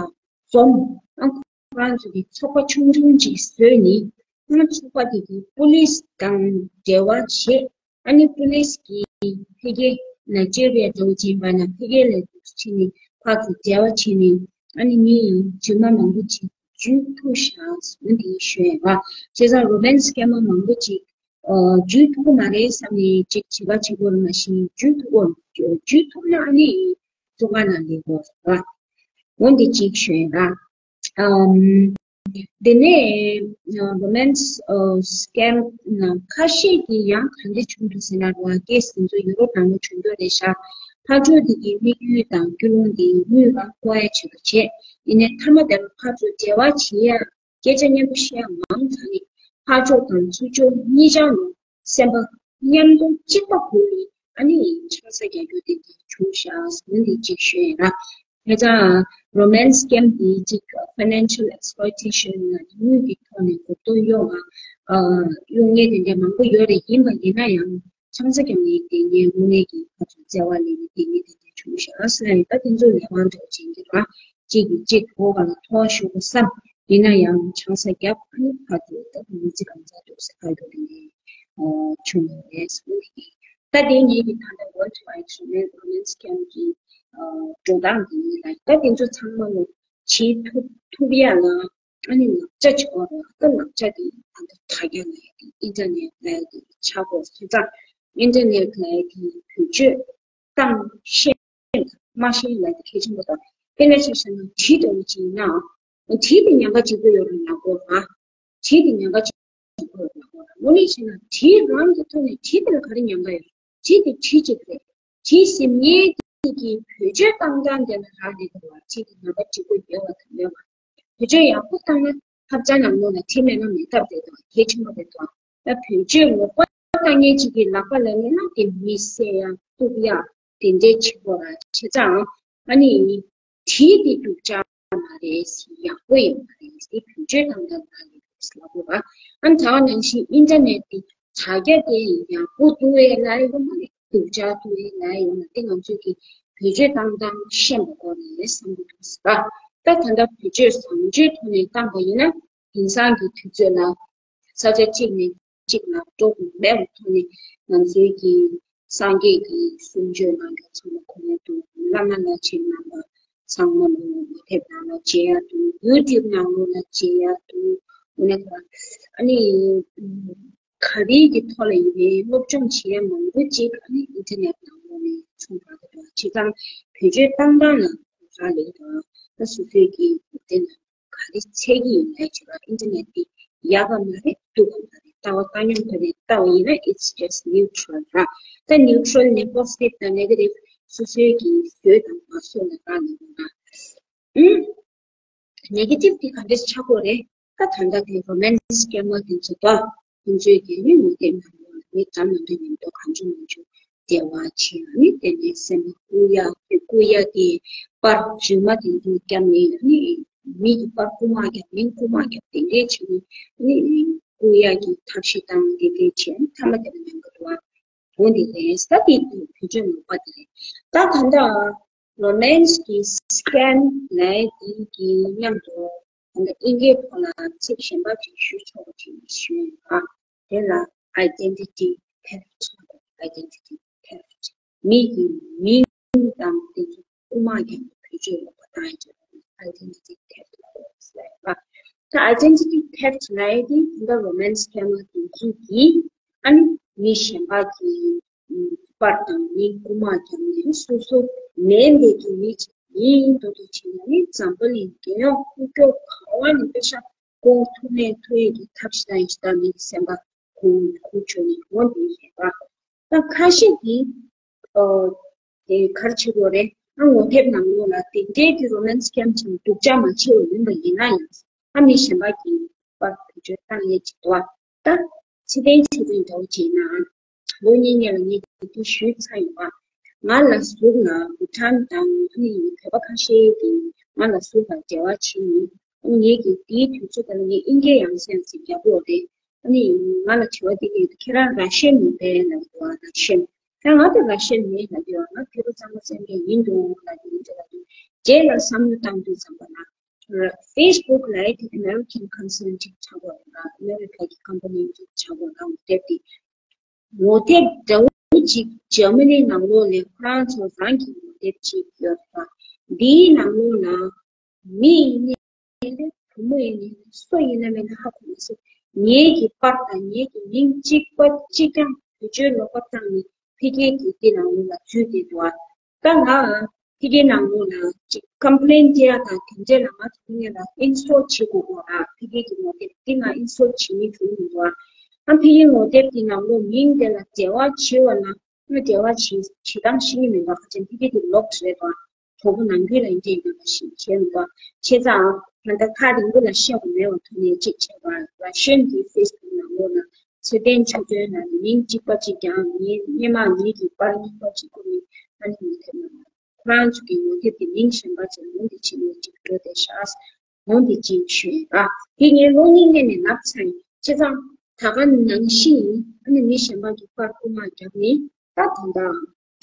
འཛོམས། ཨ་ཁོ་རང་ཚོ་གི་ཚོགས་པ་ཆུང་ཆུང་ཅིག་བཟོས་ནས་ཨ་ཚོགས་པ་དེ་གི་པུ་ལིས་དང་འབྲེལ་བ་བྱས། ཨ་ནི་པུ་ལིས་ཀྱིས་ཕ་གི་ནའི་ཇི་རི་ཡ་འདྲ་བོ་ཅིག་ཡིན་པ་ན་ཕ་གི་ལ་འདུག་ཕྱིན་ནས་ཕར་ཚུར་འབྲེལ་བ་བྱས་ནས་ཨ་ནི་མི་རྫུན་མ་མང་པོ་ཅིག་འཇུས་ཐུབ་ཤག་འོ་འདི་ཞུ་ཡ་ར། བྱས་ཙང་རོ་མན་སི་སྐྱེས་མ་མང་པོ་ཅིག་ཨ་འཇུས་ཐུབ་ཀྱི་མ་རེད་བསམ་ནས་ཅིག་བྱིས་པ་བྱེད་དགོས་རེད། མ་གཞི་འཇུས་ཐུབ་དགོས། འཇུས་ཐུབ་ན་ཨ་ནི་བཙོན་ཁང་ནང་སླེབས་དགོས་རེད་ར། འོ་འདི་གཅིག་ཞུ་ཡ་ར། ཨམ། དེ་ནས་romance scam ནང་ཁ་ཤས་ཀྱིས་ཡང་ག་འདྲ་བྱུང་འདུག་ཟེར་ན། རང་སྐད་ཟིན་ཚོ་ཡུ་རོབ་ནང་ལ་བྱུང་རྒྱུ་རེད་ཤག་ཕར་ཕྱོགས་དེ་གི་དམིགས་ཡུལ་དང་ཀུན་སློང་དེ་དངུལ་རང་བཀོག་ཡ་ཆེད་དུ་བྱས། ཡིན་ནའི་མཐའ་མ་དེར་ཕར་ཚུར་འབྲེལ་བ་བྱེད་ཡ་སྐད་ཆ་མཉམ་དུ་བཤད་ཡ་མང་ཙམ་ནས་ཕར་ཕྱོགས་དང་ཚུར་ཕྱོགས་གཉིས་ཆར་ནང་སེམས་པ་མཉམ་དུ་གཅིག་པ་ཁུར་ནས་ ཨ་ནི་ཆང་ས་རྒྱག་རྒྱུ་དེ་འདྲ་བྱུང་ཤག་ཟེར་ནས་གཅིག་ཤོད་ཡིན་ར། ད་ལྟ་romance scam འདི་གཅིག་financial exploitation ལ་དངུལ་གྱི་ཐོག་ནས་གོ་རྟོགས་གཡོ་བ་གཡོ་མཁན་དེ་འདྲ་མང་པོ་ཡོད་རེད། ཡིན་པ་ཡིན་ན་ཡང་ཆང་ས་རྒྱག་ནས་དེ་ནས་དངོས་གནས་ཀྱི་ཁ་ཚུར་བརྩེ་བ་ལེན་ནས་དེ་ནས་དེ་འདྲ་བྱུང་ཤག་ཟེར་ཡིན། ད་དེ་ཚོ་ལས་དབང་འདྲ་བོ་ཅན་གྱི་ར། གཅིག་གིས་གཅིག་གོ་བ་ལ་ཐོག་ཤོར་བསམ། ཡིན་ན་ཡང་ཆང་ས་རྒྱབ་ཨ་ནི་ཕར་ཚུར་ད་མི་ཚེ་གང་ཚར་འདུག་ཟེར་ཕར་ཚུར་དེ་འདྲ་བྱུང་ཡོད་རེད་ཟེར་ནས། ད་དེ་ངེད་ཀྱི་ད་ལྟ་World Wide Romance Scam གི་འགྲོ་སྟངས་དེ་ཡིན་ལ། ད་དེ་ཚོ་ཚང་མ་ལ་བྱེད་ཐུབ་ཐུབ་ཡ་ལ་ཨ་ནི་ལག་ཆ་བྱེད་དགོས་རེད། ད་ལག་ཆ་དེ་ད་ལྟ་དྲ་རྒྱ་ལ་ཡ་དེ་ཨིན་ཊར་ནེཊ་ལ་ཡ་དེ་ཆགས་དགོས་སོང་ཙང་ཨིན་ཊར་ནེཊ་ལ་ཡ་དེ་བེད་སྤྱོད་བཏང་ཤེས་མ་ཤེས་ལ་དེ་གལ་ཆེན་པོ་དང་། དཔེར་ན་ཆ་བཞག་ན་གྲི་འདྲ་བོ་ཅིག་ཡིན་ན། གྲི་དེ་ཉེན་ཁ་ཆེན་པོ་ཡོད་རེད་ལབ་དགོས་རེད། གྲི་དེ་ཉེན་ཁ་ཆེན་པོ་ཡོད་རེད་ལབ་དགོས་རེད། དངོས་གནས་བྱས་ན་གྲི་རང་གི་ཐོག་ནས་གྲི་དེ་ལ་ག་རེ་ཉེན་ཁ་ཡོད། གྲི་དེ་གྲི་གཅིག་རེད། གྲི་ཟིན་མཁན་དེ་གི་བེད་སྤྱོད་བཏང་སྟངས་དེ་ལ་རག་ལས་ཀྱི་རེད་བ། གྲི་དེ་ཉེན་ཁ་འགྲིག་པོ་ཡོད་བ་དང་མེད་བ། བེད་སྤྱོད་ཡག་པོ་བཏང་ན་ཧབ་ཅང་ནང་ལོགས་ལ་གྲི་མེད་ན་མེད་ཐབས་རེད་དོ། གལ་ཆེན་པོ་རེད་དོ། ད་བེད་སྤྱོད་ངོ་མ་བཏང་མཁན་ཅིག་གི་ལག་པ་ལ་ཉན་ན་དེ་མི་བསད་ཡ་གཏུབ་ཡ་དེ་འདྲའི་བྱེད་དགོས་ར། བྱས་ཙང་ཨ་ནི་གྲི་དེ་སྡུག་ཅག་མ་རེད། ཡག་པོ་ཡོད་མ་རེད། དེ་བེད་སྤྱོད་བཏང་སྟངས་ལ་རེད་ལབ་དགོས་ར། ཨ་ནི་ད་ག་ནང་བཞིན་ཨིན་ཊར་ནེཊ་དེ་དྲ་རྒྱ་དེ་ཡག་པོ་འདུག་ཨེ་ལབ་ཡ་ཡོད་མ་རེད། སྡུག་ཅག་འདུག་ཨེ་ལབ་ཡ་ཡོད་མ་རེད། དེ་ང་ཚོས་ཀྱི་བེད་སྤྱོད་བཏང་སྟངས་ཤེས་པ་དགོས་རེད་བསམ་གྱི་འདུག་ཟེར་བ། ད་ད་ལྟ་བེད་སྤྱོད་བཟང་སྤྱོད་ཐོག་ནས་བཏང་པ་ཡིན་ན་དེང་སང་གི་དུས་ཚོད་ལ་ས་ཆ་གཅིག་ནས་གཅིག་ལ་འགྲོ་དགོས་མེད་པའི་ཐོག་ནས་ང་ཚོའི་གི་སངས་རྒྱས་ཀྱི་གསུང་ཆོས་གནང་མཁན་ཚང་མ་གོ་ཡ་འདུག་བླ་མ་བླ་ཆེན་རྣམ་པ་ཚང་མ་ལ་ངོ་དེབ་ནང་ལ་མཇལ་ཡ་འདུག་ཡུ་ཊུབ་ནང་ལོགས་ལ་མཇལ་ཡ་འདུག་འོ་ན་ཨ་ནི་ག་རེ་གི་ཐོག་ལ་ཡིན་ནའི་སློབ་སྦྱོང་བྱེད་ཡ་མང་པོ་ཅིག་ཨ་ནི་ཨིན་ཊར་ནེཊ་ནང་ལོགས་ནས་ཚོང་རག་གི་འདུག་བྱས་ཙང་བེད་སྤྱོད་བཏང་སྟངས་ལ་རག་ལས་འདུག་ད་སོ་སོའི་གི་དེ་ན་ག་རེ་འཚོལ་གྱི་ཡིན་ལབ་བྱས་པ་ཨིན་ཊར་ནེཊ་དེ་ཡག་པ་མ་རེད་སྡུག་པ་མ་རེད། ལྟ་བ་ལྟ་སྙོམས་ཐོག་ནས་ལྟ་བ་ཡིན་ན་it's just neutral ར། ད་ནིའུ་ཊི་རལ་ནས་པོ་སི་ཊིབ་དང་ནེ་གེ་ཊིབ་སོ་སོའི་གི་བཟོས་དང་མ་བཟོས་ལ་རག་ལས་འདུག་ན། ཨུམ། ནེ་གེ་ཊིབ་དེ་ག་འདྲས་ཆགས་ཀྱི་ཡོད་རེད། ད་ད་ལྟ་དེ་རོ་མན་སི་སི་སྐྱེ་དམན་དེ་ཚོ་ད་ཁོང་ཚོའི་གི་ནི་ངོ་དེབ་ནང་ལོགས་ལ་མི་འདྲ་མི་འདྲ་མཉམ་དུ་གང་བྱུང་མང་བྱུང་འབྲེལ་བ་བྱས། ཨ་ནི་དེ་ནས་སེམས་པ་བཀུག་ཡ་དེ་བཀུག་ཡ་དེ་པར་རྫུན་མ་དེ་ཚོ་བརྒྱབ་ནས་ཨ་ནི་མི་གི་པར་རྐུ་མ་བརྒྱབ་མིང་རྐུ་མ་བརྒྱབ་དེ་འདྲས་བྱས་ནས་ཨ་ནི་བཀུག་ཡ་གི་ཐབས་ཤེས་བཏང་དེ་འདྲས་བྱས། ཨ་ནི་མཐའ་མ་དེ་ལ་མེད་པ་འགྲོ་བ། འོ་འདི་རེད། ད་དེ་དུས་བེད་སྤྱོད་ནུས་པ་དེ་རེད། ད་ད་ལྟ་རོ་མན་སི་གི་སི་ཀེམ་ལབ་ཡ་དེ་གི་མཉམ་དུ་ད་ལྟ་དབྱིན་སྐད་ཐོག་ལ་ཚིག་གཞན་པ་ཅིག་ཞུ་ཆོག་པ་ཅིག་ཞུས་ཡིན་པ། དེ་ལ་ཨའི་ཌེན་ཊི་ཊི་ཐེབ་ཊི། ཨའི་ཌེན་ཊི་ཊི་ཐེབ་ཊི། མི་གི་མིང་དང་དེ་ཚོ་རྐུ་མ་རྒྱག་ནས་བེད་སྤྱོད་ལོག་པ་བཏང་ཡ་ཅིག་ལ་ཨའི་ཌེན་ཊི་ཊི་ཐེབ་ཊི་ལབ་ཡོད་རེད་པ། ད་ཨའི་ཌེན་ཊི་ཊི་ཐེབ་ཊི་ལབ་ཡ་དེ་ད་ལྟ་རོ་མན་སི་སི་སྐྱེ་དམན་དེ་ཚོ་གིས་ཨ་ནི་མི་གཞན་པ་གི་པར་དང་མིང་རྐུ་མ་བརྒྱབ་ནས་སོ་སོ་མིན་པའི་གི་མི་ཅིག་ཡིན་མདོག་མདོག་བྱས་ནས་ནི་འཛམ་བུ་གླིང་རྒྱལ་ཡོངས་ཁུག་ཀྱོག་ག་བ་ནས་པེ་ཤ་བཀོག་ཐུབ་མེད་ཐུབ་ཡས་ཀྱི་ཐབས་ཤེས་དང་ཡིན་ད་མི་གི་སེམས་པ་ཁུག་ཁུག་ཆོག་ནས་འོ་འདི་རེད་པ། ད་ཁ་ཤས་ཀྱིས་ཨོ་དེ་ག་རེ་བྱེད་དགོས་རེད། ཨ་ངོ་དེབ་ནང་ལོགས་ལ་དེ་འདྲའི་གི་རོ་མན་སི་སི་སྐྱེ་དམན་ཅིག་སྡུག་ཅག་མ་བྱེད་པ་ཡིན་པ་ཡིན་ན་ཡང་ཨ་མི་གཞན་པ་གི་པར་བེད་སྤྱོད་བཏང་ཡས་ཅིག་འདུག་བ། ད་ཚིག་དོན་ཆུང་ཆུང་འདྲ་བོ་བྱས་ན། ལོ་གཉིས་སྔོན་ལ་ངས་དེ་དུས་ཞུས་ཚར་ཡོད་པ། ང་ལ་ཟུར་ལ་བྷུ་ཊན་དང་ཨ་ནི་བོད་པ་ཁ་ཤས་ཀྱིས་ང་ལ་ཟུར་ལ་འབྲེལ་བ་བྱས་ནས་ཨ་ནི་ངེད་ཀྱིས་དེའི་དུས་ཚོད་དེ་ལ་ངས་དབྱིན་སྐད་ཡང་སེ་ཡང་སེ་རྒྱག་གི་ཡོད་རེད། ཨ་ནི་ང་ལ་དྲི་བ་དེ་གས་ཁྱེད་རང་ར་ཤན་ཡིན་པས་ལབ་འདུག་བ། ར་ཤན། ཡང་ང་དེ་ར་ཤན་མིན་ལབ་འདུག་བ། ང་བོད་པ་གཙང་མ་བཙན་མཁན་ཡིན་འདུག་ལབ་འདུག་ལབ་འདུག་རྗེས་ལ་བསམ་བློ་བཏང་དུས་ཙམ་པ་ལ། ཕེ་སི་བུག་ལ་དེ་ཨ་མེ་རི་ཀན་ཁོན་སོལ་ཅིག་ཆགས་པ་རེད་ལ། ཨ་མེ་རི་ཀ་གི་ཀམ་པ་ནི་ཅིག་ཆགས་པ་རེད་ལ། ངོ་དེབ་དེ། ངོ་དེབ་འདྲ་བོ་ཅིག་འཇར་མ་ནི་ནང་ལོགས་ལ་ཁོ་རང་ཚོ་རང་གི་ངོ་དེབ་ཅིག་ཡོད་རེད་པ། འདིའི་ནང་ལོགས་ལ་མི་ཡིན་ནའི་བུ་མོ་ཡིན་ནའི་སུ་ཡིན་ན་མིན་ན་ཧ་གོ་མ་སོང་། ངེད་ཀྱི་པར་དང་ངེད་ཀྱི་མིང་གཅིག་པ་གཅིག་རྐྱང་བེད་སྤྱོད་ལོག་པ་བཏང་ནས་ཕ་གིའི་གི་དེ་ནང་ལོགས་ལ་འཛུལ་བསྡད་འདུག་ཨ། ད་ང་ཕ་གིའི་ནང་ལོགས་ལ་ཅིག་ཀམ་པི་ལེན་སྤྲད་ཡ་དང་དེ་འདྲས་ལ་ང་དེ་ནས་ལ་ཨིན་སི་ཊོལ་བྱེད་དགོས་གོ་ར། ཕ་གི་གི་ངོ་དེབ་འདི་ང་ཨིན་སི་ཊོལ་བྱེད་མི་ཐུབ་མི་འདུག་ཨ། ཨ་ཕ་གིའི་ངོ་དེབ་འདི་ནང་ལོགས་མིང་དེ་ལ་འབྲེལ་བ་བྱེད་པ་ན་ང་འབྲེལ་བ་བྱེད་བྱེད་སྟངས་ཤེས་ཀྱི་མི་འདུག་ཁ་ཅན་ཕ་གི་དེ་ལོག་རེད་པ། གྲོགས་པོ་ནང་ཁུལ་ལ་འདྲེས་ཡོད་པ་ཞིག་བྱས་མི་འདུག་ཨ། བྱས་ཙང་ང་ད་ཐག་རིང་པོ་ལ་བཤད་དགོས་མེད་པ་ཐོག་ནས་གཅིག་བྱས་པ་ར་ཤན་གྱི་ཕེ་སི་བུག་ནང་ལོགས་ལ། ཚེ་བརྟན་ཆོས་སྒྲོན་ལ་ནི་མིང་གཅིག་པ་གཅིག་ཀྱང་མིན། སྔོན་མ་མི་གི་པར་རྙིང་པ་གཅིག་ཁོ་ནི་ཨ་ནི་མི་ཐེབས་ན། ཁོ་རང་ཚོ་གི་ངོ་དེབ་དེ་མིང་གཞན་པ་ཅིག་ལུང་དེ་ཕྱིན་ནས་ཅིག་འགྲོ་བསྡད་ཤག་ལུང་དེ་ཅིག་ཞུས་ཡིན་པ། དེ་ངས་ལོ་གཉིས་སྔོན་ནས་ལབ་ཚར་ཡིན། བྱས་ཙང་ད་ག་ནང་བཞིན་ཨ་ནི་མི་གཞན་པ་གི་པར་རྐུ་མ་བརྒྱབ་ནས་ད་ད་ལྟ་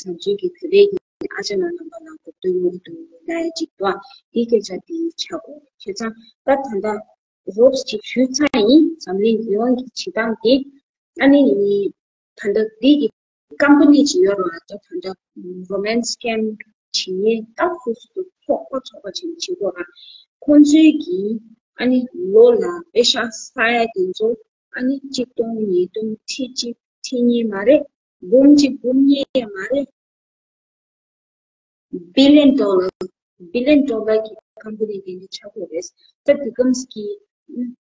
ང་ཚོའི་གི་བོད་པའི་གི་ཨ་ཅག་ལགས་རྣམ་པ་ལ་གོ་བསྡུར་ཡོང་གི་འདུག་ལབ་ཡ་ཅིག་འདུག་དེའི་སྐད་ཆ་དེ་ཆགས་དགོས། བྱས་ཙང་ད་ད་ལྟ་རོབ་ཅིག་ཞུས་ཚར་ཡིན། འཛམ་གླིང་ཡོངས་ཀྱི་བྱེད་སྟངས་དེ་ཨ་ནི་ད་ལྟ་འདི་གི་ཀམ་པ་ནི་ཅིག་ཡོད་རེད་བ། ད་ལྟ་རོ་མན་སི་ཀེམ་བྱེད་མཁན་ད་སོ་སོ་ཚོགས་པ་ཚོགས་པ་ཅིག་བྱེད་དགོས་ར། ཁོང་ཚོའི་གི་ཨ་ནི་ལོ་ལ་པེ་ཤ་ས་ཡ་དེ་ཚོ་ཨ་ནི་གཅིག་སྟོང་ཉིས་སྟོང་ཁྲི་གཅིག་ཁྲི་གཉིས་མ་རེད། འབུམ་གཅིག་འབུམ་གཉིས་ཡང་མ་རེད། བི་ལི་ཡན་ཌོ་ལར། བི་ལི་ཡན་ཌོ་ལར་གྱི་ཀམ་པ་ནི་དེ་འདྲ་ཆགས་ཀྱི་རེད། ད་དེ་གམ་གྱི་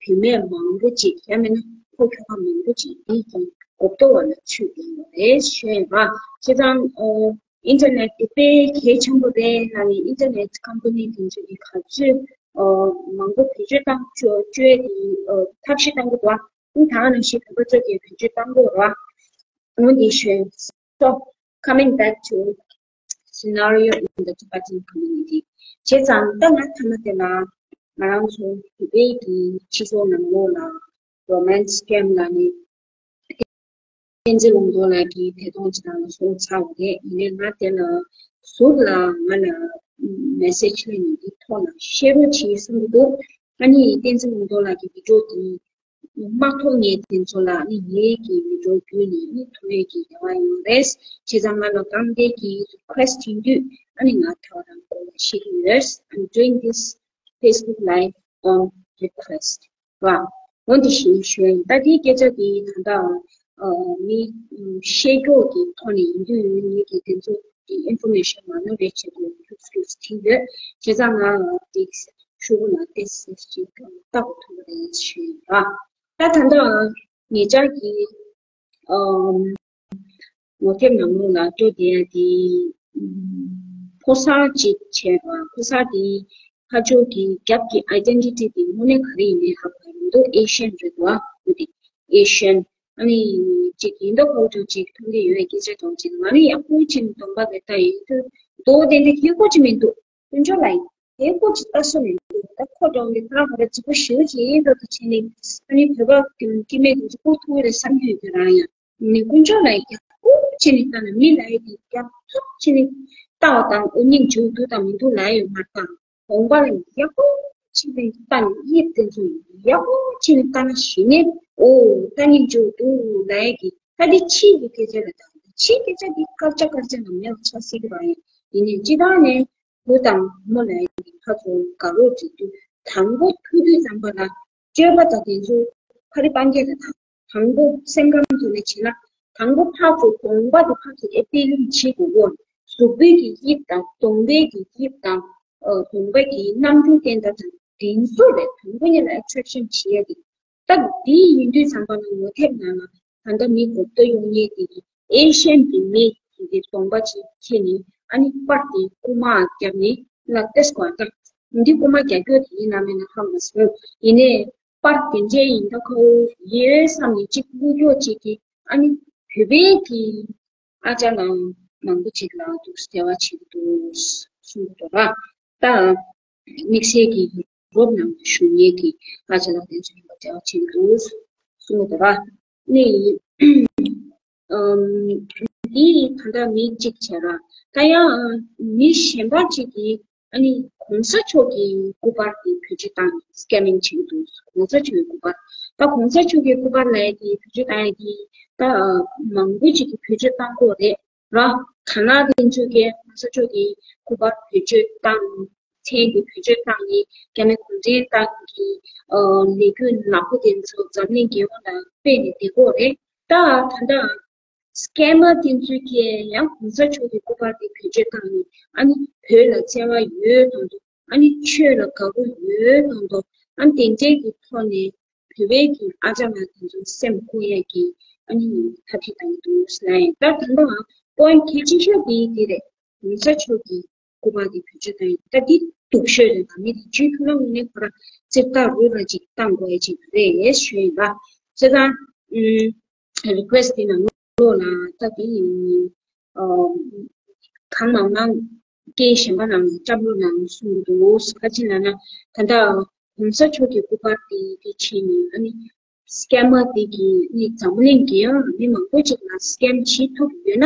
བུད་མེད་མང་པོ་ཅིག་ཡང་མིན་ན་ཕོ་ཁྱོ་ག་མང་པོ་ཅིག་དེ་གི་གོ་རྟོགས་ལ་ཆུད་ཡོད་རེད་ཞུ་ཡིན་པ། བྱས་ཙང་ཨིན་ཊར་ནེཊ་དེ་དཔེ་གལ་ཆེན་པོ་རེད་ལབ་ནས་ཨིན་ཊར་ནེཊ་ཀམ་པ་ནི་དེ་ཚོ་གི་ག་ཚོད་མང་པོ་བེད་སྤྱོད་བཏང་བཅུག་བཅུག་ཡས་དེ་ཐབས་ཤེས་བཏང་གི་འདུག་བ། ད་ག་ནང་བཞིན་བོད་པ་ཚོ་གི་བེད་སྤྱོད་བཏང་དགོས་རེད་བ། འོ་འདི་ཞུ་ཡིན། So, coming back to scenario in the Tibetan community. བྱས་ཙང་ད་ང་ཐ་མ་དེ་ལ་ང་རང་ཚོ་བོད་པའི་གི་སྤྱི་ཚོགས་ནང་ལོགས་ལ་རོ་མན་སི་ཀེམ་ལ་ནི་བསྟན་འཛིན་ལུང་རྟོགས་ལགས་ཀྱིས་ཐད་གཏོང་ཅིག་ནང་ལ་སོང་ཚར་བ་རེད། ཡིན་ནའི་ང་དེ་ལ་ཟུར་ལ་ང་ལ་མེ་སེ་ཇི་སླེབས་ནས་འདི་ཐོག་ལ་བཤད་རོགས་བྱེད་བསམ་གྱི་འདུག་ཨ་ནི་བསྟན་འཛིན་ལུང་རྟོགས་ལགས་ཀྱི་བི་ཌི་ཡོ་འདི་མ་མཐོང་མཁན་དེ་ཚོ་ལ་ནི་ངེད་ཀྱི་མི་འགྲོ་བརྒྱུད་ནས་ནི་མཐོང་ཡས་ཀྱི་རེ་བ་ཡོད་རེད། བྱས་ཙང་ང་ལ་གང་ལྟར་གྱི་རི་ཁུ་ཨེ་སི་ཊི་བྱེད་དུས་ཨ་ནི་ང་ཐོག་རང་སྐོར་ལ་ཤེས་ཀྱི་ཡོད། I'm doing this Facebook live on request. ར། འོན་ཏེ་ཞེས་ཞུ་ཡིན། ད་དེའི་སྐད་ཆ་དེ་ད་ལྟ་ཨ་མི་ཤེས་རྒྱུ་གི་ཐོག་ནས་ཡིན་དུས་ངེད་ཀྱི་དེ་ཚོ་གི་ཨིན་ཕོར་མེ་ཤན་མང་ཉུང་རེ་བྱེད་དུ་ཐུགས་སུ་ཐིག་ཡོད། བྱས་ཙང་ང་དེ་ཤུ་གུ་ལ་ཏེ་སེ་ཅིག་ལྟ་བ་ཐུབ་པ་རེད་ཞུས་ཡིན་པ། ད་ད་ལྟ་ངེད་ཅག་གི་ཨམ་ངོ་དེབ་ནང་ལོགས་ལ་སྤྲོ་བསྡད་ཡ་དེ་ཕོ་གསར་ཅིག་བྱས་པ། ཕོ་གསར་དེ་ཕར་ཕྱོགས་ཀྱི་རྒྱབ་ཀྱི་ཨའི་ཌེན་ཊི་ཊི་དེ་དངོས་གནས་ག་རེ་ཡིན་མིན་ཧ་གོ་ཡ་མི་འདུག་ཨེ་ཤི་ཡན་རེད་བ། འོ་དེ་ཨེ་ཤི་ཡན་ཨ་ནི་ཅིག་ཡིན་མདོག་ཁ་པོ་ཅིག་མཐོང་གི་ཡོད་སྐད་ཆ་དང་ཅིག་ང་ནི་ཡག་པོ་ཅིག་གདོང་པ་རེད། ད་ཡིན་དུས་མདོག་དེ་འདྲ་ཡག་པོ་ཅིག་མི་འདུག་དཀོན་མཆོག་ལ་ཡག་པོ་ཅིག་ལྟ་སོ་མི་འདུག་ད་ཁོ་གདོང་གི་ཐང་ཁ་ར་རྫིག་པོ་ཞེ་པོ་ཅིག་ཡིན་འདུག་ད་བྱས་ནས་ཨ་ནི་བོད་པ་གི་སྐྱེ་དམན་དེ་ཚོ་ཁུག་ཐུབ་ཀྱི་རེད་བསམ་གྱི་ཡོད་ཀྱི་རང་ཡང་། ནི་དཀོན་མཆོག་ལ་ཡག་པོ་བྱས་ནས་ལྟ་ན་མི་ལ་ཡ་དེ་ཡག་ཐག་བྱས་ནས་ལྟ་བ་དང་། ཨོ་སྙིང་རྗེ་པོ་འདུག་དང་མི་འདུག་ལབ་ཡ་ཡོད་མ་རེད་དང་། གདོང་པ་ལ་ཡག་པོ་བྱས་ནས་ལྟ་ནས་དབྱིབས་དེ་ཚོ་ཡག་པོ་བྱས་ནས་ལྟ་ན་གཞི་ནས་ཨོ་ད་སྙིང་རྗེ་པོ་འདུག་ལབ་ཡ་གི་ད་འདི་ཕྱིའི་གི་སྐད་ཆ་རེད་དང་། ཕྱིའི་སྐད་ཆ་འདི་སྐར་ཆ་སྐར་ཆ་ནང་མེད་པ་ཆགས་སྲིད་ཀྱི་རེད། ཡིན་ནའི་སྤྱིར་བཏང་ནས་བུ་དང་མོ་ལ་ཡ་གི་ཕར་ཚུར་དགའ་རོགས་བྱེད་དུས་དང་པོ་ཐུག་དུས་ཙམ་པ་ལ་སྤྱོད་པ་དང་དེ་ཚོ་ཕ་རི་སྤང་རྒྱ་རེད་དང་། དང་པོ་སེམས་ཁམས་ཐོག་ནས་བྱས་ན། དང་པོ་ཕར་ཚུར་གདོང་པ་དེ་ཕར་ཚུར་ཨེ་པི་ལིང་བྱེད་དགོས་གོ། གཟུགས་པོའི་གི་དབྱིབས་དང་གདོང་པའི་གི་དབྱིབས་དང་། ཨ་གདོང་པའི་གི་རྣམ་འགྱུར་བསྟན་སྟངས་དང་དེ་ཚོ་རེད། དང་པོ་ཉིད་ལ་ཨེ་ཊེ་རེག་ཤན་བྱེད་ཡ་དེ། ད་འདི་ཡིན་དུས་ཙམ་པ་ལ་ངོ་དེབ་ནང་ལ་ད་ལྟ་མི་གོ་བརྡ་ཡོང་མཁན་དེ་གི་ཨེ་ཤི་ཡན་གི་མི་དེ་གི་གདོང་པ་ཅིག་ཁྱེར་ནས་ཨ་ནི་པར་དེ་རྐུ་མ་བརྒྱབ་ནས་ལ་ཏེས་གོ་ད་འདི་རྐུ་མ་རྒྱག་རྒྱུ་དེ་ཡིན་ན་མིན་ན་ཧ་མ་སོང་། ཡིན་ནའི། པར་དེ་འདྲའི་ཡིན་ད་ཁོ་ཡོད་བསམ་ནས་གཅིག་བླུགས་ཀྱོག་གཅིག་གིས་ཨ་ནི་བོད་པའི་གི་ཨ་ཅག་ལགས་མང་པོ་ཅིག་ལ་འདུག་འབྲེལ་བ་བྱེད་ཀྱི་འདུག་གསུང་གི་འདུག་ར། ད་དམིགས་བསལ་གྱི་ཡུ་རོབ་ནང་བཞུགས་མཁན་གྱི་ཨ་ཅག་ལགས་དེ་ཚོ་ཡིན་པ་འབྲེལ་བ་བྱེད་ཀྱི་འདུག་གསུང་གི་འདུག་ར། ནི་ཨམ། འདི་ད་ལྟ་མི་གཅིག་བྱས་ར། ད་ཡང་མི་གཞན་པ་གཅིག་གིས་ཨ་ནི་གོང་ས་མཆོག་གི་སྐུ་པར་དེ་བེད་སྤྱོད་བཏང་། སི་ཀེ་མིང་བྱེད་ཀྱི་འདུག་གོང་ས་མཆོག་གི་སྐུ་པར། ད་གོང་ས་མཆོག་གི་སྐུ་པར་ལབ་ཡ་དེ་བེད་སྤྱོད་བཏང་ཡ་དེ་ད་མང་པོ་ཅིག་གིས་བེད་སྤྱོད་བཏང་གི་ཡོད་རེད་ར། ག་ན་དེ་ཚོ་གིས་གོང་ས་མཆོག་གི་སྐུ་པར་བེད་སྤྱོད་བཏང་། མཚན་དེ་བེད་སྤྱོད་བཏང་ནས་རྒྱ་མི་གུང་ཁྲན་ཏང་གི་ལས་འགུལ་ནག་པོ་དེ་ཚོ་འཛམ་གླིང་རྒྱལ་ཡོངས་ལ་སྤེལ་ནས་བསྡད་ཀྱི་ཡོད་རེད། ད་ད་ལྟ་སི་ཀེ་མར་དེ་ཚོས་ཀྱིས་ཡང་གོང་ས་མཆོག་གི་སྐུ་པར་དེ་བེད་སྤྱོད་བཏང་ནས་ཨ་ནི་བོད་ལ་བརྩེ་བ་ཡོད་དང་དུ། ཨ་ནི་ཆོས་ལ་དགའ་པོ་ཡོད་དང་དུ། ཨ་ནི་དེ་འདྲའི་གི་ཐོག་ནས་བོད་པའི་གི་ཨ་ཅག་ལགས་དེ་ཚོ་སེམས་བཀུག་ཡས་ཀྱི་ཨ་ནི་ཐབས་ཤེས་བཏང་གི་འདུག་ཟེར་ན་ཡང་། ད་ད་ལྟ་པོ་ཡིན་ཊི་གལ་ཆེ་ཤོས་དེ་དེ་རེད། གོང་ས་མཆོག་གི་སྐུ་པར་དེ་བེད་སྤྱོད་བཏང་ཡོད། ད་འདི་སྡུག་ཤོས་རེད། ད་མི་དེ་རྗེས་ཐུག་ན་དངོས་གནས་ཁོ་རང་རྩིབ་ཐག་རུ་ར་ཅིག་བཏང་དགོས་ཡ་ཅིག་རེད་ཞུ་ཡིན་པ། བྱས་ཙང་ request དེ་ནང་ལོགས་ལ་ད་དེ་ཡིན། གང་མང་མང་སྐད་གཞན་པ་ནང་སྐྱབས་ལོ་ནང་གསུང་གི་འདུག་ག་ཅི་ལབ་ན། ད་ལྟ་གོང་ས་མཆོག་གི་སྐུ་པར་དེ་དེ་བྱས་ནས་ཨ་ནི་སྐེམ་མ་དེ་གིས་ཨ་ནི་འཛམ་བུ་གླིང་གི་ཡང་མི་མང་པོ་ཅིག་ལ་སྐེམ་བྱེད་ཐུབ་ཡོད་ན།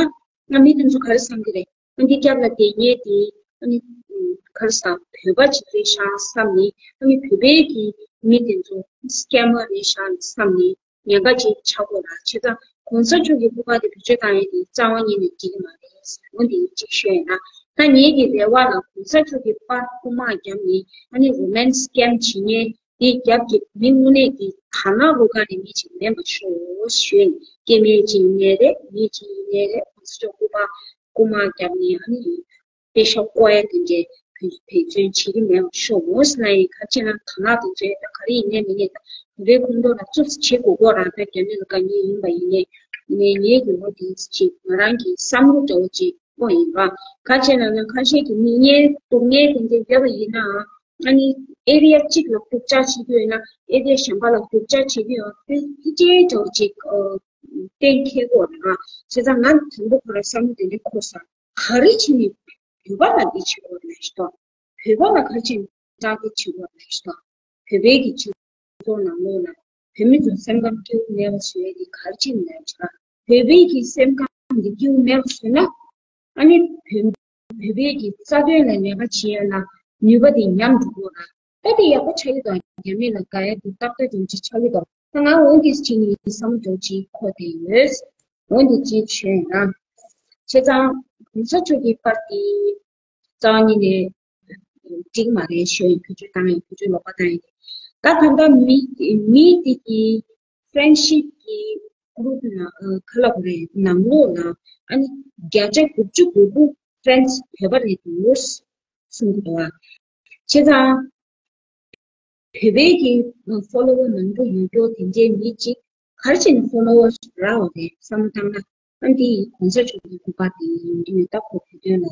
ང་མི་དེ་ཚོ་ག་རེ་བསམ་གི་རེད། ཨ་ནི་སྐྱབས་ལ་དེ་ཉེ་དེ་ཨ་ནི་ག་རེ་ཟ་བོད་པ་ཅིག་རེད་ཤག་བསམ་ནས། ཨ་ནི་བོད་པའི་གི་མི་དེ་ཚོ་སྐེམ་མ་རེད་ཤག་བསམ་ནས། ཉེན་ཁ་ཅིག་ཆགས་དགོས་ལ། བྱས་ཙང་གོང་ས་མཆོག་གི་སྐུ་པར་དེ་བེད་སྤྱོད་བཏང་ཡས་དེ་རྩ་བ་ཉིད་ནས་འགྲིག་གི་མ་རེད། འོ་འདི་གཅིག་ཤོད་ཡིན་ན། ད་ངེད་ཀྱི་རེ་བ་ལ་གོང་ས་མཆོག་གི་པར་རྐུ་མ་བརྒྱབ་ནས་ཨ་ནི་རོ་མན་སི་སི་སྐེམ་བྱེད་མཁན་དེ་རྒྱབ་ཀྱི་མི་དངོས་གནས་ཀྱི་དར་ནག་རུ་ཁག་ནས་མི་ཅིག་མེད་པ་ཤོག་ཞུ་ཡིན། སྐྱེ་དམན་ཅིག་ཡིན་ནའི་རེད། མི་ཅིག་ཡིན་ནའི་རེད། གོང་ས་མཆོག་སྐུ་པར་རྐུ་མ་བརྒྱབ་ནས་ཨ་ནི་པེ་ཤ་བརྐོ་ཡ་དེ་འདྲའི་བེད་བེད་སྤྱོད་བྱེད་ཀྱི་མེད་པ་ཤོག་འོ་ཟེར་ན་ཡིན། ག་ཅི་ན་དར་ནག་དེ་ཚོས་ད་ག་རེ་ཡིན་ནའི་མིན་ནའི་ད་བོད་པའི་ཁོངས་གཏོགས་ལ་ཙུག་ཙིག་བྱེད་དགོས་གོ་ར། ད་རྒྱ་མི་ལ་དགའ་ཉེ་ཡིན་པ་ཡིན་ནའི་ནས་ངེད་ཀྱི་འོ་དེ་ཅིག་ང་རང་གི་བསམ་བློ་འདྲ་བོ་ཅིག་སྤོ་ཡིན་པ། ག་ཅི་ན་ན་ཁ་ཤས་ཀྱི་མི་ངན་སྡུག་བསྔལ་དེ་འདྲའི་ཡོད་པ་ཡིན་ན་ཨ་ནི་ཨེ་རི་ཡ་གཅིག་ལ་རྒྱུག་ཆ་བྱེད་རྒྱུ་ཡོད་ན་ཨེ་རི་ཡ་གཞན་པ་ལ་རྒྱུག་ཆ་བྱེད་རྒྱུ་ཡོད་དེ་ཕལ་ཆེར་འདྲ་བོ་ཅིག་གཏན་འཁེལ་དགོས་ར། བྱས་ཙང་ང་དང་པོ་ཁོ་ར་བསམ་བློ་དེ་འདྲའི་འཁོར་ས། ག་རེ་བྱས་ནས་བོད་པ་ལ་འདི་བྱེད་དགོས་རེད་ཞུ་དང་། བོད་པ་ལ་ག་རེ་བྱས་ནས་བཀྲག་མདངས་བྱེད་དགོས་རེད་ཞུ་དང་། བོད་པའི་གི་སྤྱི་ཚོགས་ནང་ལོགས་ལ་བོད་མི་ཚོ་སེམས་ཁམས་སྐྱིད་པོ་མེད་པ་བཟོ་ཡ་དེ་ག་རེ་བྱས་ནས་ལབ་ཞུ་དང་། བོད་པའི་གི་སེམས་ཁམས་འདི་སྐྱིད་པོ་མེད་པ་བཟོས་ན་ཨ་ནི་བོད་བོད་པའི་གི་རྩ་དོན་ལ་ལས་ཀ་བྱེད་ཡ་ལ་ནུས་པ་དེ་ཉམས་འགྲོ་གི་རེད། ད་དེ་ཡག་པོ་ཆགས་ཀྱི་འདུག་རྒྱ་མི་ལ་དགའ་ཡ་དེ་ཏག་ཏག་ཅིག་ཆགས་ཀྱི་འདུག་ད་ང་འོ་འདི་བྱས་ནས་བསམ་བློ་ཅིག་འཁོར་བསྡད་ཡོད། འོ་འདི་ཅིག་ཞུས་ན། བྱས་ཙང་གོང་ས་མཆོག་གི་པར་དེ་རྩ་བ་ཉིད་ནས་འགྲིག་མ་རེད་ཞུ་ཡིན། བེད་སྤྱོད་བཏང་ཡིན། བེད་སྤྱོད་ལོག་པ་བཏང་ཡིན། ད་ད་ལྟ་མི་མི་དེ་གི་ཕྲེན་ཤིབ་ཀྱི་གུ་རུབ་ནང་ཨ་ག་ལབ་དགོས་རེད། ནང་ལོགས་ལ་ཨ་ནི་བརྒྱ་ཆ་དགུ་བཅུ་གོ་དགུ་ཕྲེན་སི་བོད་པ་རེད་འདུག་གསུང་གི་འདུག་ཨ། བྱས་ཙང་བོད་པའི་གི་ཕོ་ལོ་ཝར་མང་པོ་ཡོད་རྒྱུ་དེ་འདྲའི་མི་གཅིག་ག་རེ་བྱས་ནས་ཕོ་ལོ་ཝར་རག་པ་རེད་བསམ་བློ་བཏང་ན། ཨ་འདི་གོང་ས་མཆོག་གི་སྐུ་པར་དེ་ཡིན་དུས་ད་ཁོ་བོད་དོན་ལ་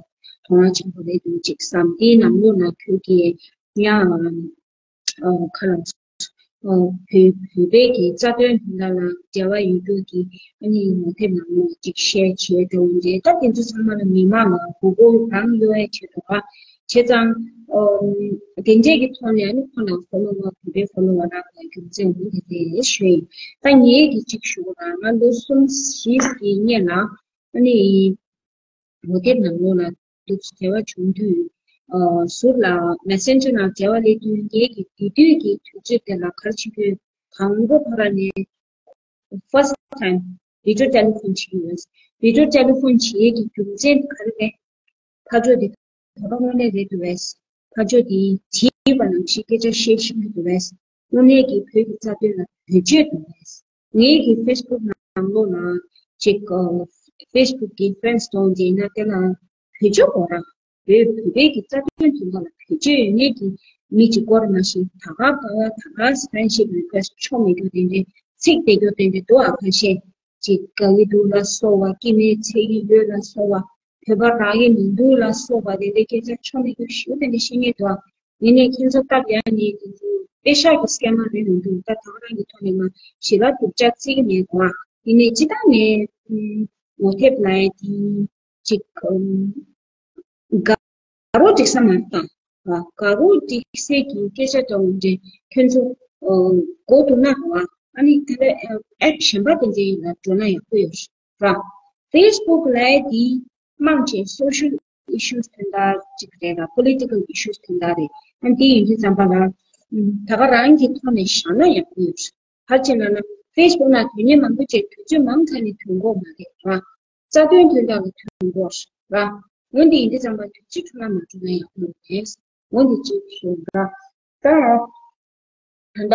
དོ་སྣང་ཆེན་པོ་རེད་འདུག་ཅིག་བསམ། དེའི་ནང་ལོགས་ལ་ཁྱོད་ཀྱིས་ཡང་ཨ་ཁ་ལ་ཨ་བོད་བོད་པའི་གི་རྩ་དོན་དོན་དག་ལ་འབྲེལ་བ་ཡོད་རྒྱུ་གི་ཨ་ནི་ངོ་དེབ་ནང་ལོགས་ཅིག་ཤེར་བྱས་འགྲོ་འདྲ། ད་དེ་ཚོ་ཚང་མ་ལ་མི་མང་ལ་མགོ་སྐོར་རང་གཡོ་ཡ་བྱེད་འདུག་པ། བྱས་ཙང་ཨོ་དེ་འདྲས་ཀྱི་ཐོག་ནས་ཨ་ནི་ཁོ་ལ་ཕོ་ལོ་ཝར་བོད་པའི་ཕོ་ལོ་ཝར་རག་པའི་རྒྱུ་མཚན་འོ་དེ་རེད་ཞུ་ཡིན། ད་ངས་ཀྱི་གཅིག་ཞུ་དགོས་ན་ང་ལོ་གསུམ་བཞི་གི་སྔོན་ལ་ཨ་ནི་ངོ་དེབ་ནང་ལོགས་ལ་འདུག་འབྲེལ་བ་བྱུང་དུས་ཨ་ཟུར་ལ་མེ་སེན་ཇར་ནང་འབྲེལ་བ་སླེབས་དུས་ངས་ཀྱི་དེ་དུས་ཀྱི་དུས་ཚོད་དེ་ལ་ག་རེ་བྱེད་དགོས། དང་པོ་ཁོ་ར་ནས་first time video telephone བྱས་ཡོད། video telephone བྱེད་ཡས་ཀྱི་རྒྱུ་མཚན་དེ་ག་རེ་རེད། ཕར་ཕྱོགས་དེ་དོ་ར་དངོས་གནས་རེད་འདུག་བས། ཕར་ཕྱོགས་དེ་བྲིས་པ་ནང་བཞིན་སྐད་ཆ་བཤད་ཤེས་ཀྱི་འདུག་བས། དངོས་གནས་ཀྱི་བོད་ཀྱི་རྩ་དོན་ལ་བེད་སྤྱོད་འདུག་བས། ངའི་གི་ཕེ་སི་བུག་ནང་ལོགས་ལ་ཅིག་ཕེ་སི་བུག་གི་ཕེ་རེན་སི་གཏོང་བྱས་ན་དེ་ལ་བེད་སྤྱོད་དགོས་ར། བོད་བོད་པའི་གི་རྩ་དོན་དོན་དག་ལ་བེད་སྤྱོད་ཡོད་མཁན་གྱི་མི་གཅིག་སྐོར་མ་ཤེས། ད་ག་ག་ད་ག་friendship request ཆོ་མེད་རྒྱུ་དེ་འདྲའི་ཚིག་དེ་རྒྱུ་དེ་འདྲའི་འདུག་ཨ། ཁ་ཤས་ཅིག་དགའ་གི་འདུག་ལ་སོགས་པ། སྐྱེ་དམན་འཚེ་གི་ཡོད་ལ་སོགས་པ། བོད་པ་རག་གི་མི་འདུག་ལ་སོགས་པ་དེ་འདྲའི་སྐད་ཆ་ཆོ་མེད་རྒྱུ་ཞུ་དེ་འདྲ་བཤད་མཁན་འདུག་ཨ། ཡིན་ནའི་ཁྱེད་ཚོ་སྟབས་ཡག་ནས་དེ་ཚོ་པེ་ཤག་གི་སྐེམ་མ་རེད་མི་འདུག་ད་ད་ག་རང་གི་ཐོག་ནས་མ་ཞི་ལ་སྡུག་ཅག་བརྩི་གི་མེད་འདུག་ཨ། ཡིན་ནའི་སྤྱི་བཏང་ནས་ངོ་དེབ་ལ་དེ་ཅིག་དགའ་རོགས་སྒྲིག་ས་མ་རེད་ད། དགའ་རོགས་སྒྲིག་སའི་གི་སྐད་ཆ་དང་འདྲ་ཁྱོད་ཚོ་མགོ་འདུག་ན་ར། ཨ་ནི་དེ་ལ་ཨེབ་གཞན་པ་དེ་འདྲའི་ལ་འགྲོ་ན་ཡག་པོ་ཡོད་ར། ཕེ་སི་བུག་ལ་དེ་མང་ཆེ་social issues དོན་དག་ཅིག་རེད་ར། political issues དོན་དག་རེད། ཨ་ནི་དེ་ཡིན་དུས་ཙམ་པ་ལ་ད་ག་རང་གི་ཐོག་ནས་བཞག་ན་ཡག་པོ་ཡོད་ར། ག་རེ་བྱས་ན་ན་ཕེ་སི་བུག་ནང་དོན་གཉེར་མང་པོ་བྱས་དུས་ཚོད་མང་ཙམ་ནས་ཐོན་གོ་མ་རེད་ར། རྩ་དོན་དོན་དག་ལ་ཐོན་དགོས་ར། འོན་ཏེ་ཡིན་དུས་ཙམ་པ་དུས་ཚོད་འཕྲོ་བརླག་མ་འགྲོ་ན་ཡག་པོ་རེད། འོན་ཏེ་ཅིག་ཞུ་ར། ད་ད་ལྟ་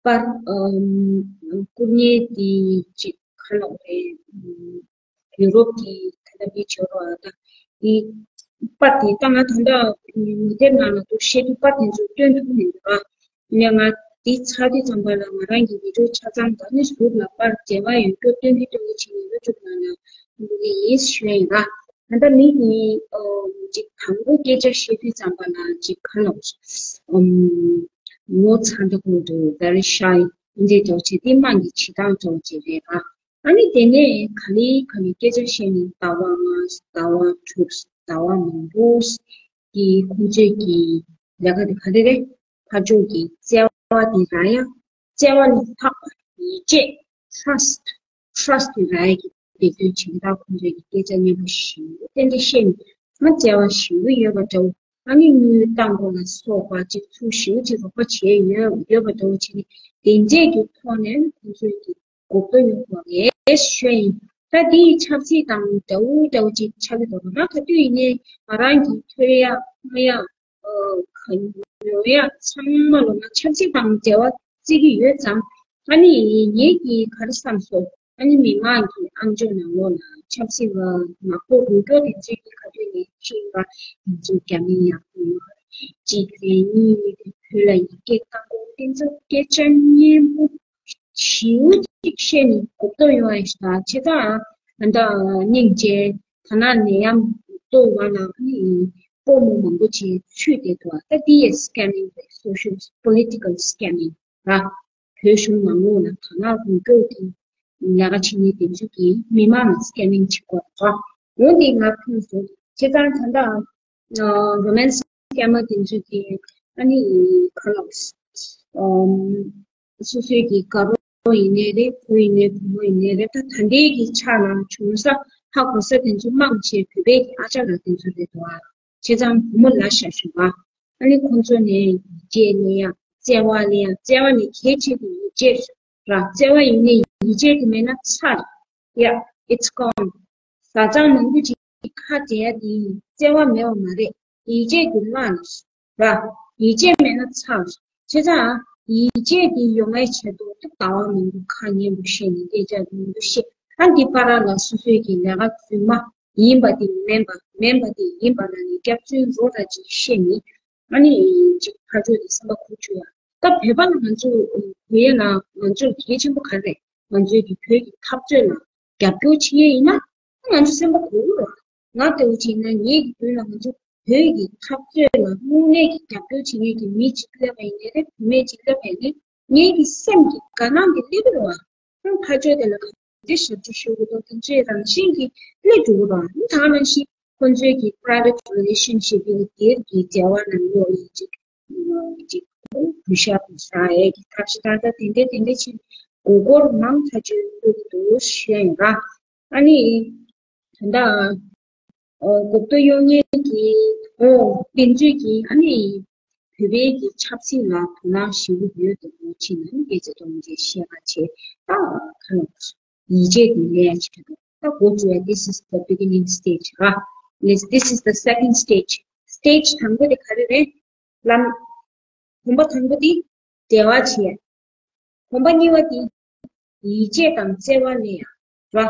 པར་བསྐུར་མཁན་དེ་ཅིག་ག་ལབ་རེད། ཡུ་རོབ་ཀྱི་ད་ལྟ་མི་བྱེད་རོགས་ཨ། ད་དེ་པར་དེ་ད་ང་ད་ལྟ་ངོ་དེབ་ནང་ལ་འདུག་བཤད་དུས་པར་དེ་ཚོ་སྟོན་ཐུབ་མི་འདུག་ཨ། ཡིན་ནའི་ང་འདི་ཚར་དུས་ཙམ་པ་ལ་ང་རང་གི་བི་ཌིའོ་ཆ་ཚང་དང་ནི་ཟུར་ལ་པར་འབྲེལ་བ་ཡོད་རྒྱུ་སྟོན་གྱི་སྟོན་གྱི་བྱས་ནས་ཡུ་ཊུབ་ནང་ལ་འདུག་གི་ཡིན་ཞུ་ཡ་ཡིན་ར། ད་ལྟ་མི་གཉིས་ཨོ་ཅིག་དང་པོ་སྐད་ཆ་བཤད་དུས་ཙམ་པ་ལ་ཅིག་ག་ལབ་ཨམ་ངོ་ཚ་འདུག་གོ་འདུག very shy འདི་འདྲ་འདྲ་བོ་བྱས་ཏེ་དམངས་ཀྱི་བྱེད་སྟངས་འདྲ་བོ་ཅིག་རེད་པ། ཨ་ནི་དེ་ནས་ག་ལེ་ག་ལེ་སྐད་ཆ་བཤད་ནས་ཟླ་བ་ལྔ་ཟླ་བ་དྲུག་ཟླ་བ་མང་པོ་གི་ཁོང་ཚོས་ཀྱི་ལས་ཀ་དེ་ག་རེ་རེད། ཕར་ཕྱོགས་ཀྱི་བརྩེ་བ་དེ་རག་ཡ། བརྩེ་བ་ལས་ལྷག་པ་ཡིད་ཆེས། ཊྲ་སི་ཊི། ཊྲ་སི་ཊི་དེ་རག་ཡ་གི་འབད་བརྩོན་བྱེད་ཀྱི་འདུག་ཁོང་ཚོས་ཀྱི་སྐད་ཆ་སྙན་པོ་ཞེ་པོ་ཏན་ཏན་བཤད་ནས་ང་བརྩེ་བ་ཞེ་པོ་ཡོད་པ་འདྲ་བོ། ཨ་ནི་དངུལ་བཏང་དགོས་ལ་སོགས་པ་ཅིག་ཚུར་ཞེ་པོ་ཅིག་རོགས་པ་བྱས་ཡོད་ཡོད་པ་འདྲ་བོ་བྱས་ནས་དེ་འདྲས་ཀྱི་ཐོག་ནས་ཁོང་ཚོས་ཀྱི་གོ་རྟོགས་ཡོང་དགོས་རེད་ཞུ་ཡ་ཡིན། ད་དེའི་ཆབ་སྲིད་དང་འདྲ་བོ་འདྲ་བོ་ཅིག་ཆགས་ཀྱི་འདུག་ང་ག་དུས་ཡིན་ནའི་ང་རང་གི་ཐོས་ཡ་མཐོང་ཡ་ཨ་ག་ཉོ་ཡ་ཚང་མ་ལོ་ན་ཆབ་སྲིད་དང་འབྲེལ་བ་བརྩི་གི་ཡོད་ཙང་། ཨ་ནི་ངེད་ཀྱིས་ག་རེ་བསམ་སོང་། ཨ་ནི་མི་མང་གི་ཨང་ཅོག་ནང་ལོགས་ལ་ཆབ་སྲིད་པ་ནག་པོ་རུ་སྐྱོར་དེ་ཚོའི་གི་ཁ་ཐུག་ནས་ཁྱིམ་པ་དེ་ཚོ་རྒྱ་མི་ཡག་པོ་ཡོད་རེད། གཅིག་རེད། གཉིས་རེད། བོད་ལ་ཡི་གེ་བཏང་དགོས་དེ་ཚོ་སྐད་ཆ་སྙན་པོ་ཞེ་པོ་ཅིག་བཤད་ནས་གོ་རྟོགས་ཡོང་བ་ཞིག་དང་། བྱས་ཙང་ད་ལྟ་སྙིང་རྗེ་ད་ན་ནད་ཡམས་ཏོག་བ་ལ་ཨ་ནི་སྤོ་མོ་མང་པོ་ཅིག་ཚུད་བསྡད་འདུག་ད་འདི་ཡི་སི་ཀེ་མིང་རེད། སོ་ཤལ་པོ་ལི་ཊི་ཀལ་སི་ཀེ་མིང་ར། བོད་གཞུང་ནང་ལོགས་ལ་དར་ནག་རུ་སྐྱོར་གྱི་ལས་ཀ་བྱེད་མཁན་དེ་ཚོ་གིས་མི་མང་ལ་སི་ཀེ་མིང་བྱེད་དགོས་རེད། འོ་འདི་ང་ཁུངས་བཟུང་། བྱས་ཙང་ད་ལྟ་ཨ་རོ་མན་སི་ཀེ་མ་དེ་ཚོ་གིས་ཨ་ནི་ག་ལ་ཨམ་སོ་སོའི་གི་དགའ་རོགས་ཡིན་ནའི་རེད། བུ་ཡིན་ནའི་བུ་མོ་ཡིན་ནའི་རེད། ད་ད་ལྟའི་གི་ཆ་ལ་བྱུང་ས་ཧ་གོ་ས་དེ་ཚོ་མང་ཆེ་བོད་པའི་གི་ཨ་ཅག་ལགས་དེ་ཚོ་རེད་འདུག་ཨ། བྱས་ཙང་བུ་མོ་ལ་ཤ་ཞུ་བ། ཨ་ནི་ཁོང་ཚོ་ནས་ཡིད་ཆེས་ལེན་ཡ། བརྩེ་བ་ལེན་ཡ། བརྩེ་བ་ནི་གལ་ཆེ་གི་ཡིད་ཆེས་ར། བརྩེ་བ་ཡིན་ནའི་ཡིད་ཆེས་དེ་མེད་ན་ཚར། Yeah, it's gone. བཟའ་ཚང་མང་པོ་ཅིག་ཁ་བྲལ་ཡ་དེ་བརྩེ་བ་མེད་པ་མ་རེད། ཡིད་ཆེས་དེ་བརླག་ནས་ར། ཡིད་ཆེས་མེད་ན་ཚར། བྱས་ཙང་ཡིད་ཆེས་དེ་ཡོང་བའི་ཆེད་དུ་ད་ཟླ་བ་མང་པོ་ཁ་སྙན་པོ་བཤད་ནས་སྐད་ཆ་མང་པོ་བཤད། ཨ་འདི་བར་ལ་སོ་སོའི་གི་ལས་ཀ་རྫུན་མ་ཡིན་པ་དེ་མིན་པ། མིན་པ་དེ་ཡིན་པ་ལ་ནི་སྐྱག་རྫུན་རོ་འདྲ་ཅིག་བཤད་ནས། ཨ་ནི་ཅིག་ཕར་ཕྱོགས་དེ་སེམས་པ་ཁུར་བཅུག་ཡ། ད་བོད་པ་ལ་ང་ཚོ་བོད་ཡ་ལ་ང་ཚོར་གལ་ཆེན་པོ་ག་རེ་རེད། ང་ཚོའི་གི་བོད་ཀྱི་འཐབ་རྩོད་ལ་རྒྱབ་སྐྱོར་བྱེད་ཡས་ཡིན་ན། ང་ཚོ་སེམས་པ་གོ་གི་རེད། ང་ལྟ་བུ་ཅིག་ཡིན་ན་ངེད་ཀྱི་མདུན་ལ་ང་ཚོ་བོད་ཀྱི་འཐབ་རྩོད་ལ་དངོས་གནས་ཀྱི་རྒྱབ་སྐྱོར་བྱེད་མཁན་གྱི་མི་ཅིག་སླེབས་པ་ཡིན་ནའི་རེད། བུད་མེད་ཅིག་སླེབས་པ་ཡིན་ནའི་ངེད་ཀྱི་སེམས་ཀྱི་དགའ་སྣང་དེ་སླེབས་ཀྱི་རེད་བ། ཁོང་ཕར་ཕྱོགས་དེ་ལ་ག་འདྲ་ཞབས་ཕྱི་ཞུ་དགོས་འདུག་དེ་ཚོའི་རང་བཞིན་གྱིས་སླེབས་འགྲོ་གི་རེད་བ། ད་ག་ནང་བཞིན་ཁོང་ཚོའི་གི་private relationship ཡིན་ནའི་སྒེར་གྱི་འབྲེལ་བ་ནང་ལོགས་ལ་ཅིག་ཅིག་གུས་ཞབས་བཟང་ཡས་ཀྱི་ཐབས་ཤེས་ད་ལྟ་དེ་འདྲས་དེ་འདྲས་ཅིག་མགོ་སྐོར་མང་ཐག་ཆོད་ཐུག་གི་འདུག་ཞུ་ཡ་ཡིན་ར། ཨ་ནི་ད་ལྟ་ཨ་གོ་རྟོགས་ཡོང་མཁན་གྱི་འོ་དེ་ཚོས་ཀྱི་ཨ་ནི་བོད་པའི་གི་ཆབ་སྲིད་ལ་དོ་སྣང་ཞེ་པོ་ཡོད་འདུག་ཅེས་ནས་སྐད་ཆ་གཏོང་རྒྱུ་བཤད་པ་བྱས། ད་ག་ལ་ཡིད་ཆེས་དེ་སླེབས་ཡ་ཆེད་དུ་ད་འགོ་བཙུགས་ཡ། This is the beginning stage ར། This, this is the second stage. Stage དང་པོ་དེ་ག་རེ་རེད། ལམ། གོམ་པ་དང་པོ་དེ་འབྲེལ་བ་བྱེད་ཡ། གོམ་པ་གཉིས་པ་དེ་ཡིད་ཆེས་དང་བརྩེ་བ་ལེན་ཡ་ར།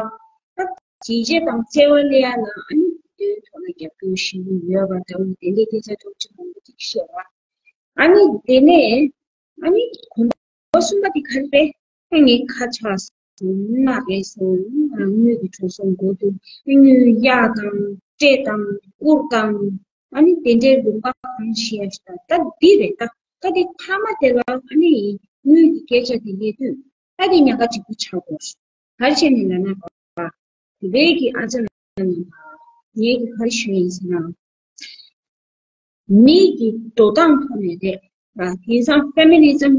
ད་ཡིད་ཆེས་དང་བརྩེ་བ་ལེན་ཡ་ལ་ཨ་ནི་དེའི་ཐོག་ལ་རྒྱབ་སྐྱོར་ཞུ་གི་ཡོད་པ་འདྲ་བོ་དེ་འདྲའི་སྐད་ཆ་ཐོག་ཅིག་མང་པོ་ཅིག་བཤད་པ། ཨ་ནི་དེ་ནས་ཨ་ནི་གོམ་པ་གསུམ་པ་དེ་ག་རེ་རེད། ཨ་ནི་ཁ་ཆག་སོང་། རྣ་རེད་སོང་། དངུལ་གྱི་འགྲོ་སོང་འགོ་འདུག་དངུལ་གཡར་དང་སྤྲད་དང་བསྐུར་དང་། ཨ་ནི་དེ་འདྲའི་ལུང་པ་གང་ཤེས་ཤག་ད་འདི་རེད་ད། ད་དེ་མཐའ་མ་དེ་ལ་ཨ་ནི་དངུལ་གྱི་སྐད་ཆ་དེ་སླེབས་དུས་ད་དེ་ཉག་ག་གཅིག་པུ་ཆགས་དགོས། ག་རེ་བྱས་ནས་ལབ་ན་བ། བོད་པའི་གི་ཨ་ཅག་རྣམས་ལ་ངས་གི་ག་རེ་ཞུ་ཡིན་ཟེར་ན། མི་གི་འགྲོ་སྟངས་ཐོག་ནས་རེད་ར། དེང་སང་ཕེ་མི་ནི་ཛམ་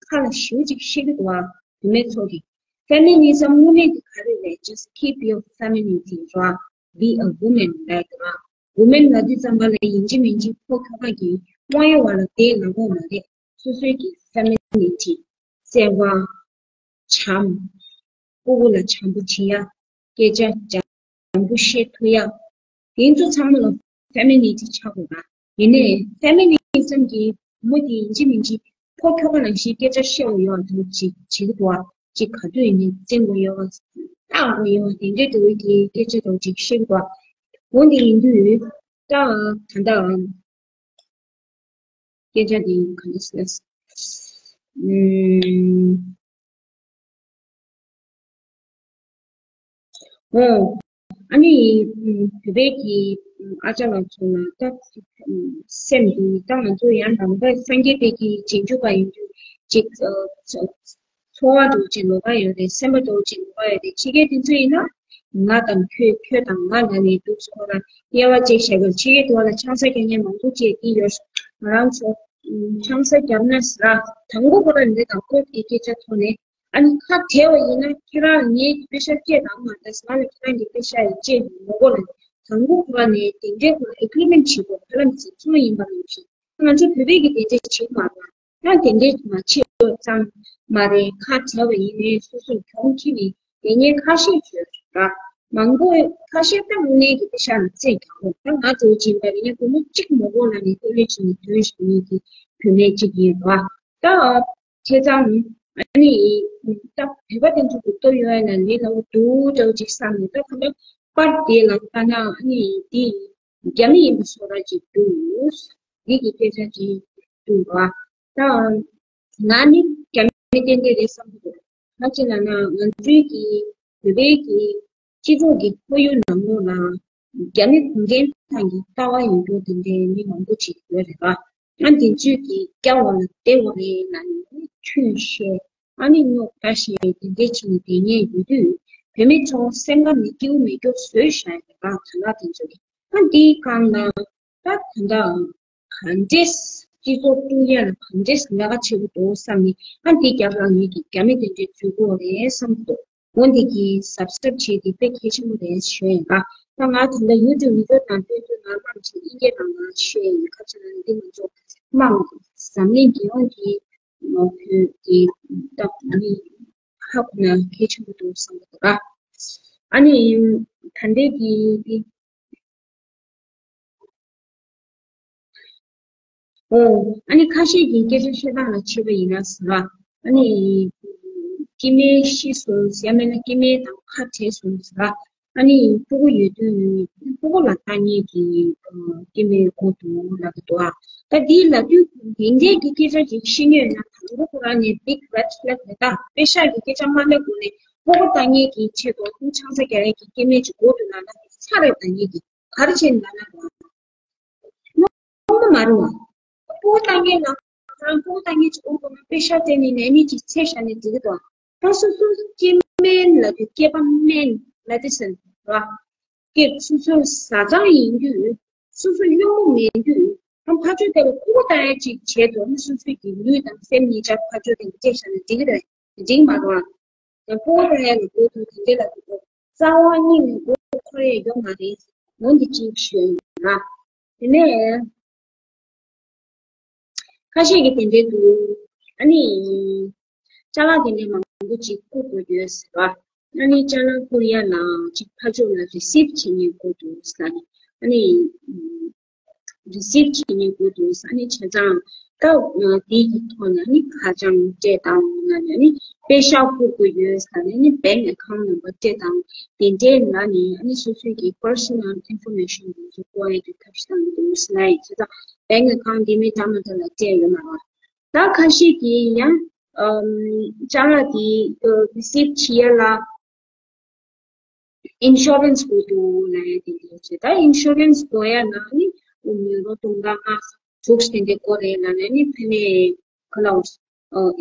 ཁ་ལ་ཞེ་པོ་ཅིག་བཤད་ཀྱི་འདུག་བ། བུད་མེད་ཚོ་གི་ཕེ་མི་ནི་ཛམ་དངོས་གནས་དེ་ག་རེ་རེད། Just keep your femininity ར། Be a woman ར། Woman ལབ་དུས་ཙམ་པ་ལ་ཡིན་གཅིག་མིན་གཅིག་ཕོ་ཁྱོ་ག་གི་དབང་ཡོད་པ་ལ་དེ་ལབ་དགོས་མ་རེད། སོ་སོའི་གི་ཕེ་མི་ནི་ཊི་བརྩེ་བ། བྱམས། སྤུ་གུ་ལ་བྱམས་པོ་བྱེད་ཡ། སྐད་ཆ་འཇམ་པོ་བཤད་ཐུབ་ཡ། དེ་ཚོ་ཚང་མ་ལ་ཕེ་མི་ནི་ཊི་ཆགས་དགོས་ར། ཡིན་ནའི་ཕེ་མི་ནི་ཛམ་གྱི་བུ་མོ་དེ་ཡིན་གཅིག་མིན་གཅིག་ཕོ་ཁྱོ་ག་ནང་བཞིན་སྐད་ཆ་བཤད་དགོས་ཡོད་འདུག་ཅིག་བྱེད་ཀྱི་འདུག་བ། ཅིག་ག་དུས་ཡིན་ནའི་བཙན་དགོས་ཡོད་བ། བརྟག་དགོས་ཡོད་བ། དེ་འདྲའི་འདྲ་བོའི་གི་སྐད་ཆ་འདྲ་བོ་ཅིག་བཤད་ཀྱི་འདུག་བ། འོ་འདི་ཡིན་དུས་ད་ད་ལྟ་སྐད་ཆ་འདི་ག་འདྲ་ཟེར། ཨུམ། འོ། ཨ་ནི་ཨུམ་བོད་པའི་གི་ཨུམ་ཨ་ཅག་ལགས་ཚོ་ལ་ད་ཨུམ་སེམས་འདི་ད་ང་ཚོ་ཡང་ནང་པ་སངས་རྒྱས་པའི་གི་རྗེས་འཇུག་པ་ཡིན་དུས་ཅིག་ཨ་ཚོ་ ཕོ་བ་འདྲ་བོ་ཅིག་ལོགས་ཀ་ཡོད་རེད། སེམས་པ་འདྲ་བོ་ཅིག་ལོགས་ཀ་ཡོད་རེད། ཕྱི་རྒྱལ་དེ་ཚོ་ཡིན་ན་ང་དང་ཁྱོད། ཁྱོད་དང་ང་ལབ་ནས་འདུག་སེ་ཁོ་རང་དབྱེ་བ་ཕྱེ་བཞག་གི། ཕྱི་རྒྱལ་དུ་བ་ལ་ཆང་ས་རྒྱག་མཁན་མང་པོ་ཅིག་ཡིན་ཡོད། ང་རང་ཚོ་ཆང་ས་བརྒྱབ་ན་ཟེར། དང་པོ་ཁོ་རང་འདི་དང་ཁོ་དེ་སྐད་ཆ་ཐོག་ནས། ཨ་ནི་ཁ་བྲལ་བ་ཡིན་ན་ཁྱེད་རང་ངེད་ཀྱི་པེ་ཤག་སྤྲད་དང་མ་རེད། ང་ལ་ཁྱེད་རང་གི་པེ་ཤག་ཡི་སྤྲད་མི་དགོས་ལ། དང་པོ་ཁོ་རང་ནས་དེ་འདྲའི་ཁོ་རང་ཨེག་རི་མེན་ཊི་བྱེད་དགོས། ཧ་ལམ་ཚིག་ཚོང་ཡིན་པ་ནང་བཞིན། ང་ཚོ་བོད་པའི་གི་དེ་འདྲ་བྱེད་མ་རེད། ཡང་དེ་འདྲའི་མ་བྱེད་དགོས་ཙང་མ་རེད། ཁ་བྲལ་བ་ཡིན་ནའི་སོ་སོར་གྱོང་ཁྱེར་ནས་དེ་ཉེན་ཁ་ཤས་ཡོད་ར། མང་པོ་ཁ་ཤས་ད་དངོས་གནས་ཀྱི་པེ་ཤག་ལ་རྩེད་རྒྱག་གོ། ད་ང་ཚོ་བྱིན་པ་ཡིན་ན་སྒོར་མོ་གཅིག་མ་དགོས་ལ་ནས་ལྟོ་ལེ་བྱིན་ནས་དོན་ཞུ་ནས་ཀྱི་བུད་མེད་གཅིག་ཡིན་ར། ད་བྱས་ཙང་ཨ་ནི་ད་བོད་པ་དེ་ཚོ་གི་ལྟོ་ཡོད་ན་ལས་སླ་བོ་འདུག་འདྲ་བོ་ཅིག་བསམ་ནས། ད་ཁ་ལ་པར་དེ་ལ་ལྟ་ན་ཨ་ནི་དེ་རྒྱ་མི་ཡིན་པ་བཟོ་འདྲ་ཅིག་འདུག་འདི་གི་སྐད་ཆ་ཅིག་འདུག་བ། ད་ང་ནི་རྒྱ་མི་ཏན་ཏན་རེད་བསམ་གྱི་འདུག་ག་ཅི་ལབ་ན་ང་ཚོའི་གི་བོད་པའི་གི་སྤྱི་ཚོགས་ཀྱི་ཁོར་ཡུག་ནང་ལོགས་ལ་རྒྱ་མི་གུང་ཁྲན་ཏང་གི་ལྟ་བ་ཡིན་རྒྱུ་དེ་འདྲའི་མི་མང་པོ་ཅིག་ཡོད་རེད་བ། ང་འདི་ཚོས་ཀྱི་སྐྱ་བོ་ལ་བདེ་བོ་རེད་ལབ་ནས་ཆུ་བཤད། ཨ་ནི་རྙོག་དྲ་བཤད། དེ་འདྲའི་བྱས་ནས་བསྡད་མཁན་ཡོད་དུས། བོད་མི་ཚོ་སེམས་ཁ་མི་སྐྱིད་པོ་མེད་རྒྱུ་བཟོས་བཞག་ཡོད་པ་ག་ལ་དེ་ཚོ་རེད། ཨ་འདིའི་སྒང་ལ་ད་ད་ལྟ་ག་འདྲས་སྤྱི་ཚོགས་དཀྲུག་ཡ་ལ་ག་འདྲས་ལས་ཀ་བྱེད་དགོས་འདུག་བསམ་ནས། ཨ་འདི་རྒྱབ་ལ་ངེད་ཀྱི་རྒྱ་མི་དེ་འདྲས་འཛུལ་དགོས་རེད་བསམ་གྱི་འདུག་འོ་འདི་གི་གཟབ་གཟབ་བྱེད་དེ་དཔེ་གལ་ཆེན་པོ་རེད་ཞུ་ཡ་ཡིན་པ། ད་ང་ད་ལྟ་ཡུ་ཊུབ་བི་ཌི་ཡོ་དང་སྟོན་དུས་ང་རང་ཅིག་དབྱིན་སྐད་ནང་ལ་བཤད་ཡིན། ཁ་ཅིག་ལ་འདི་མ་ཚོ་དམངས་འཛམ་གླིང་རྒྱལ་ཡོངས་ཀྱི་ནོར་བུ་གི་སྟབས་མི་ཧ་གོ་ན་གལ་ཆེན་པོ་འདུག་བསམ་གྱི་འདུག་ར། ཨ་ནི་ད་ལྟའི་གི་འདི། ཨོ། ཨ་ནི་ཁ་ཤས་ཀྱིས་སྐད་ཆ་བཤད་སྟངས་ལ་བྱས་པ་ཡིན་ན་ཟེར་བ། ཨ་ནི་སྐྱེ་དམན་ཤི་སོང་ཟེར་ཡ་མེད་ན་སྐྱེ་དམན་དང་ཁ་བྲལ་སོང་ཟེར་བ། ཨ་ནི་སྤུ་གུ་ཡོད་དུས་སྤུ་གུ་ལ་ལྟ་མཁན་གྱི་སྐྱེ་དམན་དགོས་འདུག་ལབ་ཀྱི་འདུག་ཨ། ད་འདི་ལབ་དུས་དེ་འདྲའི་གི་སྐད་ཆ་ཅིག་བཤད་མྱོང་ན་དང་པོ་ཁོ་རང་ནས་big red flag རེད། ད་པེ་ཤག་གི་སྐད་ཆ་མ་ལབ་གོང་ནས་སྤུ་གུ་ལྟ་མཁན་གྱི་ཆེད་དུ་ཆང་ས་རྒྱག་ཡ་གི་སྐྱེ་དམན་ཅིག་དགོས་འདུག་ལབ་ན་ཚར་རེད། ད་ངེད་ཀྱི་ག་རེ་བྱས་ནས་ལབ་ན་རོ། སློབ་མ་མ་རུང་བ། སྤུ་གུ་ལྟ་མཁན་ལ་ཁོ་རང་སྤུ་གུ་ལྟ་མཁན་ཅིག་དགོས་དགོས་ན་པེ་ཤག་སྤྲད་ནས་ནད་མེད་ཅིག་འཚོལ་བཞག་ནས་འགྲིག་གི་འདུག་ད་སོ་སོ་སྐྱེ་དམན་ལབ་དུས་སྐྱེས་པ་དམན་ལབ་དུས་ཟེར་བ། སྐྱེ་སོ་སོ་བཟའ་ཚང་ཡིན་དུས་སོ་སོ་གཡོག་མོ་མིན་དུས་ཨ་ཕར་ཕྱོགས་དེ་ལ་སྤུ་གུ་ལྟ་ཡ་ཅིག་བྱས་འགྲོ་ན་སོ་སོའི་གི་ལུས་དང་སེམས་གཉིས་ཆ་ཕར་ཕྱོགས་དེ་ལ་སྤྲད་བཞག་ན་འགྲིག་གི་རེད། འགྲིག་མ་རེད་བ། ཡང་སྤུ་གུ་ལྟ་ཡ་ལ་དགོས་འདུག་དེ་འདྲ་ལ་དགོས། རྩ་བ་ཉིད་ནས་མགོ་འཁོར་ཡ་ཡོད་མ་རེད། འོ་འདི་གཅིག་ཞུ་ཡ་ཡིན་ལ། དེ་ནས་ཁ་ཤས་ཀྱིས་དེ་འདྲའི་འདུག་ཨ་ནི་ཅ་ལག་དེ་འདྲའི་མང་པོ་ཅིག་བསྐུར་དགོས་ཡོད་ཟེར་བ། ཨ་ནི་ཅ་ལག་བསྐུར་ཡ་ལ་ཅིག་ཕར་ཕྱོགས་ལ་རི་སིབ་བྱེད་མཁན་དགོས་འདུག་ཟེར་ནས། ཨ་ནི་རི་སིབ་བྱེད་མཁན་དགོས་འདུག་ཨ་ནི་བྱས་ཙང་ད་དེ་གི་ཐོག་ནས་ཨ་ནི་ཁ་བྱང་སྤྲད་དང་། ཨ་ནི་པེ་ཤག་བསྐུར་དགོས་ཡོད་ཟེར་ནས། ཨ་ནི་bank account number སྤྲད་དང་། དེ་འདྲའི་ནང་ནས་ཨ་ནི་སོ་སོའི་གི་personal information དེ་ཚོ་བཀོག་ཡ་གི་ཐབས་ཤེས་བཏང་གི་འདུག་ཟེར་ན་ཡིན། བྱས་ཙང་bank account དེ་མི་འདྲ་མི་འདྲ་ལ་སྤྲད་ཡོད་མ་རེད། ད་ཁ་ཤས་ཀྱིས་ཡང་ཨམ་ཅ་ལག་དེ་རི་སིབ་བྱེད་ཡ་ལ་ཨིན་ཤོ་རན་སི་དགོས་འདུག་ལབ་ཡ་དེ་འདྲ་བྱས། ད་ཨིན་ཤོ་རན་སི་དགོས་ཡ་ན་ནི་ཡུ་རོ་སྟོང་ཕྲག་ལྔ་དྲུག་དེ་འདྲ་དགོས་རེད་ལབ་ནས། ནི་ཕ་ནས་ཁ་ལག་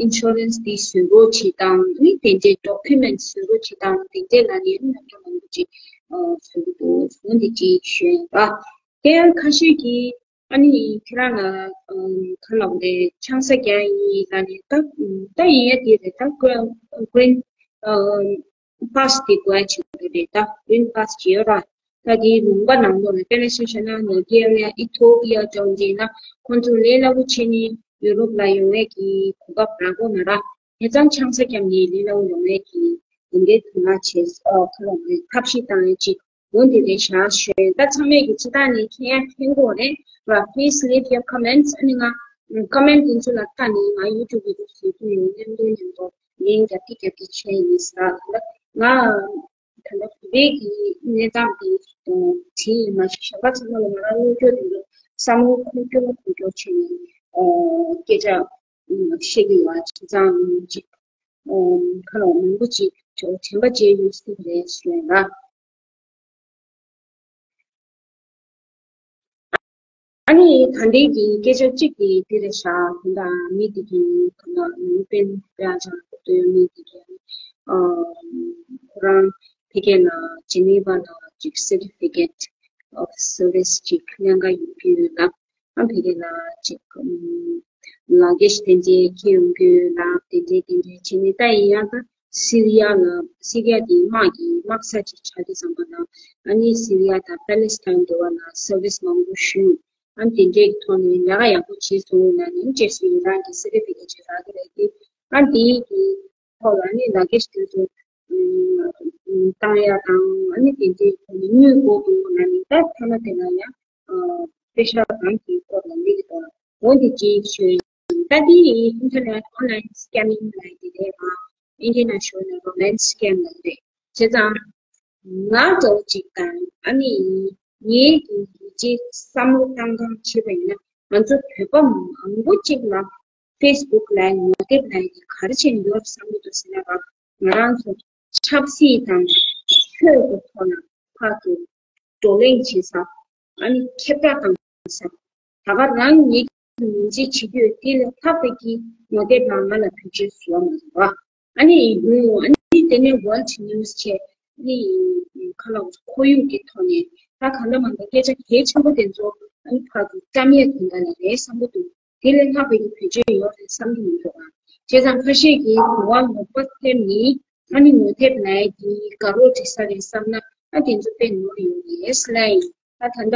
ཨིན་ཤོ་རན་སི་དེ་བཟོ་རོགས་བྱེད་དང་། ནི་དེ་འདྲའི་ཌོ་ཀུ་མེན་ཊི་བཟོ་རོགས་བྱེད་དང་། དེ་འདྲ་ལབ་ནས་ནི་ང་ཚོ་མང་པོ་ཅིག་བཟོ་གི་འདུག་འོ་འདི་གཅིག་ཞུ་ཡ་ཡིན་པ། དེ་ཡང་ཁ་ཤས་ཀྱིས་ཨ་ནི་ཁྱེད་རང་ལ་ཨམ་ཁ་ལག་རེད། ཆང་ས་རྒྱག་ཡིན་ལབ་ནས། ད་ད་ཡིན་ཡ་དེ་རེད། ད་གོན་གོན་ཨམ་པཱ་སི་དེ་དགོས་ཡ་ཆེད་དུ་རེད། ད་གོན་པཱ་སི་ཅིག་ཡོད་ར། ད་དེའི་ལུང་པ་ནང་ལོགས་ལ་དཔེར་ན་ཆ་བཞག་ན་ནའི་ཇི་རི་ཡ། ཨི་ཐོ་པི་ཡ་འདྲ་བོ་ཅིག་ཡིན་ན་ཁོང་ཚོ་ལས་སླ་པོ་བྱས་ནས་ཡུ་རོབ་ལ་ཡོང་ཡས་ཀྱི་གོ་སྐབས་རག་གོ་མ་ར། དེ་ཙང་ཆང་ས་བརྒྱབ་ནས་ལས་སླ་པོ་ཡོང་ཡས་ཀྱི་དེ་འདྲའི་དོན་དག་བྱས། ཨ་ཁ་ལག་རེད། ཐབས་ཤེས་བཏང་ཡས་ཅིག་འོ་འདི་རེད་ཤག་ཞུ་ཡིན། ད་ཚང་མས་ཀྱི་ཇི་ལྟར་ནས་མཁྱེན་ཡ་མཁྱེན་གྱི་ཡོད་རེད་ར། Please leave your comments. ཨ་ནི་ང་ཀོ་མེན་ཊི་དེ་ཚོ་ལ་ལྟ་ནས་ང་ཡུ་ཊུབ་བི་ཌི་ཡོ་བཟོ་རྒྱུ་ཡོད། མཉམ་དུ་མཉམ་དུ་ལན་རྒྱབ་ཀྱི་རྒྱབ་ཀྱི་བྱས་ཡིན་ཟེར། ད་ང་ད་ལྟ་བོད་པའི་གི་གནས་སྟངས་དེ་དྲིས་ཡིན་མ་གཞི་གཞན་པ་ཚང་མ་ལ་ང་རང་བློ་འགྱོད་དེ་འདྲ་བསམ་བློ་འཁོར་སྐྱོ་འཁོར་སྐྱོ་བྱས་ནས་སྐད་ཆ་བཤད་ཀྱི་ཡོད། བྱས་ཙང་ཅིག་ཁ་ལོ་མང་པོ་ཅིག་དྲན་པ་བརྗེད་ཡོང་སྲིད་རེད་ཞུ་ཡ་ལ། ཨ་ནི་ད་ལྟའི་གི་སྐད་ཆ་གཅིག་དེ་འདི་རེད་ཤག་དེ་འདྲ་མི་དེ་གི་ད་ལྟ་ནུས་པའི་དཔེ་ཨ་ཅག་ ཡོད་མེད་དེ་གའི་ཨ་ཁོ་རང་ཕ་གི་ལ་ཇི་ནི་ཝ་ལ་ཅིག་Certificate of Service ཅིག་ལེན་ག་ཡོང་གི་ཡོད་ལ། ཨ་ཕ་གི་ལ་ཅིག་ཨམ་ལག་འཁྱེར་དེ་འདྲའི་འཁྱེར་ཡོང་གི་ཡོད་ལ། དེ་འདྲའི་དེ་འདྲའི་བྱས་ནས་ད་ཡིན་ཡང་ད་སི་རི་ཡ་ལ་སི་རི་ཡ་དེ་དམག་གི་དམག་ས་ཅིག་ཆགས་དུས་ཙམ་པ་ལ་ཨ་ནི་སི་རི་ཡ་དང་པེ་ལེ་སི་ཐན་དེ་བ་ལ་སར་བི་སི་མང་པོ་ཞུས། ཨ་དེ་འདྲའི་ཐོག་ནས་ལས་ཀ་ཡག་པོ་བྱས་སོང་ལབ་ནས་རྗེས་སུ་ཡིན་རང་གི་Certificate ཅིག་རག་གི་རེད་དེ། ཨ་དེའི་གི་ཐོག་ལ་ནི་ལག་འཁྱེར་དེ་ཚོ་ཨམ་བཏང་ཡ་དང་ཨ་ནི་དེ་འདྲའི་ཐོག་ནས་དངུལ་དགོས་འདུག་ལབ་ནས་ད་ཐ་ན་དེ་ལ་ཡང་ཨ་པེ་ཤ་གང་གི་སྐོར་ལ་ལས་ཀ་དང་འོ་འདི་ཅིག་ཞུས། ད་དེ་Internet online scamming ལབ་དེ་རེད་བ། ཨིན་ཇི་ནང་ཞུས་ན་romance scam ལབ་རེད། བྱས་ཙང་ང་འདྲ་བོ་ཅིག་དང་ཨ་ནི་ངའི་གི་ཡིད་ཆེས་བསམ་བློ་བཏང་སྟངས་བྱས་པ་ཡིན་ན་ང་ཚོ་བོད་པ་མང་པོ་ཅིག་ལ་Facebook ལ་ངོ་དེབ་ལ་ཡི་ག་རེ་བྱས་ནས་ཡོད་བསམ་གྱི་འདུག་ཟེར་ན་ར། ང་རང་ཚོ་ཆབ་སྲིད་དང་ཆོས་ཀྱི་ཐོག་ལ་ཕར་ཚུར་བགྲོ་གླེང་བྱེད་ས། ཨ་ནི་ཁྱབ་བསྒྲགས་བཏང་ས། ད་ག་རང་ཉིད་ཀྱིས་མིང་ཚིག་བྱེད་དུས་དེ་ལས་ལྷག་པའི་གི་ངོ་དེབ་ལ་ང་ལ་བེད་སྤྱོད་བཟོ་བ་མ་རེད་བ། ཨ་ནི་ཡིན། ཨ་ནི་དེ་ནས་World News བྱས་ནི་ཁ་ལག་ཁོར་ཡུག་གི་ཐོག་ནས་ད་གང་འདྲ་མང་འདྲ་སྐད་ཆ་གལ་ཆེན་པོ་དེ་ཚོ་ཨ་ནི་ཕར་ཚུར་བཀྲམ་ཡས་དེ་འདྲ་ལ་རེད་བསམ་གྱི་འདུག་དེ་ལས་ལྷག་པའི་གི་བེད་སྤྱོད་ཡོད་རེད་བསམ་གྱི་མི་འདུག་ཨ། བྱས་ཙང་ཁ་ཤས་ཀྱིས་གོ་བ་ལོག་པ་ཐེབས་ནི་ཨ་ནི་ངོ་དེབ་ལའི་གི་དགའ་རོགས་འབྲི་ས་རེད་བསམ་ན་ཨ་དེ་ཚོ་དཔེ་ནོར་ཡོད་རེད་ལབ་ཡིན། ད་ད་ལྟ་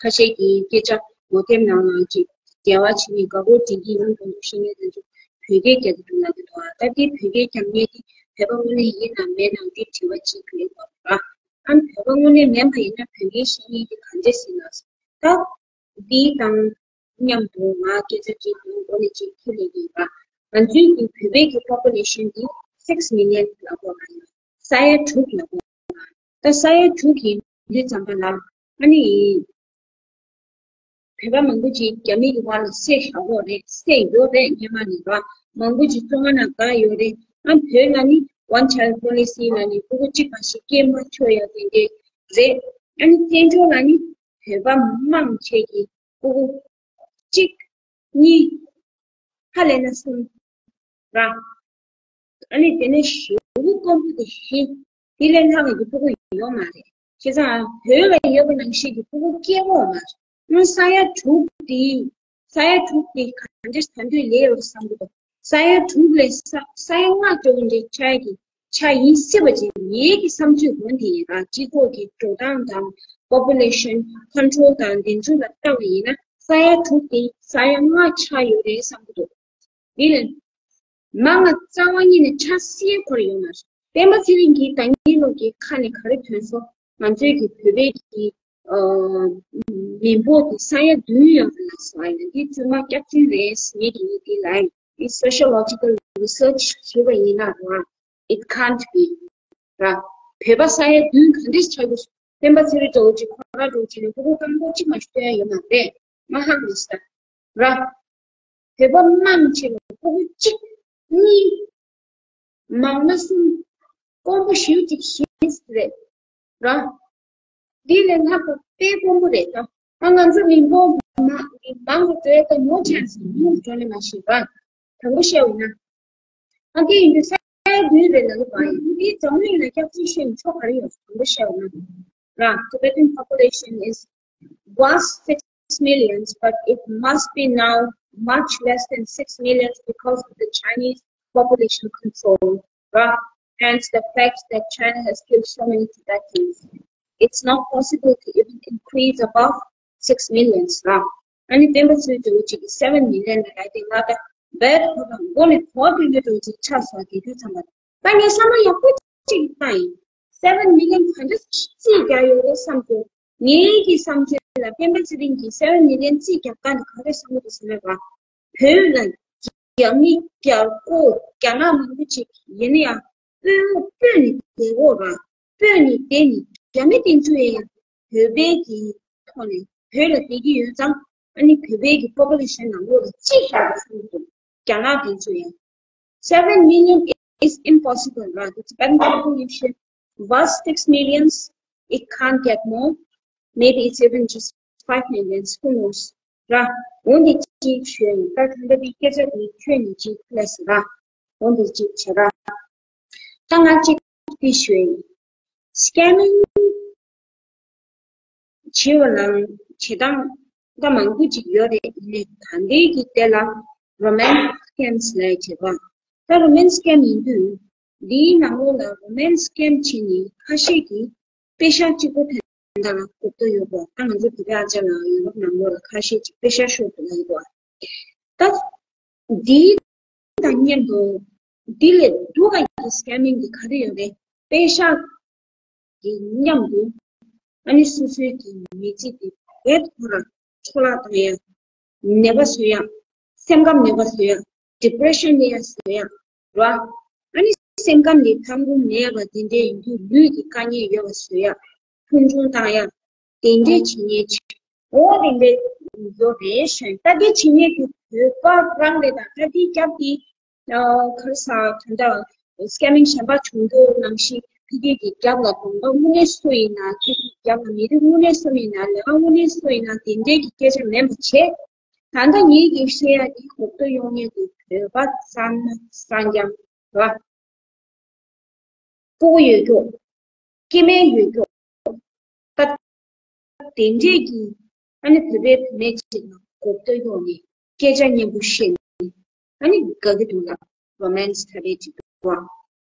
ཁ་ཤས་ཀྱིས་སྐད་ཆ་ངོ་དེབ་ནང་ལ་ཅིག་འབྲེལ་བ་བྱས་ནས་དགའ་རོགས་འབྲི་གི་ཡིན་དགོས་འདུག་ཤེས་ནས་དེ་ཚོ་བོད་སྐད་རྒྱག་གི་འདུག་ལབ་ཀྱི་འདུག་ཨ། ད་དེ་བོད་སྐད་རྒྱག་མཁན་དེ་བོད་པ་དངོས་གནས་ཡིན་ནམ་མེད་ནམ་དེ་དྲི་བ་གཅིག་ཡོད་པ་རེད། ཨ་ནི་བོད་པ་དངོས་གནས་མིན་པ་ཡིན་ན་བོད་སྐད་ཤེས་མཁན་དེ་ག་འདྲས་ཡིན་ན། ད་འདི་དང་མཉམ་དུ་ང་སྐད་ཆ་གཅིག་དང་འགོ་ནས་གཅིག་ཁྱེར་ལེན་གྱི་ཡིན་པ། ང་ཚོའི་གི་བོད་པའི་གི་population འདི་six million ལ་གོ་ན་ཡང་ས་ཡ་དྲུག་ལ་གོ་ན། ད་ས་ཡ་དྲུག་ཡིན་དུས་ཙམ་པ་ལ་ཨ་ནི་བོད་པ་མང་པོ་ཅིག་རྒྱ་མི་གི་བར་ལ་བསད་བཞག་གོ་རེད། བསད་ཡོད་རེད། སྔོན་མ་ནས་ར་མང་པོ་ཅིག་བཙོན་ཁང་ནང་བསྡད་ཡོད་རེད། ཨ་བོད་ལ་ནི་one child policy ལ་ནི་ཕྲུ་གུ་གཅིག་པ་ཞིག་སྐྱེས་མ་ཆོག་ཡ་དེ་འདྲས་རེད། ཨ་ནི་བཙན་བྱོལ་ལ་ནི་བོད་པ་མང་ཆེ་གི་ཕྲུ་གུ་གཅིག་གཉིས་ཧ་ལས་ན་གསུམ་ར། ཨ་ནི་དེ་ནས་གཞུག་གུ་དཀོན་པོ་དེ་བཞི། དེ་ལས་ལྷག་གི་ཕྲུ་གུ་ཡོད་མ་རེད། བྱས་ཙང་བོད་ལ་ཡོད་པ་ནང་བཞིན་གྱི་ཕྲུ་གུ་སྐྱེ་གོ་མ་རེད། ཨ་ས་ཡ་དྲུག་དེ། ས་ཡ་དྲུག་དེ་ག་འདྲས་ད་འདོད་ལས་ཡོད་བསམ་གྱི་འདུག་ས་ཡ་དྲུག་ལས་ས་ས་ཡ་ལྔ་ལྟ་བུ་འདྲའི་ཆ་གི་ཆ་ཡིན་སྲིད་པ་ཅིག་ངེད་ཀྱི་བསམ་ཚུལ་འོན་ཏེ་ཡིན་ར། སྤྱི་ཚོགས་ཀྱི་འགྲོ་སྟངས་དང་population control དང་དེ་ཚོ་ལ་བལྟས་པ་ཡིན་ན་ས་ཡ་དྲུག་དེ་ས་ཡ་ལྔ་ཆགས་ཡོད་རེད་བསམ་གྱི་འདུག་དེ་ལས་མང་ང་རྩ་བ་ཉིད་ནས་ཆ་སྲིད་ཁོར་ཡོད་མ་རེད། སྤེན་པ་ཚེ་རིང་གིས་ད་ངའི་ལོག་གི་ཁ་ནས་ག་རེ་ཐོན་སོང་། ང་ཚོའི་གི་བོད་པའི་གི་ཨ་མི་འབོར་དེ་ས་ཡ་བདུན་ཡོད་རེད་ལབ་སོང་། ཨ་ཡ་འདི་བཙུན་མ་སྐྱག་རྫུན་རེད། ངས་དེ་ནི་དེ་ལ་ཡིན། Sociological research བྱས་པ་ཡིན་ན་ར། It can't be ར། བོད་པ་ས་ཡ་བདུན་ག་འདྲས་ཆགས་ཀྱི་སོང་། སྤེན་པ་ཚེ་རིང་འདྲ་བོ་ཅིག་ཁོ་ར་འདྲ་བོ་ཅིག་ལ་ཕྲུ་གུ་སྐམ་པོ་གཅིག་མ་གཏོགས་ཡ་ཡོད་མ་རེད། མ་ཧ་གོ་ས་ར། བོད་པ་མང་ཆེ་བ་ཕྲུ་གུ་གཅིག་གཉིས། མང་ན་གསུམ། དཀོན་པོ་ཞེ་པོ་ཅིག་ཤེས་རེད་ར། འདི་ལས་ལྷག་པ་དཔེ་དཀོན་པོ་རེད་ད། ཨ་ང་ཚོ་མི་འབོར་མ་མང་དུ་འགྲོ་ཡ་ད་ནོ་ཆན་སི་ཉུང་དུ་འགྲོ་ལེ་མ་ཤེས་ར། དང་པོ་བཤད་འོ་ན། ཨ་འདི་ཡིན་དུས་ས་ཡ་བདུན་རེད་ལ་ལུ་བ་ཡིན། འདི་འཛམ་གླིང་ལ་སྐྱག་རྫུན་བཤད་ནས་ཆོ་ག་རེ་ཡོད། དང་པོ་བཤད་འོ་ན། ར། Tibetan population is was six millions, but it must be now much less than six millions because of the Chinese population control, right? And the fact that China has killed so many Tibetans. It's not possible to even increase above six millions, right? ཨ་ནི་སྤེན་པ་ཚེ་རིང་འདྲ་བོ་ཅིག་གིས་seven million ལ་ལབ་དེ་ང་ད་བེད་ཁོ་དང་མགོ་ནས་གོ་དོན་འདྲ་བོ་ཅིག་ཆགས་སོང་། དེ་དུས་ཙམ་པ་ད་ངས་བསམ་བློ་ཡག་པོ་ཅིག་བཏང་ཡིན། Seven million ག་འདྲ་རྩིས་རྒྱག་ཡོད་རེད་བསམ་སོང་། ངའི་གི་བསམ་ཚུལ་ལ་སྤེན་པ་ཚེ་རིང་གིས་seven million རྩིས་རྒྱག་སྟངས་དེ་ག་རེ་བསམ་གྱི་འདུག་ཟེར་ན་ར། བོད་ལ་རྒྱ་མི་རྒྱ་རྒོ་རྒྱ་ནག་མང་པོ་ཅིག་ཡིན་ན་ཡང་སྤོས་འོག་སྤོས་ནས་བསྡད་འོག་ར། སྤོས་ནས་བསྡད་ནས་རྒྱ་མི་དེ་ཚོ་ཡང་བོད་པའི་གི་ཐོག་ནས་བོད་ལ་བསྡད་ཀྱི་ཡོད་ཙང་ཨ་ནི་བོད་པའི་གི་population ནང་ལོགས་ལ་གཅིག་བཞག་པ་བསམ་གྱི་འདུག་རྒྱ་ནག་དེ་ཚོ་ཡང་seven million is impossible, right? The Tibetan population was six millions. It can't get more. Maybe it's even just five millions. Who knows? ར། འོ་འདི་གཅིག་ཞུས་ཡིན། ད་ད་ལྟ་འདི་སྐད་ཆ་འདི་ཁྱོད་ནས་གཅིག་ལས་སོང་ར། འོ་འདི་གཅིག་བྱེད་ར། ད་ང་གཅིག་འདི་ཞུ་ཡིན། སི་ཀེ་མིང་བྱེད་པ་ལ་བྱེད་སྟངས་ད་མང་པོ་ཅིག་ཡོད་རེད། ཡིན་ནའི་ད་ལྟའི་གི་དེ་ལ་རོ་མན་སི་ཀེམ་ལབ་བྱེད་པ། ད་རོ་མན་སི་ཀེམ་ཡིན་དུས་འདིའི་ནང་ལོགས་ལ་རོ་མན་སི་ཀེམ་བྱེད་མཁན་ཁ་ཤས་ཀྱིས་པེ་ཤག་གཅིག་པོ་དེ་འདྲ་ལ་གོ་བསྡད་ཡོད་པ། ད་ང་ཚོ་བོད་པའི་ཨ་ཅག་ལ་ཡུ་རོབ་ནང་ལོགས་ལ་ཁ་ཤས་ཀྱིས་པེ་ཤག་ཤོར་འདུག་ལབ་ཡོད་པ། ད་འདི་དང་མཉམ་དུ་འདི་ལས་སྡུག་ག་གི་སི་ཀེ་མིང་གི་ག་རེ་ཡོད་རེད། པེ་ཤག་གི་མཉམ་དུ་ཨ་ནི་སོ་སོའི་གི་མི་ཚེ་དེ་བེད་ཁོ་ར་འཕྲོ་བརླག་བཏང་ཡ། ནད་པ་བཟོ་ཡ། སེམས་ཁམས་ནད་པ་བཟོ་ཡ། ཌི་པི་རེ་ཤན་ནད་ཡ་བཟོ་ཡ་ར། ཨ་ནི་སེམས་ཁམས་ནི་ཐང་རུ་མེད་པ་དེ་འདྲའི་ཡིན་དུས་ལུས་ཀྱི་དཀའ་ངལ་ཡོད་པ་བཟོ་ཡ། མཐོང་ཆུང་བཏང་ཡ། དེ་འདྲའི་བྱེད་ཉེན་ཆེ། འོ་དེ་འདྲའི་ཡོད་རེད་ཤོད། ད་དེ་བྱེད་ཉེན་དེ་བོད་པ་རང་རེད། ད་ད་དེ་རྒྱབ་དེ་ག་རེ་ཟ་ད་ལྟ་སི་ཀེ་མིང་གཞན་པ་བྱུང་རྒྱུ་ནང་བཞིན་ཕ་གི་གི་རྒྱབ་ལ་གོམ་པ་དངོས་གནས་སུ་ཡིན་ན། ཕ་གི་རྒྱབ་ལ་མི་རིགས་དངོས་གནས་སུ་ཡིན་ན། ལས་ཀ་དངོས་གནས་སུ་ཡིན་ན། དེ་འདྲའི་གི་སྐད་ཆ་མིན་པ་བྱས། ད་ལྟ་ངེད་ཀྱིས་བཤད་ཡ་འདི་གོ་བསྡུར་ཡོང་ངེས་ཀྱི་བོད་པ་གཙང་མ་གཙང་རྐྱང་ར། སྤུ་གུ་ཡོད་རྒྱུ། སྐྱེ་དམན་ཡོད་རྒྱུ། ད་དེ་འདྲས་ཀྱི་ཨ་ནི་བོད་པའི་བུད་མེད་ཅིག་ལ་གོ་བསྡུར་ཡོང་ནས་སྐད་ཆ་སྙན་པོ་བཤད་ནས་ཨ་ནི་དགའ་གི་འདུག་ལ། རོ་མན་སི་ཐ་རེ་ཅིག་འདུག་བ།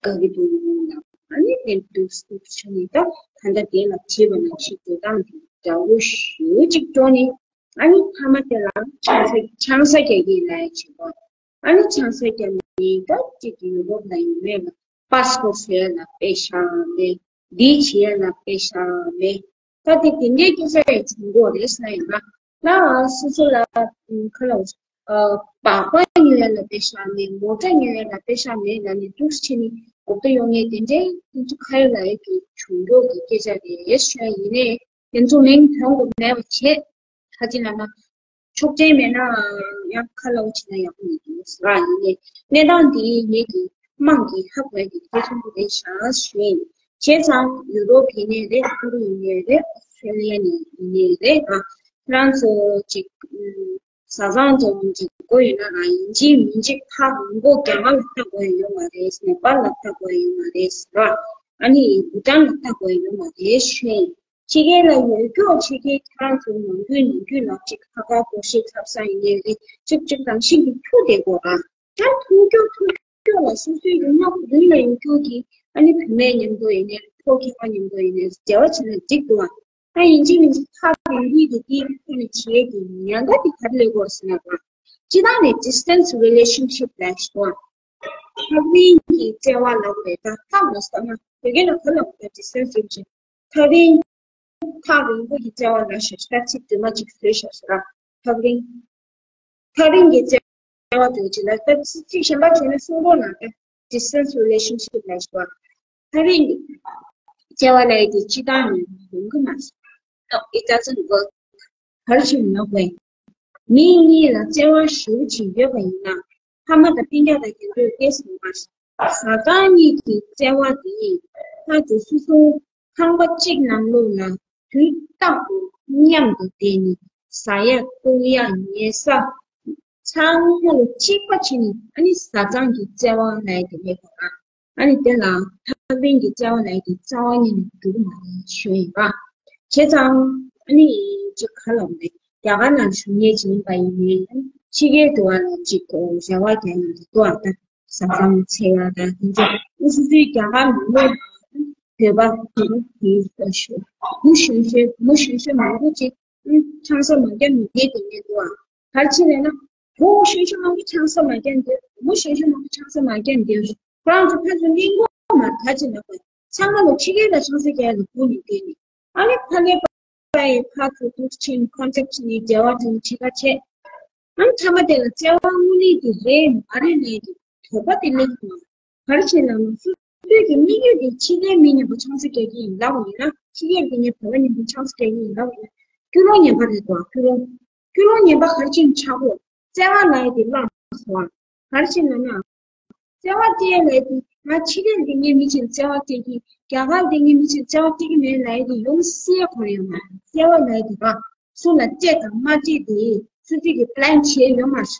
དགའ་གི་འདུག་ལ། ཨ་ནི་དེ་འདུག་འདུག་བྱུང་ནས་ད་ད་ལྟ་དེ་ལ་བྲིས་པ་ནང་བཞིན་འགྲོ་སྟངས་དེ་འདྲ་བོ་ཞེ་ཅིག་འགྲོ་ནས། ཨ་ནི་མཐའ་མ་དེ་ལ་ཆང་ས་ཆང་ས་རྒྱག་གི་ལབ་ཡ་བྱེད་པ། ཨ་ནི་ཆང་ས་རྒྱག་ནས་ད་ཅིག་ཡུ་རོབ་ལ་ཡིན་མེད་ལ་པ་སི་པོར་བཟོ་ཡ་ལ་པེ་ཤ་མེད། འདི་བྱེད་ཡ་ལ་པེ་ཤ་མེད། ད་དེ་དེ་འདྲའི་སྐད་ཆ་ཡང་བྱུང་གི་རེད་ཟེར་ཡིན་ན། ན་སོ་སོ་ལ་ཁ་ལ་སྦག་སྦག་ཉོ་ཡ་ལ་པེ་ཤ་མེད། མོ་ཊ་ཉོ་ཡ་ལ་པེ་ཤ་མེད་ལ་ནི་འདུག་བྱས་ནས་གོ་བརྡ་ཡོང་ངེས་དེ་འདྲའི་དེ་ཚོ་ཁ་ཡོད་ལག་ཡོད་ཀྱི་བྱུང་འགྲོ་གི་སྐད་ཆ་རེད་ཞུ་ཡ་ཡིན་ནའི། དེ་ཚོ་མིང་ཐོན་དགོས་མེད་པ་བྱས། ཁ་ཅིག་ལ་ན། ཆོག་མཆན་མེད་ན་ཡང་ཁ་ལོག་བྱེད་ན་ཡག་པོ་མི་འདུག་ཟེར་བ་ཡིན་ནའི། གནས་སྟངས་འདི་ངེད་ཀྱི་དམངས་ཀྱིས་ཧ་གོ་ཡ་གི་སྐད་ཆ་རེད་ཤག་ཞུ་ཡིན། བྱས་ཙང་ཡུ་རོབ་ཡིན་ནའི་རེད། ཨ་རི་ཡིན་ནའི་རེད། ཨོ་སི་ཀྲེ་ལི་ཡ་ནས་ཡིན་ནའི་རེད། ཨ་ཁྱེད་རང་ཚོ་ཅིག་ཨུམ་བཟའ་ཚང་ཚོ་ཅིག་དགོས་ཡོད་ན་རང་ཡིན་གཅིག་མིན་གཅིག་ཐག་རིང་པོ་རྒྱ་གར་ལ་ལྟ་དགོས་ཡ་ཡོད་མ་རེད། ནེ་པཱལ་ལ་ལྟ་དགོས་ཡ་ཡོད་མ་རེད་ཟེར་བ། ཨ་ནི་བྷུ་ཊན་ལ་ལྟ་དགོས་ཡ་ཡོད་མ་རེད་ཞུ་ཡིན། ཕྱི་རྒྱལ་ལ་ཡོད་རྒྱུ་ཕྱི་རྒྱལ་ཁྱེད་རང་ཚོ་ནང་ཁུལ་ནང་ཁུལ་ལ་ཅིག་ཁ་ཁ་སྒོར་གཞས་འཁྲབ་ས་ཡིན་ནའི་རེད། ཅིག་ཅིག་རང་བཞིན་གྱིས་ཐུག་བསྡད་དགོས་ར། ད་ཐུག་རྒྱུ་ཐུག་རྒྱུ་ལ་སོ་སོའི་ཡུལ་ནང་ཡུལ་ལ་ཡོད་རྒྱུ་གི་ཨ་ནི་བུད་མེད་མཉམ་དུ་ཡིན་ནའི་ཕོ་ཁྱིམ་པ་མཉམ་དུ་ཡིན་ནའི་འབྲེལ་བ་བྱས་ན་འགྲིག་འདུག་ཨ། ད་ཡིན་གཅིག་མིན་གཅིག་ཐག་རིང་པོའི་གི་དེའི་ཐོག་ནས་བྱེད་ཀྱི་ཉེན་ཁ་དེ་ག་རེ་སླེབས་དགོས་ཟེར་ན་ར། སྤྱིར་བཏང་ནས་distance relationship ལབ་ཞིག་འདུག་ཨ། ཐག་རིང་གི་བརྩེ་བ་ལབ་པ་རེད། ད་ཐག་ལ་ཟེར་ན་བོད་སྐད་ལ་ག་ལབ་དགོས། distance relationship། ཐག་རིང་། ཐག་རིང་པོ་ཡི་བརྩེ་བ་ལ་ཞེས་ཤིག་ཚིག་དུ་མ་ཅིག་བཟོས་ཤག་ཟེར་ར། ཐག་རིང་། ཐག་རིང་གི་བརྩེ་བ་དེ་ཅི་ལ་ད་ཚིག་གཞན་པ་བྱས་ན་གསུང་རོགས་གནང་། ད་distance relationship ལ་ཞུ་བ། ཐག་རིང་གི་བརྩེ་བ་ལ་ཡི་དེ་སྤྱི་བཏང་ནས་ཡོང་གི་མ་སོང་། It doesn't work. ག་རེ་བྱས་ནོག་པས། མི་གཉིས་ལ་བརྩེ་བ་ཞེ་པོ་ཅིག་ཡོད་པ་ཡིན་ན། ཕ་མ་དང་སྤུན་ཀྱག་དང་རྒན་གོག་སྐྱེས་སོང་བ། བཟའ་ཚང་གཉིས་ཀྱི་བརྩེ་བ་དེ་ཡིས་ཕར་ཚུར་སོ་སོ་ཁང་པ་གཅིག་ནང་ལོགས་ལ་དུས་རྟག་ཏུ་མཉམ་དུ་བསྡད་ནས་ཟ་ཡ་འཐུང་ཡ་ཉལ་ས་ཚང་མ་ལ་གཅིག་པ་བྱས་ནས་ཨ་ནི་བཟའ་ཚང་གི་བརྩེ་བ་ལབ་ཡ་དེ་མེད་པ་ར། ཨ་ནི་དེ་ལ་ཐག་རིང་གི་བརྩེ་བ་ལབ་ཡ་དེ་རྩ་བ་ཉིད་ནས་འགྲིག་མ་རེད་ཞུ་ཡིན་པ། བྱས་ཙང་ཨ་ནི་ཅིག་ག་ལབ་རེད། རྒྱ་གར་ནང་བཞུགས་མཁན་ཅིག་ཡིན་པ་ཡིན་ནའི་ཕྱི་རྒྱལ་དུ་བ་ལ་ཅིག་གོ་རེ་བ་རྒྱག་ཡ་དེ་ཏོ་ཨ་ད། བཟའ་ཚང་འཚོལ་ཡ་དང་དེ་ཚོ་ཨུ་སུ་སུའི་རྒྱ་གར་ནང་ལོགས་ལ་བོད་པ་དེ་དེ་ལྟ་ཞུ་བུ་གཞོན་གཞོན་བུ་གཞོན་གཞོན་མང་པོ་ཅིག་ཆང་ས་མ་བརྒྱབ་ནས་བསྡད་དེ་མི་འདུག་ཨ། ག་རེ་བྱས་ནས་ན་བུ་གཞོན་གཞོན་མང་པོ་ཆང་ས་མ་བརྒྱབ་འདུག་བུ་གཞོན་གཞོན་མང་པོ་ཆང་ས་མ་བརྒྱབ་འདུག་ཁོ་རང་ཚོ་ཕན་ཚུན་གླེན་གོ་མ་ད་ཅི་ན་དགོས་ཚང་མ་ལ་ཕྱི་རྒྱལ་ལ་ཆང་ས་རྒྱག་ཡ་ལ་བུ་ནི་བསྡད་ནས་ཨ་ནི་ཕ་ལས་པ། ཕ་ཡི་ཕ་ཚོ་འདུག་ཕྱིན་ཁོན་ཊེག་བྱས་ནས་འབྲེལ་བ་དེ་ནི་ཁྲིད་ཁ་བྱས། ཨང་ཐ་མ་དེ་ལ་བརྩེ་བ་དངོས་གནས་དེ་རེད་མ་རེད་ལས་ཀྱི་དོགས་པ་དེ་སླེབས་ཀྱི་མ་རེད། ག་རེ་བྱས་ན་ང་ཚོ་བོད་ཀྱི་དམིགས་ཡུལ་དེ་ཕྱི་རྒྱལ་མི་མཉམ་པོ་ཆང་ས་རྒྱག་གི་ཡིན་ལབ་པ་ཡིན་ན་ཕྱི་རྒྱལ་གྱི་ངའི་བོད་པ་མཉམ་པོ་ཆང་ས་རྒྱག་གི་ཡིན་ལབ་པ་ཡིན་ན་ཀུན་སློང་ངན་པ་རེད་དོ། ཀུན་སློང་ཀུན་སློང་ངན་པ་ག་རེ་བྱས་ནས་ཆགས་གོ་བརྩེ་བ་ལབ་ཡ་དེ་བརླག་སོང་བ། ག་རེ་བྱས་ན་ན། བརྩེ་བ་སྤྲད་ལས་དེ་ང་ཕྱི་རྒྱལ་དེ་ངའི་མི་ཆེན་བརྩེ་བ་སྤྲད་ཀྱི་རྒྱ་གར་དེ་ངའི་མི་ཆེན་བརྩེ་བ་སྤྲད་ཀྱི་མེད་ལབ་ཡ་དེ་ཡོང་སྲིད་ཁོ་ཡོད་མ་རེད། བརྩེ་བ་ལབ་ཡ་དེ་ར་སུ་ལ་སྤྲད་དང་མ་སྤྲད་དེ་སུ་ཚིག་གི་པི་ལན་བྱས་ཡོད་མ་རེད།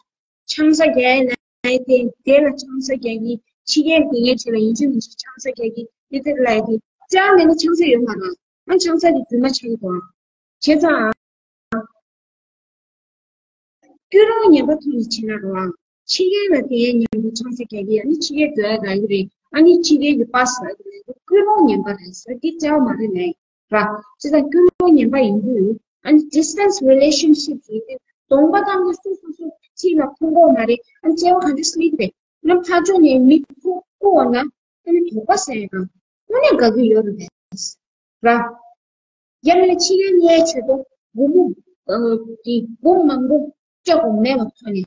ཆང་ས་རྒྱག་ཡ་ལ་ ཡ་དེ་དེ་ལ་ཆང་ས་རྒྱག་གི། ཕྱི་རྒྱལ་དེ་ངའི་ཆེད་ལ་ཡིན་གཅིག་མིན་གཅིག་ཆང་ས་རྒྱག་གི། དེ་དེ་ལ་ཡ་དེ་རྩ་བ་ནས་ཆང་ས་ཡོད་མ་རེད། ཨ་ཆང་ས་དེ་རྫུན་མ་ཆགས་ཀྱི་འདུག་ཨ། བྱས་ཙང་། སྐུལ་སློང་ངན་པ་ཐོག་ནས་བྱེད་ན་རོ་ཨ། ཕྱི་རྒྱལ་ལ་དེ་ཡང་ཉམས་པོ་ཆང་ས་རྒྱག་གི། ཨ་ནི་ཕྱི་རྒྱལ་འགྲོ་ཡ་རག་གི་རེད། ཨ་ནི་ཕྱི་རྒྱལ་གྱི་པ་སི་རག་གི་རེད། སྐུལ་སློང་ངན་པ་རེད་ཟེར་དེ་བྱ་བ་མ་རེད་ལས་ར། བྱས་ཙང་སྐུལ་སློང་ངན་པ་ཡིན་དུས་ཨ་ནི་distance relationship ཡིན་དུས་གདོང་པ་བཏང་ནས་སོ་སོ་སོ་ཕྱི་ལ་མཐོང་གི་མ་རེད། ཨ་ནི་བྱ་བ་ག་འདྲ་སེ་རེད། ཨ་ནི་ཕར་ཕྱོགས་ནས་མི་ཁོ་ཁོ་བ་ན་ཨ་ནི་དོགས་པ་ཟ་ཡ་དང་དངོས་གནས་དགའ་གི་ཡོད་རེད་པས་ར། ཡང་མིན་ན་ཕྱི་རྒྱལ་ནས་བྱེད་དོ་སྒོར་མོ་ཨ་གི་སྒོར་མང་པོ་སྐྱོ་པོ་མེད་པ་ཐོག་ནས་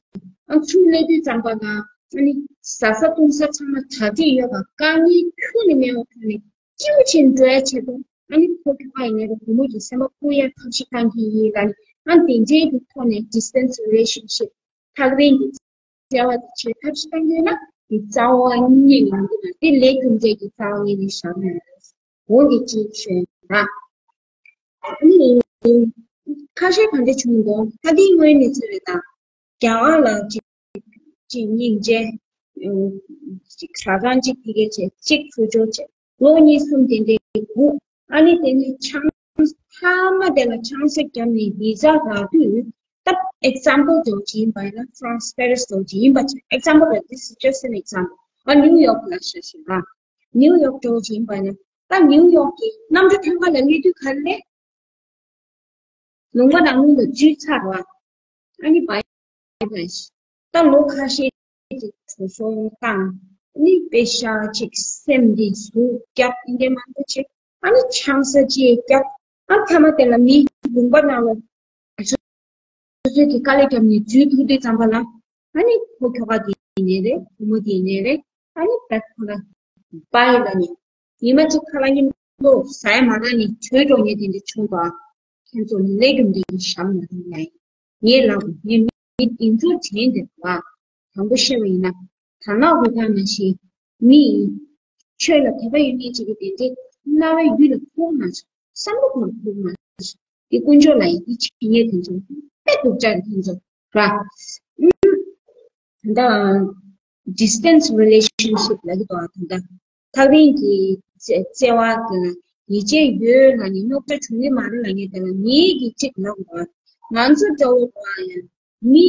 ཨ་ཚུར་སླེབས་དུས་ཙམ་པ་ལ་ཨ་ནི་ཟ་ས་བཏུང་ས་ཚང་མ་དྲག་སྐྱེད་ཡོད་པ་དཀའ་ངལ་ཁྱོན་ནས་མེད་པ་ཐོག་ནས་སྐྱིད་པོ་བྱས་འགྲོ་ཡ་བྱེད་དོ། ཨ་ནི་ཁོ་ཁྱོ་ག་ཡིན་ནའི་རེད། བུ་མོ་གི་སེམས་པ་སྐུ་ཡ་ཐབས་ཤེས་གཏང་གི་ཡིན་ལ་ནི་ཨ་དེ་འདྲའི་གི་ཐོག་ནས་distance relationship ཐག་རིང་གི་བྱ་བ་དེ་བྱེད་ཐབས་ཤེས་གཏང་གི་ཡོད་ན་དེ་རྩ་བ་ཉིད་ནས་མི་འདུག་ན་དེ་ལས་རྒྱུ་འབྲས་ཀྱི་རྩ་བ་ཉིད་ནས་བཞག་ན་འོ་དེ་གཅིག་ཤོད་ན། ཨ་ནི་ཁ་ཤས་ག་འདྲ་བྱུང་འདུག་ད་དེའི་དངོས་གནས་ཚུལ་རེད་ད། རྒྱ་གར་ལ་གཅིག་གཅིག་སྙིང་རྗེ། ཨ་གཅིག་ཟ་ཁང་གཅིག་དེ་གས་བྱས་གཅིག་ཚུར་འབྱོར་བྱས་ལོ་གཉིས་གསུམ་དེ་འདྲའི་སྒུག་ཨ་ནི་དེ་ནས་ཆང་མཐའ་མ་དེ་ལ་ཆང་ས་བརྒྱབ་ནས་བི་ཟ་རག་དུས་ད་example་འདྲ་བོ་ཅིག་ཡིན་པ་ཡིན་ན་France Paris་འདྲ་བོ་ཅིག་ཡིན་པ་ཆ་example་རེད། This is just an example. ཨ་New York་ལ་ཤ་ཤེ་ར། New York་འདྲ་བོ་ཅིག་ཡིན་པ་ཡིན་ན་ད་New York་གི་གནམ་གྲུ་ཐང་ག་ལ་སླེབས་དུས་ག་རེ་ལས། ལུང་པ་ནང་ལོགས་ལ་འཛུལ་ཚར་བ། ཨ་ནི་བའི་བའི་ད་ལོ་ཁ་ཤས་ཀྱི་བྲོ་སོང་བཏང་། ཨ་ནི་དཔེ་ཤ་ཅིག་སེམས་འདི་ཟུག་རྒྱབ་ཨིན་དེ་མང་པོ་ཅིག་ཨ་ནི་ཆང་ས་ཅིག་རྒྱབ། ཨ་མཐའ་མ་དེ་ལ་མི་ལུང་པ་ནང་ལ་སོ་སོའི་གི་དཀའ་ལས་བརྒྱབ་ནས་འཛུལ་ཐུབ་དུས་ཙམ་པ་ལ་ཨ་ནི་ཁོ་ཁྱོ་ག་དེ་ཡིན་ནའི་རེད། བུ་མོ་དེ་ཡིན་ནའི་རེད། ཨ་ནི་ད་ཁོ་ལ་བའི་ལ་ནི། ཉི་མ་གཅིག་ཁ་ལག་མཉམ་དུ་ཟ་ཡ་མ་རག་ནས་བྲོས་འགྲོ་མཁན་དེ་འདྲ་བྱུང་བ། ཁྱེད་ཚོ་ལས་རྒྱུ་འབྲས་ཀྱི་ཞབས་ནས་ལ་ཡིན། ངས་ལབ་དགོས། ངས་མི་དེ་ཚོ་དྲན་བསྡད་པ། དྲང་པོ་བཤད་པ་ཡིན་ན། དར་ནག་འུ་ཐང་ནང་བཞིན་མི་ཡིན། ཆོས་ལ་དད་པ་ཡོད་མཁན་ཅིག་གིས་དེ་འདྲའི་རྣ་བའི་རྒྱུད་ལ་ཐུག་མ་སོང་། བསམ་བློ་ཁོ་རང་ཐུག་མ་སོང་། དེ་དཀོན་མཆོག་ལ་ཡིན། དེ་བྱེད་མཁན་དེ་ཚོ་དཔེ་སྡུག་ཅག་རེད་དེ་ཚོ་ར། ད་ལྟ་distance relationship་ལབ་ཀྱི་འདུག་ད་ལྟ་ཐག་རིང་གི་བརྩེ་བ་དེ་ལ་ཡིད་ཆེས་ཡོད་ལ་ནི་རྙོག་དྲ་བྱུང་གི་མ་རེད་ལབ་མཁན་དེ་ལ་ངེད་ཀྱིས་གཅིག་ལབ་དགོས། ང་ཚོ་འདྲ་བོ་དང་ཡང་མི་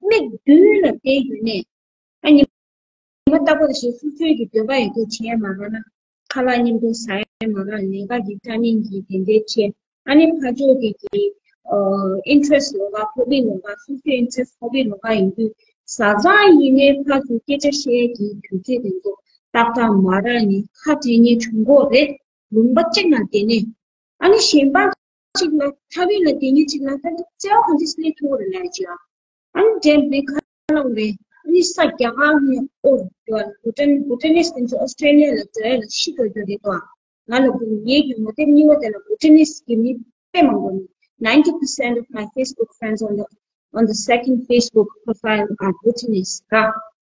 མིག་མདུན་ལ་བལྟས་ཡོད་ནས་ཨ་ནི་མ་རྟག་པར་ཞིག་སོ་སོའི་གི་འདོད་པ་ཡོད་དགོས་བྱས་མ་རེད་ན། ཁ་ལག་མཉམ་དུ་ཟ་ཡ་མ་རག་ལས་ཀ་གི་ཕྲ་མིན་གྱི་དེ་འདྲའི་ཆེད། ཨ་ནི་ཕར་ཕྱོགས་དེ་གི་ཨ་interest་ལོགས་ཀ་hobby་ལོགས་ཀ་སོ་སོའི་interest hobby་ལོགས་ཀ་ཡིན་དུས་ཟ་ཁང་ཡིན་ནའི་ཕར་ཚུར་སྐད་ཆ་བཤད་ཀྱི་དུས་ཚོད་དེ་ཚོ་ཏག་ཏག་མ་རག་ནས་ཁ་བྲལ་མཁན་བྱུང་གི་རེད། ལུང་པ་གཅིག་ན་བསྡད་ནས་ཨ་ནི་གཞན་པ་གཅིག་ལ་ཐག་རིང་ལ་བསྡད་མཁན་གཅིག་ལ་ད་ནི་བརྩེ་བ་ག་འདྲ་སླེབས་ཐུབ་ཀྱི་རེད་ལབ་ཀྱི་ཨ། ཨ་ནི་འདྲེན་པའི་ཁ་ལག་རེད། ཨ་ནི་ས་རྒྱ་གར་ནས་ཨོ་འགྲོ་བ་ལ་བྷུ་ཊན་བྷུ་ཊན་ནིས་དེ་ཚོ་ཨོ་སི་ཊྲེ་ལི་ཡ་ལ་འགྲོ་ཡ་ལ་ཤི་འགྲོ་རྒྱུ་རེད་དོ། ང་ལ་བུ་ངེད་ཀྱི་ངོ་དེབ་གཉིས་པ་དེ་ལ་བྷུ་ཊན་ནིས་ཀྱི་མི་དཔེ་མང་པོ་ནི། Ninety percent of my Facebook friends on the on the second Facebook profile are Bhutanese.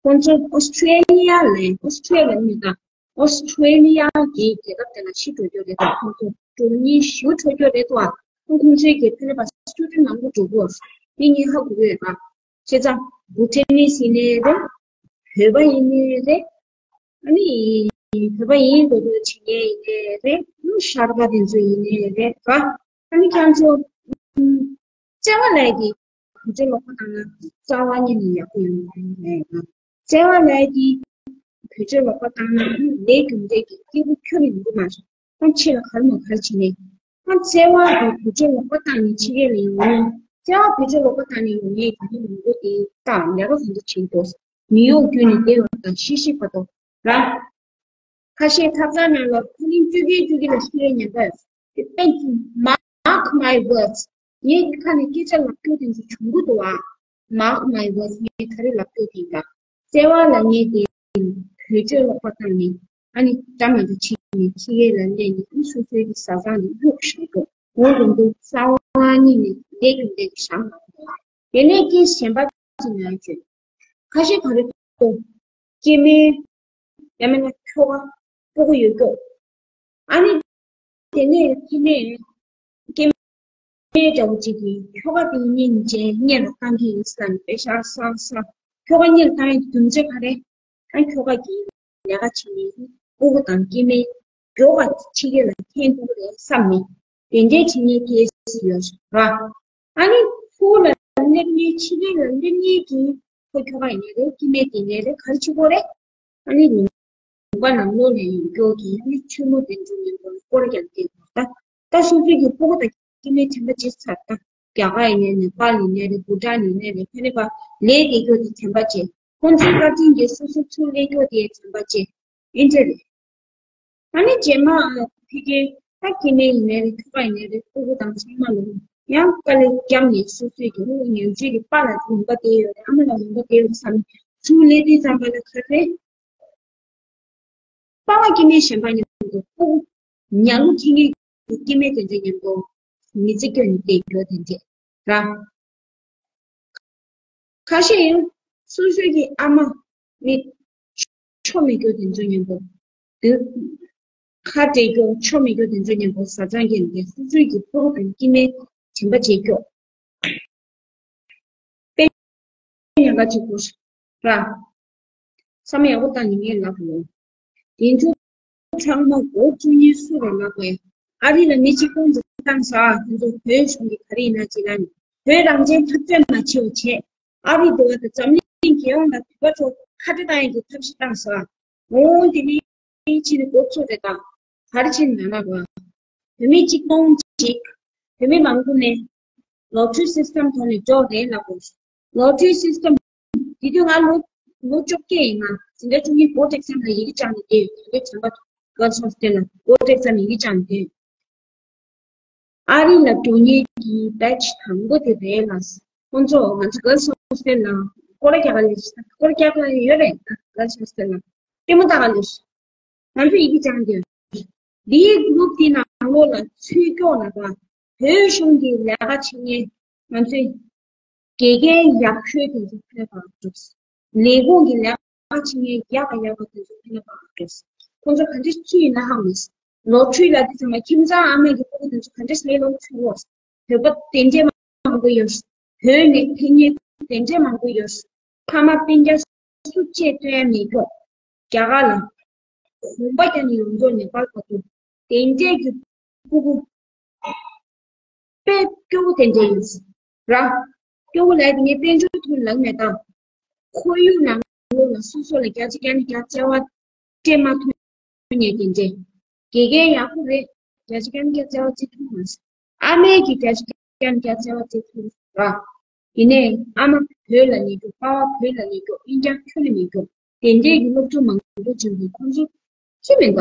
ཁོང་ཚོ་ཨོ་སི་ཊྲེ་ལི་ཡ་ལ་ཨོ་སི་ཊྲེ་ལི་ཡ་མི་དང་ཨོ་སི་ཊྲེ་ལི་ཡ་གི་རྒྱལ་ཁབ་དེ་ལ་ཤི་འགྲོ་རྒྱུ་རེད་དོ། ཁོང་ཚོ་འགྲོ་ཉེན་ཞེ་པོ་འཕྲད་རྒྱུ་རེད་དོ། ཁོང་ཚོའི་གི་ཕ་ལ་པ་སི་ཊུ་ཌེན་ཊི་མང་པོ་འགྲོ་གི་ཡོད་རེད། དེ་ངས་ཧ་གོ་གི་ཡོད་པ། བྱས་ཙང་བྷུ་ཊན་ནིས་ཡིན་ནའི་རེད། བོད་པ་ཡིན་ནའི་རེད། ཨ་ནི་བོད་པ་ཡིན་དགོས་དགོས་བྱེད་མཁན་ཡིན་ནའི་རེད། ཨ་ནི་ཤར་པ་དེ་ཚོ་ཡིན་ནའི་རེད་པ། ཨ་ནི་ཁྱེད་ཚོ་བརྩེ་བ་ལས་ཀྱི་བོད་ཕྲུག་ལོག་པ་བཏང་ན་རྩ་བ་ཉིད་ནས་ཡག་པོ་ཡོང་གི་མ་རེད། བརྩེ་བ་ལས་ཀྱི་བོད་ཕྲུག་ལོག་པ་བཏང་ན་ལས་རྒྱུ་འབྲས་ཀྱི་སྐྱིད་པོ་ཁྱོན་ནས་ཡོང་གི་མ་རེད། ཁོང་ཕྱི་ལ་ག་རེ་མ་ག་རེ་བྱེད་ནས། ཁོང་བརྩེ་བ་དང་བུ་ཕྲུག་ལོག་པ་བཏང་ནས་ཕྱི་རྒྱལ་ལ་ཡོང་ཡས། བརྩེ་བ་བུ་ཕྲུག་ལོག་པ་བཏང་ནས་ཡོང་ཡས་ཀྱི་མི་མང་པོ་དེ་དང་ལས་ཀ་གང་འདྲ་བྱེད་འདུག་ནིའུ་ཡོག་བརྒྱུད་ནས་བསྡད་པ་དང་ཤི་ཤི་བར་དུ་ར། ཁ་ཤས་ཐབ་ཚང་ནང་ལ་ཕུ་ལིང་བཅུ་བརྒྱད་བཅུ་བརྒྱད་ལ་ཤི་རེ་ཉན་པས། དེ་དཔེ་མ། Mark my words. ངས་ཁ་ནས་སྐད་ཆ་ལབ་རྒྱུ་དེ་ཚོ་བྱུང་གི་འདུག་ཨ། Mark my words. ངས་ག་རེ་ལབ་རྒྱུ་དེ་ཡིན་ད། བརྩེ་བ་ལབ་མཁན་དེ་བོད་ཕྲུག་ལོག་པ་བཏང་ནས་ཨ་ནི་འདྲ་མི་འདྲ་བྱས་ནས་ཕྱི་རྒྱལ་ལ་སླེབས་ནས་ཨ་ནི་སོ་སོའི་གི་བཟའ་ཚང་དེ་གཡུག་བཞག་གི། འོ་དེ་འདུག་རྩ་བ་ཉིད་ནས་ལས་རྒྱུ་འབྲས་ཀྱི་བྱ་མ་རེད། དེ་ནས་རྐྱེན་གཞན་པ་ཅིག་ཡང་བརྗོད། ཁ་ཤས་ག་རེ་འདུག་སྐྱེ་དམན། ཡང་མིན་ན་ཁྱོ་ག་སྤུ་གུ་ཡོད་སྐྱོ། ཨ་ནི་དེ་ནས་དེ་ནས་སྐྱེ་དམན་འདྲ་བོ་ཅིག་གིས་ཁྱོ་ག་དེ་གཉེན་ཅན་གཉེན་ལ་བཏང་གི་ཡིན་ཟེར་ནས་པེ་ཤག་བསགས་བསགས། ཁྱོ་ག་གཉེར་བཏང་ཡག་གི་རྒྱུ་མཚན་ག་རེ། ཨ་ཁྱོ་ག་གི་ལས་ཀ་བྱེད་མཁན་ཕྲུ་གུ་དང་སྐྱེ་དམན་མགྱོགས་པ་ཕྱི་རྒྱལ་ལ་འཐེན་ཐུབ་ཀྱི་རེད་བསམ་ནས་དེ་འདྲའི་བྱེད་མཁན་གྱི་ཡོད་རེད་བ། ཨ་ནི་ཕྲུ་གུ་ལ་སླེབས་མཁན་ཕྱི་རྒྱལ་ལ་སླེབས་མཁན་གྱི་ཁོ་ཁྱོ་ག་ཡིན་ནའི་རེད། སྐྱེ་དམན་དེ་ཡིན་ནའི་རེད། ག་རེ་བྱེད་དགོས་རེད། ཨ་ནི་ལུང་པ་ནང་ལོགས་ནས་ཡོང་རྒྱུ་གི་ཨ་ནི་ཆོས་མོ་དེ་འདྲ་མིན་པ་སྐོར་རྒྱག་དེ་ད་ད་སོ་སོའི་གི་ཕྲུ་གུ་དང་སྐྱེ་དམན་དྲན་པ་བརྗེད་ཚར། ད་རྒྱ་གར་ཡིན་ནའི་ནེ་པཱལ་ཡིན་ནའི་རེད། བྷུ་ཊཱན་ཡིན་ནའི་རེད། ཕ་ནི་པ་ལས་དེ་རྒྱུ་དེ་དྲན་པ་བརྗེད། ཁོང་ཚོའི་བཀའ་དྲིན་གྱིས་སོ་སོ་ཚུར་སླེབས་རྒྱུ་དེ་དྲན་པ་བརྗེད། ཨིན་འདྲ་རེད། ཨ་ནི་རྗེས་མ་ཕ་གི་ད་སྐྱེ་དམན་ཡིན་ནའི་རེད། ཁྱོ་ག་ཡིན་ནའི་རེད། ཕྲུ་གུ་དང་ཚང་མ་ལ་ཡང་དཀའ་ལས་བརྒྱབ་ནས་སོ་སོའི་གི་ངོ་ཉེས་ཅན་གྱི་པཱ་ལགས་ལུང་པ་བསྡད་ཡོད་རེད། ཨ་མ་ལགས་ལུང་པ་བསྡད་ཡོད་རེད་བསམ་ནས་ཚུར་སླེབས་དུས་ཙམ་པ་ལ་ག་རེ། པཱ་ལགས་སྐྱེ་དམན་གཞན་པ་མཉམ་དུ་ཕྲུ་གུ་ཉལ་ལུགས་ཁྱེར་མཁན་གྱི་སྐྱེ་དམན་དེ་འདྲ་མཉམ་དུ་མི་ཚེ་སྐྱོལ་ནས་བསྡད་ཡོད་དེ་འདྲ་ར། ཁ་ཤས་ཡང་སོ་སོའི་གི་ཨ་མ་ནི་ཆོ་མེད་རྒྱུ་དེ་ཚོ་མཉམ་པོ། དུ་ཁ་བྲལ་རྒྱུ་ཆོ་མེད་རྒྱུ་དེ་ཚོ་མཉམ་པོ་བཟའ་ཚང་གི་འདི་སོ་སོའི་གི་ཕྲུ་གུ་དང་སྐྱེ་དམན་དྲན་པ་བརྗེད་རྒྱུ། དཔེ་ཉག་ག་གཅིག་པོ་ར། བསམ་ཡག་པོ་བཏང་ནས་ངས་ལབ་ཡོང་། དེ་ཚོ་ཚང་མ་འགོ་བཙུགས་མཁན་སུ་རེད་ལབ་པས། ཨ་རི་ལ་མི་གཅིག་སྟོང་ཙམ་བཏང་ས། ཁོང་ཚོ་བོད་གཞུང་གིས་ག་རེ་ཡིན་ན་བྱེད་ན་ནི་བོད་རང་བཙན་འཐབ་རྩོད་མ་བྱེད་པ་བྱས། ཨ་རི་འདི་བ་དང་འཛམ་གླིང་རྒྱལ་ཡོངས་ལ་བོད་པ་ཚོ་ཁ་བྲལ་བཏང་ཡག་གི་ཐབས་ཤེས་བཏང་ས། འོང་དེ་ནི་ཕྱིན་འགོ་བཙུགས་རེད་ད། ག་རེ་བྱེད་ན་ན་བ། བོད་མི་གཅིག་སྟོང་གཅིག་བོད་མི་མང་པོ་ནས་ལོ་ཊ་རི་སིས་ཊམ་ཐོག་ནས་འགྲོ་རེད་ལབ་དགོས། ལོ་ཊ་རི་སིས་ཊམ། དེ་དུས་ང་ལོ་ལོ་བཅོ་བརྒྱད་ཡིན། ང་འཛིན་གྲྭ་བཅུ་གཉིས་བོད་ཊེག་ཛམ་ལ་ཡི་གེ་བཅག་ནས་བསྡད་ཡོད། དེ་འདྲའི་དྲན་པ་གརལ་སི་ཧོ་སི་ཊེལ་ལ་བོད་ཊེག་ཛམ་ཡི་གེ་བཅག་ནས་བསྡད་ཡོད། ཨ་རི་ལ་འགྲོ་མཁན་གྱི་བེ་ཆི་དང་པོ་དེ་རེད་ལ། ཁོང་ཚོ་ང་ཚོ་གརལ་སི་ཧོ་སི་ཊེལ་ལ་སྐོར་ར་རྒྱག་ག་སླེབས་ཤག་སྐོར་ར་རྒྱག་ག་ཡོད་རེད། གརལ་སི་ཧོ་སི་ཊེལ་ལ་ལྟད་མོ་ལྟ་ག་སླེབས་ཤག་ང་ཚོ་ཡི་གེ་བཅག་གི་ཡོད། འདིའི་གུ་རུབ་འདི་ནང་ལོགས་ལ་ཚུར་སྐྱོག་ལ་བ། བོད་གཞུང་གི་ལས་ཀ་བྱེད་མཁན་ང་ཚོའི་དགེ་རྒན་ཡག་ཤོས་དེ་ཚོ་ཕེབས་པར་འགྲོ། ལས་ཁུངས་ཀྱི་ལས་ཀ་བྱེད་མཁན་ཡག་ག་ཡག་ག་དེ་ཚོ་ཕེབས་པར་འགྲོ། ཁོང་ཚོ་ག་འདྲས་ཅི་ཡིན་ན་ཧ་མི་སི། ལོ་ཊ་རི་ལ་དེ་ཚང་མ་ཁྱིམ་ཚང་ཨ་མ་གི་ཕྲུ་གུ་དེ་ཚོ་ག་འདྲས་ལས་ལོ་ཆུང་བོ། བོད་པ་དེ་འདྲས་མང་པོ་ཡོད། བོད་ནས་ཕེབས་མཁན་དེ་འདྲས་མང་པོ་ཡོད། ཕ་མ་སྤུན་ཀྱག་སུ་གཅིག་སྟོན་ཡ་མེད་ཀྱོག་རྒྱ་གར་ལ་གོམ་པ་རྒྱག་ནས་ཡོང་ཀྱོག་ནེ་པཱལ་བར་དུ། དེ་འདྲས་ཀྱི་ཕྲུ་གུ་དཔེ་སྐྱོ་བོ་དེ་འདྲས་ཡོད་ར། སྐྱོ་བོ་ལབ་དེ་ངས་དཔལ་འབྱོར་ཐོག་ལབ་མེད་ད། ཁོར་ཡུག་ནང་ལོགས་ལ་སོ་སོ་ལ་བརྒྱ་ཆ་བརྒྱ་ནས་བརྒྱ་བརྩེ་བ་སྤྲད་མ་ཐུབ་ནས་དེ་འདྲས། དགེ་རྒན་ཡག་པོ་རེད། བརྒྱ་ཆ་བརྒྱ་ནས་བརྒྱ་བརྩེ་བ་བརྩི་ཐུབ་མ་སོང་། ཨ་མས་ཀྱིས་བརྒྱ་ཆ་བརྒྱ་ནས་བརྒྱ་བརྩེ་བ་བརྩི་ཐུབ་ར། ཡིན་ནའི་ཨ་མ་བོད་ལ་ཉལ་རྒྱུ། པ་ཕ་བོད་ལ་ཉལ་རྒྱུ། ཨིན་ཀྱང་ཁྱོན་ནས་མེད་རྒྱུ། དེ་འདྲས་ཀྱི་སློབ་ཕྲུག་མང་པོ་བྱུང་དུས་ཁོང་ཚོ་ཅི་མིན་ག་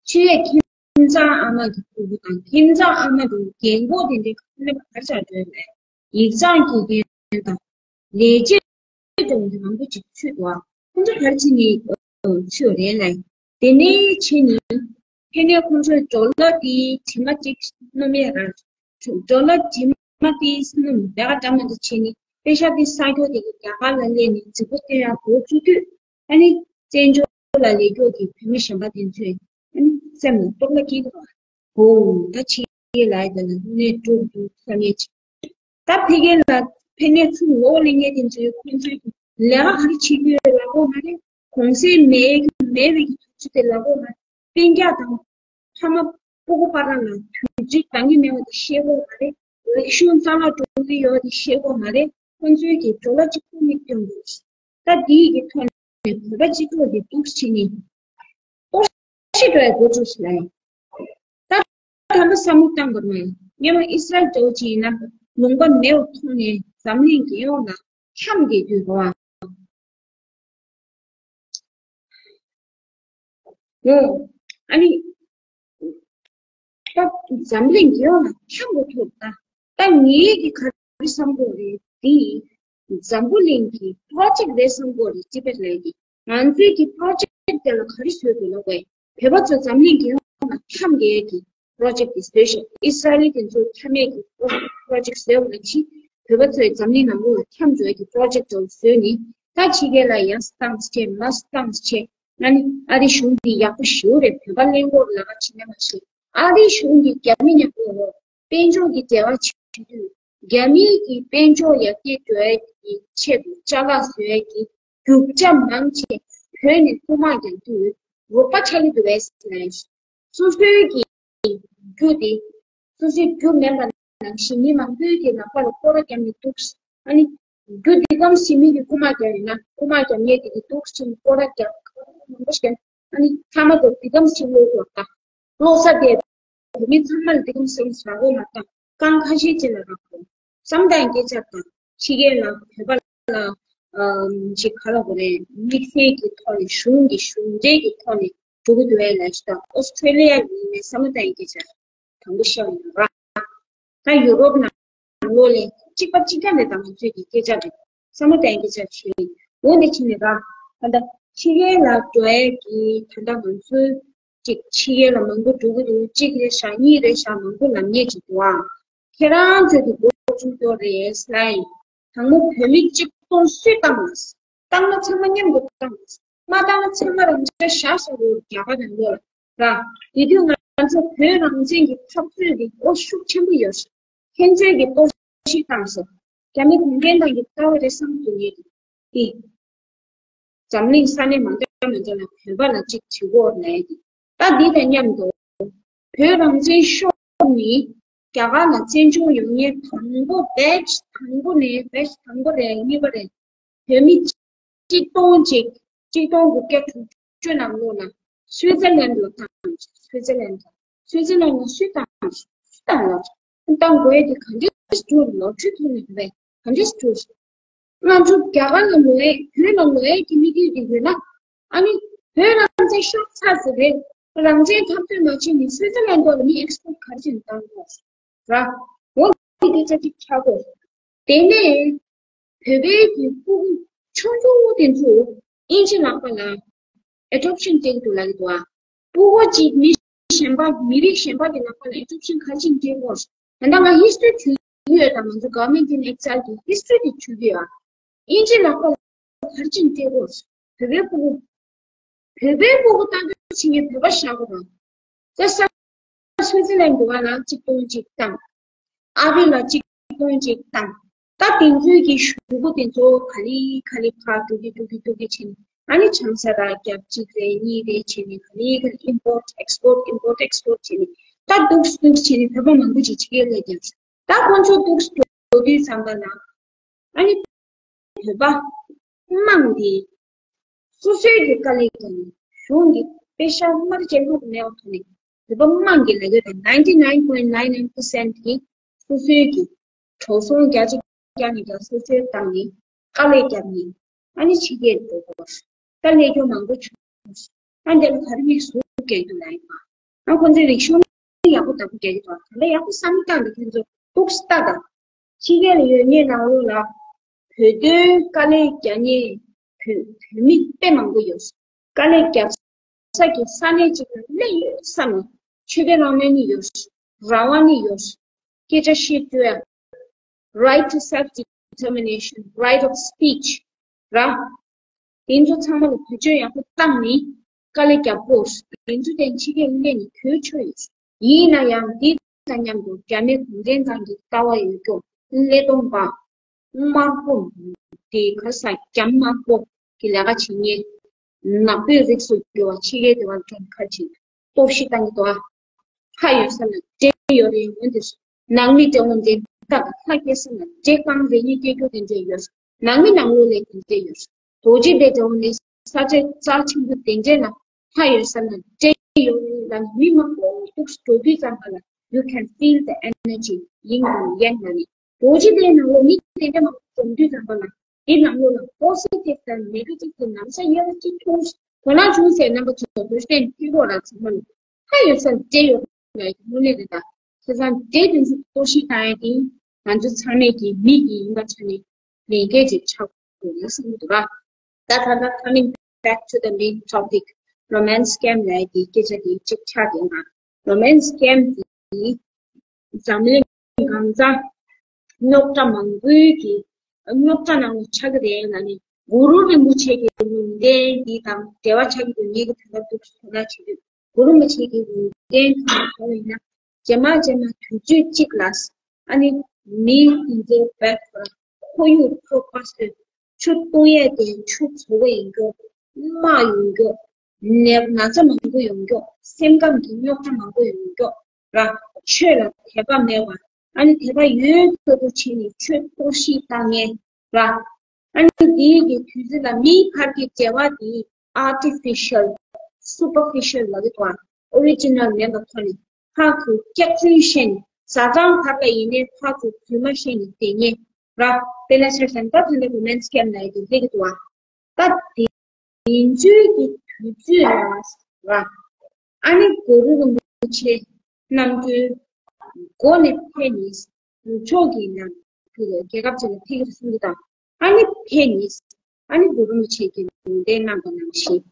ཆེད་ཁྱིམ་ཚང་ཨ་མ་གི་ཕྲུ་གུ་དང་ཁྱིམ་ཚང་ཨ་མ་གི་རྒན་གོག་དེ་འདྲའི་ཁ་ནས་ག་རེ་བྱ་འགྲོ་ལས། ཡིག་ཚང་གི་རྒན་དང་ལས་བྱེད་སྒྲུང་དེ་མང་པོ་ཅིག་ཚུད་འདུག་ཁོང་ཚོ་ག་རེ་བྱེད་ནས་ཚུད་རེད་ལས། དེ་ནས་ཕྱིན་ནས་ཕ་ནས་ཁོང་ཚོས་ཇོ་ལགས་དེའི་དྲི་མ་ཅིག་སྣོམ་ཡས་རང་། ཇོ་ལགས་དྲི་མ་དེའི་སྣོམ་བེ་ག་འདྲ་མི་འདྲ་བྱས་ནས་པེ་ཤ་དེ་ས་ཁྱོ་དེ་གི་རྒྱ་གར་ལ་སླེབས་ནས་རྫིག་པོ་སྟོན་ཡག་འགོ་བཙུགས་དུས། ཨ་ནི་བཙན་བྱོལ་ལ་ལས་ཀྱོག་གི་བོད་མི་གཞན་པ་དེ་ཚོས་ཨ་ནི་སེམས་ལ་སྟོབས་ལ་སྐྱེས་འདུག་ག་འོ་ད་ཕྱི་རྒྱལ་ལ་ཡི་དེ་ལ་ནས་འགྲོ་འདུག་བསམ་ཡས་ཅིག་ད་ཕ་གི་ལ་ཕ་ནས་ཚུར་ལོག་སླེབས་མཁན་དེ་ཚོས་ཁོང་ཚོའི་ལས་ཀ་ག་རེ་བྱེད་ཀྱི་ཡོད་ལབ་དགོས་མ་རེད། གོང་ཚད་མེད་མེད་པའི་གི་ཐུགས་རྗེ་དེ་ལབ་དགོས་མ་རེད། སྤུན་ཀྱག་དང་ཕ་མ་སྤུ་གུ་བར་ལ་དུས་ཚོད་འདང་གི་མེད་པ་དེ་ཤེས་དགོས་མ་རེད། རིག་གཞུང་རྩ་བརླག་འགྲོ་གི་ཡོད་པ་དེ་ཤེས་དགོས་མ་རེད། ཁོང་ཚོའི་གི་ཇོ་ལགས་གཅིག་པུ་མིག་སྟོན་དགོས། ད་འདིའི་གི་ཐོག་ནས་བོད་པ་སྤྱི་ཚོགས་འདི་འདུག་བྱས་ནས་གཏོར་བཤིག་འགྲོ་ཡ་འགོ་བཙུགས་ཤིག་ལ་ཡིན། ད་ད་ལྟ་བསམ་བློ་བཏང་དགོས་མ་ཡིན། སྔོན་མ་ཨི་སི་རལ་འདྲ་བོ་ཅིག་ཡིན་ན་ལུང་པ་མེད་པ་མཐོང་ནས་འཛམ་གླིང་རྒྱལ་ཡོངས་ལ་འཁྱམས་བསྡད་དུས་རེད་བ། ཨ་ནི། ད་འཛམ་གླིང་རྒྱལ་ཡོངས་ལ་འཁྱམས་པ་ཐུག་ད། ད་ངེད་ཀྱིས་ག་རེ་བསམ་དགོས་རེད་དེ། འཛམ་བུ་གླིང་གི་པྲོ་ཇེག་རེད་བསམ་དགོས་རེད། ཅི་བེད་ལས་ཀྱི་ང་ཚོའི་གི་པྲོ་ཇེག་དེ་ལ་ག་རེ་བཟོས་དགོས་ལབ་དགོས། བོད་པ་ཚོ་འཛམ་གླིང་རྒྱལ་ཡོངས་ལ་འཁྱམས་ཡས་ཀྱི་པྲོ་ཇེག་དེ་བཟོས་ཤག་ཨི་སི་ར་ཨེལ་དེ་ཚོ་འཁྱམས་ཡས་ཀྱི་པྲོ་ཇེག་བཟོས་པ་ནང་བཞིན་བོད་པ་ཚོའི་འཛམ་གླིང་ནང་ལོགས་ལ་འཁྱམས་འགྲོ་ཡས་ཀྱི་པྲོ་ཇེག་དེ་བཟོས་ནས་ད་ཕྱི་རྒྱལ་ལ་ཡར་བཏང་བྱས་མར་བཏང་བྱས། ཨ་ནི་ཨ་རི་གཞུང་འདི་ཡག་པོ་ཞེ་པོ་རེད། བོད་པ་གླེན་པོ་ལ་ཁ་ཕྱེ་ན་མ་ཤེས། ཨ་རི་གཞུང་གི་རྒྱ་མི་མཉམ་དུ་དཔལ་འབྱོར་གྱི་འབྲེལ་བ་བྱེད་དུས་ རྒྱ་མིའི་གི་དཔལ་འབྱོར་ཡར་རྒྱས་འགྲོ་ཡ་གི་ཆེད་དུ་ཅ་ལག་བཟོ་ཡ་གི་རྒྱུ་ཆ་མང་ཆེ་བོད་ནས་རྐུ་མ་རྒྱག་དུས་རོགས་པ་ཆགས་ཀྱི་འདུག་པས་ཟེར་ནས། སོ་སོའི་གི་རྒྱུ་དེ་སོ་སོའི་རྒྱུ་མེད་པ་ནང་བཞིན་མི་མང་པོའི་གི་ལག་པ་ལ་སྐོར་ར་བརྒྱབ་ནས་འདུག་ཨ་ནི་རྒྱུ་འདི་གམ་ཞིག་མི་གི་རྐུ་མ་རྒྱག་ཡིན་ན་རྐུ་མ་རྒྱག་མཁན་དེ་གི་འདུག་ཕྱིན་སྐོར་ར་རྒྱབ་མང་པོ་ཞིག་ཨ་ནི་ཐ་མ་དེ་འདི་གམ་ཞིག་ལོག་འགྲོ་ད། ལོག་ས་དེ་བོད་མི་ཚང་མ་ལ་འདི་གམ་སེམས་རག་གོ་མ་ད་རྐང་ཁ་ཤས་ཅིག་ལ་རག་གོ། བསམ་དང་སྐད་ཆ་དང་ཕྱི་རྒྱལ་ལ་བོད་པ་ལ་ཅིག་ག་ལ་གོ་རེད། དམིགས་བསལ་གྱི་ཐོག་ནས་གཞུང་གི་གཞུང་འབྲེལ་གྱི་ཐོག་ནས་འགྲོ་གི་འདུག་བས་ལ་ཞིག་ད་ཨོ་སི་ཁྲེ་ལི་ཡ་ཡིན་ནས་བསམ་བློ་བཏང་སྐད་ཆ་དང་པོ་ཤོར་ཡོད་ར། ད་ཡུ་རོབ་ནང་ལོགས་ལས་གཅིག་པ་གཅིག་རྐྱང་རེད་དང་ང་ཚོས་ཀྱི་སྐད་ཆ་རེད། བསམ་བློ་བཏང་སྐད་ཆ་བྱས་འོ་འདི་ཕྱིན་ནས་ར། ད་ལྟ་ཕྱི་རྒྱལ་ལ་འགྲོ་ཡས་ཀྱི་ད་ལྟ་ང་ཚོའི་གཅིག་ཕྱི་རྒྱལ་ལ་མང་པོ་འགྲོ་གི་འདུག་གཅིག་རེད་ཤག་གཉིས་རེད་ཤག་མང་པོ་ལབ་མཁན་ཅིག་འདུག་ཨ། ཁྱེད་རང་ཚོས་ཀྱི་འགོ་བཙུགས་རྒྱུ་རེད་ལབ་ཡིན། དང་པོ་བོད་མི་གཅིག་སྟོང་སུས་བཏང་ལ། བཏང་ན་ཚང་མ་མཉམ་དུ་བཏང་ལ། མ་བཏང་ན་ཚང་མ་རང་འཇགས་བཞག་ས་རུ་རྒྱ་གར་ནང་ལོགས་ལ་ར། དེ་དུས་ང་ཚོ་བོད་རང་བཙན་གྱི་འཐབ་རྩོད་ཀྱི་འགོ་ཤུགས་ཆེན་པོ་ཡོད་ས། ཁྱེད་ཚོས་ཀྱི་གཏོར་བཤིག་བཏང་ས། རྒྱ་མི་གུང་ཁྲན་ཏང་གི་ལྟ་བ་རེད་བསམ་གྱི་མེད་དེ། འཛམ་གླིང་ས་གནས་མང་ཆེ་མང་ཆེ་ལ་བོད་པ་ལ་གཅིག་བྱེད་དགོས་ལབ་ཡ་དེ། ད་འདི་དང་མཉམ་དུ་བོད་རང་བཙན་ཤོར་ནས་རྒྱ་གར་ལ་བཙན་བྱོལ་ཡོང་མཁན་དང་པོ་བེ་ཆི་དང་པོ་ནས་བེ་ཆི་དང་པོ་རེད་གཉིས་པ་རེད། བོད་མི་གཅིག་སྟོང་གཅིག་གཅིག་སྟོང་དགུ་བརྒྱ་དྲུག་ཅུ་ནང་ལོགས་ལ་སུའི་ཙེར་ལན་ལ་བཏང་སུའི་ཙེར་ལན་ལ་སུའི་ཙེར་ལན་ལ་སུས་བཏང་སུས་བཏང་ལ་བཏང་དགོས་ཡ་དེ་ག་འདྲས་འགྲོ་ལོ་ཁྲི་ཐོག་ནས་བས་ག་འདྲས་འགྲོ། ང་ཚོ་རྒྱ་གར་ལ་ལོག་ཡས་བོད་ལ་ལོག་ཡས་ཀྱི་དམིགས་ཡུལ་དེ་ཡོད་ན། ཨ་ནི་བོད་རང་བཙན་ཤོར་ཚར་ཟེར་རེད། རང་བཙན་འཐབ་རྩོད་མ་བྱས་ནས་སུའི་ཙེར་ལན་ཐོག་ལ་མི་ཨེག་སི་པོར་ཊི་ག་རེ་བྱས་ནས་བཏང་དགོས་ར། འོ་དེ་སྐད་ཆ་གཅིག་ཆགས་དགོས། དེ་ནས་བོད་པའི་གི་སྤུ་གུ་ཆུང་ཆུང་དེ་ཚོ་དབྱིན་ཇི་ལག་པ་ལ་ཨེ་ཌོབ་ཤན་སྤྲད་འདུག་ལབ་ཀྱི་འདུག་ཨ། སྤུ་གུ་གཅིག་མི་གཞན་པ་མི་རིགས་གཞན་པ་གི་ལག་པ་ལ་ཨེ་ཌོབ་ཤན་ག་རེ་བྱས་ནས་སྤྲད་དགོས། ད་ལྟ་ང་ཧིས་ཊོ་རི་བྲིས་ཀྱི་ཡོད་དང་ང་ཚོ་ག་བར་མེན་ཊི་ཨིན་ཨེག་ཛིལ་གྱི་ཧིས་ཊོ་རི་དེ་བྲིས་ཀྱི་ཡོད། དབྱིན་ཇི་ལག་པ་ལ་ག་རེ་བྱས་ནས་སྤྲད་དགོས། བོད་པའི་སྤུ་གུ། བོད་པའི་སྤུ་གུ་ལྟ་འདོད་བྱེད་མཁན་བོད་པ་བཞག་དགོས་རེད། ད་ས་སུའི་ཙེར་ལན་འདི་བ་ལ་གཅིག་སྟོང་གཅིག་བཏང་། ཨ་རི་ལ་གཅིག་སྟོང་གཅིག་བཏང་། ད་དེང་དུས་ཀྱི་ཞུ་སྒོ་དེ་ཚོ་ག་ལེ་ག་ལེ་ཕར་འགྲོ་གི་འགྲོ་གི་འགྲོ་གི་བྱས་ནས་ཨ་ནི་ཆང་ས་ར་རྒྱབ་གཅིག་རེ་གཉིས་རེ་བྱས་ནས་ག་ལེ་ག་ལེ་ཨིམ་པོར་ཊི་ཨེག་སི་པོར་ཊི་ཨིམ་པོར་ཊི་ཨེག་སི་པོར་ཊི་བྱས་ནས་ད་འདུག་འདུག་བྱས་ནས་བོད་པ་མང་པོ་ཅིག་ཕྱི་རྒྱལ་ལ་རྒྱབ། ད་ཁོང་ཚོ་འདུག་འགྲོ་དུས་ཙམ་པ་ལ་ཨ་ནི་བོད་པ་དམངས་དེ་སོ་སོའི་གི་དཀའ་ལས་ཀྱང་གཞུང་གི་པེ་ཤ་དམར་ཆེན་པོ་མེད་པ་ཐོག་ནས་བོད་པ་དམངས་ཀྱི་ལས་ཀ་དང་ninety nine point nine nine percent གི་སོ་སོའི་གི་གྲོགས་ཚོང་བརྒྱ་ཆ་བརྒྱ་ནས་བརྒྱ་སོ་སོའི་བཏང་ནས་དཀའ་ལས་བརྒྱབ་ནས་ཨ་ནི་ཕྱི་རྒྱལ་འགྲོ་དགོས། ད་ལས་སྐྱོ་མང་པོ་བྱུང་། ཨ་འདི་ལ་ག་རེ་མིག་ཟུར་བཀལ་དུ་ལ་ཡིན་པ། ཨ་ཁོང་ཚོའི་རིག་གཞུང་ཡག་པོ་ལྟ་བུ་རྒྱག་གི་འདུག་ད་ལྟ་ཡག་པོ་བསམ་བཏང་འདུག་ཁྱོད་ཚོ་ཏོག་ཙམ་ལྟ་དང་། ཕྱི་རྒྱལ་ལ་ཡོད་མཁན་ནང་ལོགས་ལ་བོད་དོན་དཀའ་ལས་རྒྱག་མཁན་བོད་བོད་མི་དཔེ་མང་པོ་ཡོད། དཀའ་ལས་རྒྱག་ས་ཀྱི་ས་གནས་གཅིག་ལ་སླེབས་ཡོད་བསམ་ནས་ཆོས་དད་རང་མོས་ནི་ཡོད། རང་དབང་ནི་ཡོད། སྐད་ཆ་བཤད་རྒྱུ་ཡ། Right to self determination, right of speech ར། དེ་ཚོ་ཚང་མ་ལ་བེད་སྤྱོད་ཡག་པོ་བཏང་ནས་དཀའ་ལས་རྒྱག་དགོས། དེ་ཚོ་དེ་ཕྱི་རྒྱལ་སླེབས་ནས་གོ་ཆོད་ཡོད། ཡིན་ན་ཡང་འདི་དང་མཉམ་དུ་རྒྱ་མི་གུང་ཁྲན་ཏང་གི་ལྟ་བ་ཡོད་རྒྱུ་ཀླད་སྟོང་པ། དམར་པོ། དེ་ག་ས་རྒྱ་དམར་པོ་གི་ལས་ཀ་བྱེད་མཁན་ནག་པོའི་རིགས་སུ་གྱུར་བ་ཕྱི་རྒྱལ་དེ་བར་ཁྱོན་ཁ་ཅིག་གཏོར་བཤིག་བཏང་གི་འདུག་ཨ། ལྷ་ཡོད་ས་ལ་འདྲེ་ཡོད་རེད། འོན་ཏེ་ནང་མི་འདྲེ་འོ་འདྲེ་ད་ལྷ་སྐྱེ་ས་ལ་འདྲེ་རྐང་རེ་གཉིས་སྐྱེ་རྒྱུ་དེ་འདྲས་ཡོད། ནང་མི་ནང་ལོགས་ལས་དེ་འདྲས་ཡོད། རྡོ་རྗེ་གདན་འདྲ་བོ་ནས་ས་ཆ་རྩ་ཆེན་པོ་དེ་འདྲས་ལ་ལྷ་ཡོད་ས་ལ་འདྲེ་ཡོད་རེད་ལ་ནི་མི་མང་པོ་འདུག་འགྲོ་དུས་ཙམ་པ་ལ་you can feel the energy ཡིན་དང་ཡན་ལ་ནི་རྡོ་རྗེ་གདན་ནང་ལོགས་མི་དེ་འདྲས་མང་པོ་འཛོམས་དུས་ཙམ་པ་ལ་དེ་ནང་ལོགས་ལ་positive དང་negative གི་ནམ་ས་ཡར་གཅིག་མཐོང་དོ་སྣང་བྱུང་ཟེར་རྣམ་པ་ཚོ་བོད་བསྟན་ཐུགས་རོགས་ལ་ཚང་མ་ལ་ལྷ་ཡོད་ས་ལ་འདྲེ་ཡོད་རེད་ལ་དངོས་གནས་རེད་ད། བྱས་ཙང་འདྲེ་དེ་ཚོ་གཏོར་བཤིག་བཏང་ཡ་དེ་ང་ཚོ་ཚང་མས་ཀྱི་མི་གི་ཡིན་པ་ཆ་ནས་ལས་འགན་ཅིག་ཆགས་དགོས་ཡོད་བསམ་གྱི་འདུག་ར། ད་ད་ལྟ་coming back to the main topic romance scam ལབ་ཡ་དེ་སྐད་ཆ་དེ་གཅིག་ཆགས་བསྡད་ན་romance scam དེ་འཛམ་གླིང་གང་ས་རྙོག་དྲ་མང་པོའི་གི་རྙོག་དྲ་ནང་ལ་ཆགས་ཀྱི་རེད་ལ་ནི་གུ་རུ་རིན་པོ་ཆེ་གི་ལུང་བསྟན་འདི་དང་འབྲེལ་བ་ཆགས་ཀྱི་འདུག་ངེད་ཀྱི་ད་ལྟ་འདུག་དོ་སྣང་བྱེད་དུས། གུ་རུ་རིན་པོ་ཆེ་གི་ལུང་བསྟན་དང་འདྲ་བ་ཡིན་ན། རྗེས་མ་རྗེས་མ་དུས་ཚོད་གཅིག་ལ། ཨ་ནི། མི་དེ་ཚོའི་བེད་ཁོར་ཡུག་ཁོ་པ་སོད་ཆུ་གཏོང་ཡས་དེ་ཆུ་བཙོག་པ་ཡིན་རྒྱུ། དམག་ཡོང་རྒྱུ། ནད་ན་ཚ་མང་པོ་ཡོང་རྒྱུ། སེམས་ཁམས་ཀྱི་རྙོག་དྲ་མང་པོ་ཡོང་རྒྱུ། ར། ཆོས་ལ་དད་པ་མེད་པ། ཨ་ནི་དད་པ་ཡོད་ཚོད་པོ་བྱས་ནས་ཆོས་གཏོར་བཤིག་བཏང་མཁན། ར། ཨ་ནི་འདིའི་གི་དུས་ཚོད་ལ་མིའི་བར་གྱི་འབྲེལ་བ་འདི་artificial, superficial ལབ་ཀྱི་འདུག་ཨ། original མེད་པའི་ཐོག་ནས་ཕར་ཚུར་སྐྱག་རྫུན་བཤད་ནས། བཟའ་ཚང་བར་ལ་ཡིན་ནའི་ཕར་ཚུར་རྫུན་མ་བཤད་ནས་བསྡད་མཁན། ར། དཔེར་ན་ཆ་བཞག་ན་ད་ད་ལྟ་romance scam ལབ་ཡ་དེ་སླེབས་ཀྱི་འདུག་ཨ། ད་དེ་དེ་ཚོའི་གི་དུས་ཚོད་ལ། ར། ཨ་ནི་གུ་རུ་རིན་པོ་ཆེ་རྣམ་གྲོལ་མགོ་ནས་ཕེབས་ནས་ནུབ་ཕྱོགས་ཀྱི་ནང་གི་རྒྱལ་ཁབ་ཅིག་ལ་ཕེབས་ཀྱི་རེད་གསུང་གི་འདུག་ཨ་ནི་ཕེབས་ནས་ཨ་ནི་གུ་རུ་རིན་པོ་ཆེ་གི་ལུང་བསྟན་གནང་པ་ནང་བཞིན།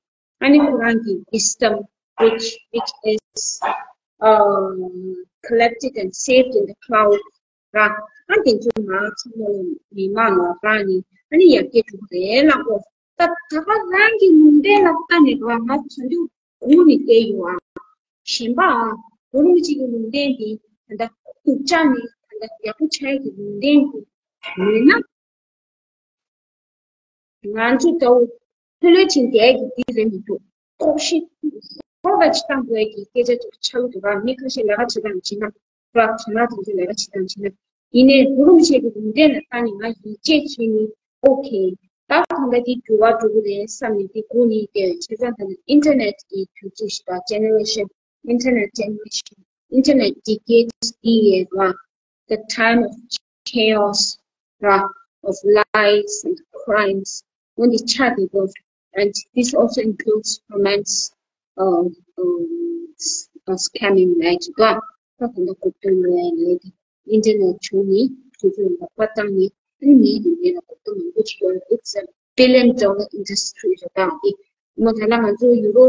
ཨ་ནི་ཁོ་རང་གི་wisdom, which, which is, uh, collected and saved in the cloud, ར། ཨ་དེ་ཚོ་ང་ཚང་མ་ལ་མི་མང་ལ་རང་ནི་ཨ་ནི་ཡར་རྒྱས་འགྲོ་གི་རེད་ལབ་དགོས། ད་ད་ག་རང་གི་ལུང་བསྟན་ལ་ལྟ་ནས་ར་ང་ཚོ་འདི་སྒུག་ནས་བསྡད་ཡོད་ཨ། གཞན་པ་ཨ་གུ་རུ་རིན་པོ་ཆེ་གི་ལུང་བསྟན་འདི་ད་ལྟ་སྡུག་ཅག་ནས་ད་ལྟ་ཡག་པོ་ཆགས་ཀྱི་ལུང་བསྟན་འདི་མེད་ན། ང་ཚོ་ལྟ་བུ་ལྷོད་ལྷོད་ཅིག་བསྡད་ཀྱི་འདི་རེད་མི་འདུག་ལྐོག་ཤི་ལྐོག་ལ་ཅིག་བཏང་དགོས་ཀྱི་སྐད་ཆ་ཅིག་ཆགས་ཀྱི་འདུག་ར། མི་ཁ་ཤས་ལས་ཀ་བྱེད་སྟངས་བྱེད་ན་ར། དོན་དག་དེ་ཚོ་ལས་ཀ་བྱེད་སྟངས་བྱེད་ན། ཡིན་ནའི་གུ་རུ་རིན་པོ་ཆེ་གི་ལུང་བསྟན་ལ་ལྟ་ནས་ང་ཡིད་ཆེས་བྱས་ནས་ཨོ་ཁེ། ད་ད་ལྟ་འདི་འགྱུར་བ་འགྲོ་གི་རེད་བསམ་ནས་འདི་སྒུག་ནས་བསྡད་ཡོད། བྱས་ཙང་ད་ནི་ཨིན་ཊར་ནེཊ་གི་དུས་ཚོད་ཞིག་དང་ཇེ་ནེ་རེ་ཤན། Internet generation, internet decades འདི་ཡི་ར། The time of chaos, ར། Of lies and crimes. འོན་ཏེ་ཆགས་བསྡད་པ། And this also includes romance, uh, um, s- uh, scamming, right? ར། ད་གང་ལྟར་གོ་དོན་ལ་ལས་ཏེ་ཨིན་ཊར་ནེཊ་བྱུང་ནས་དུས་ཚོད་ལ་པར་བཏང་ནས་ཨ་ནི་མིའི་རིག་གནས་ལ་གོ་དོན་མང་པོ་ཞིག་ཡོད། It's a billion dollar industry རེད་ད་འདི། མོ་ད་ལ་ང་ཚོ་ཡུ་རོ་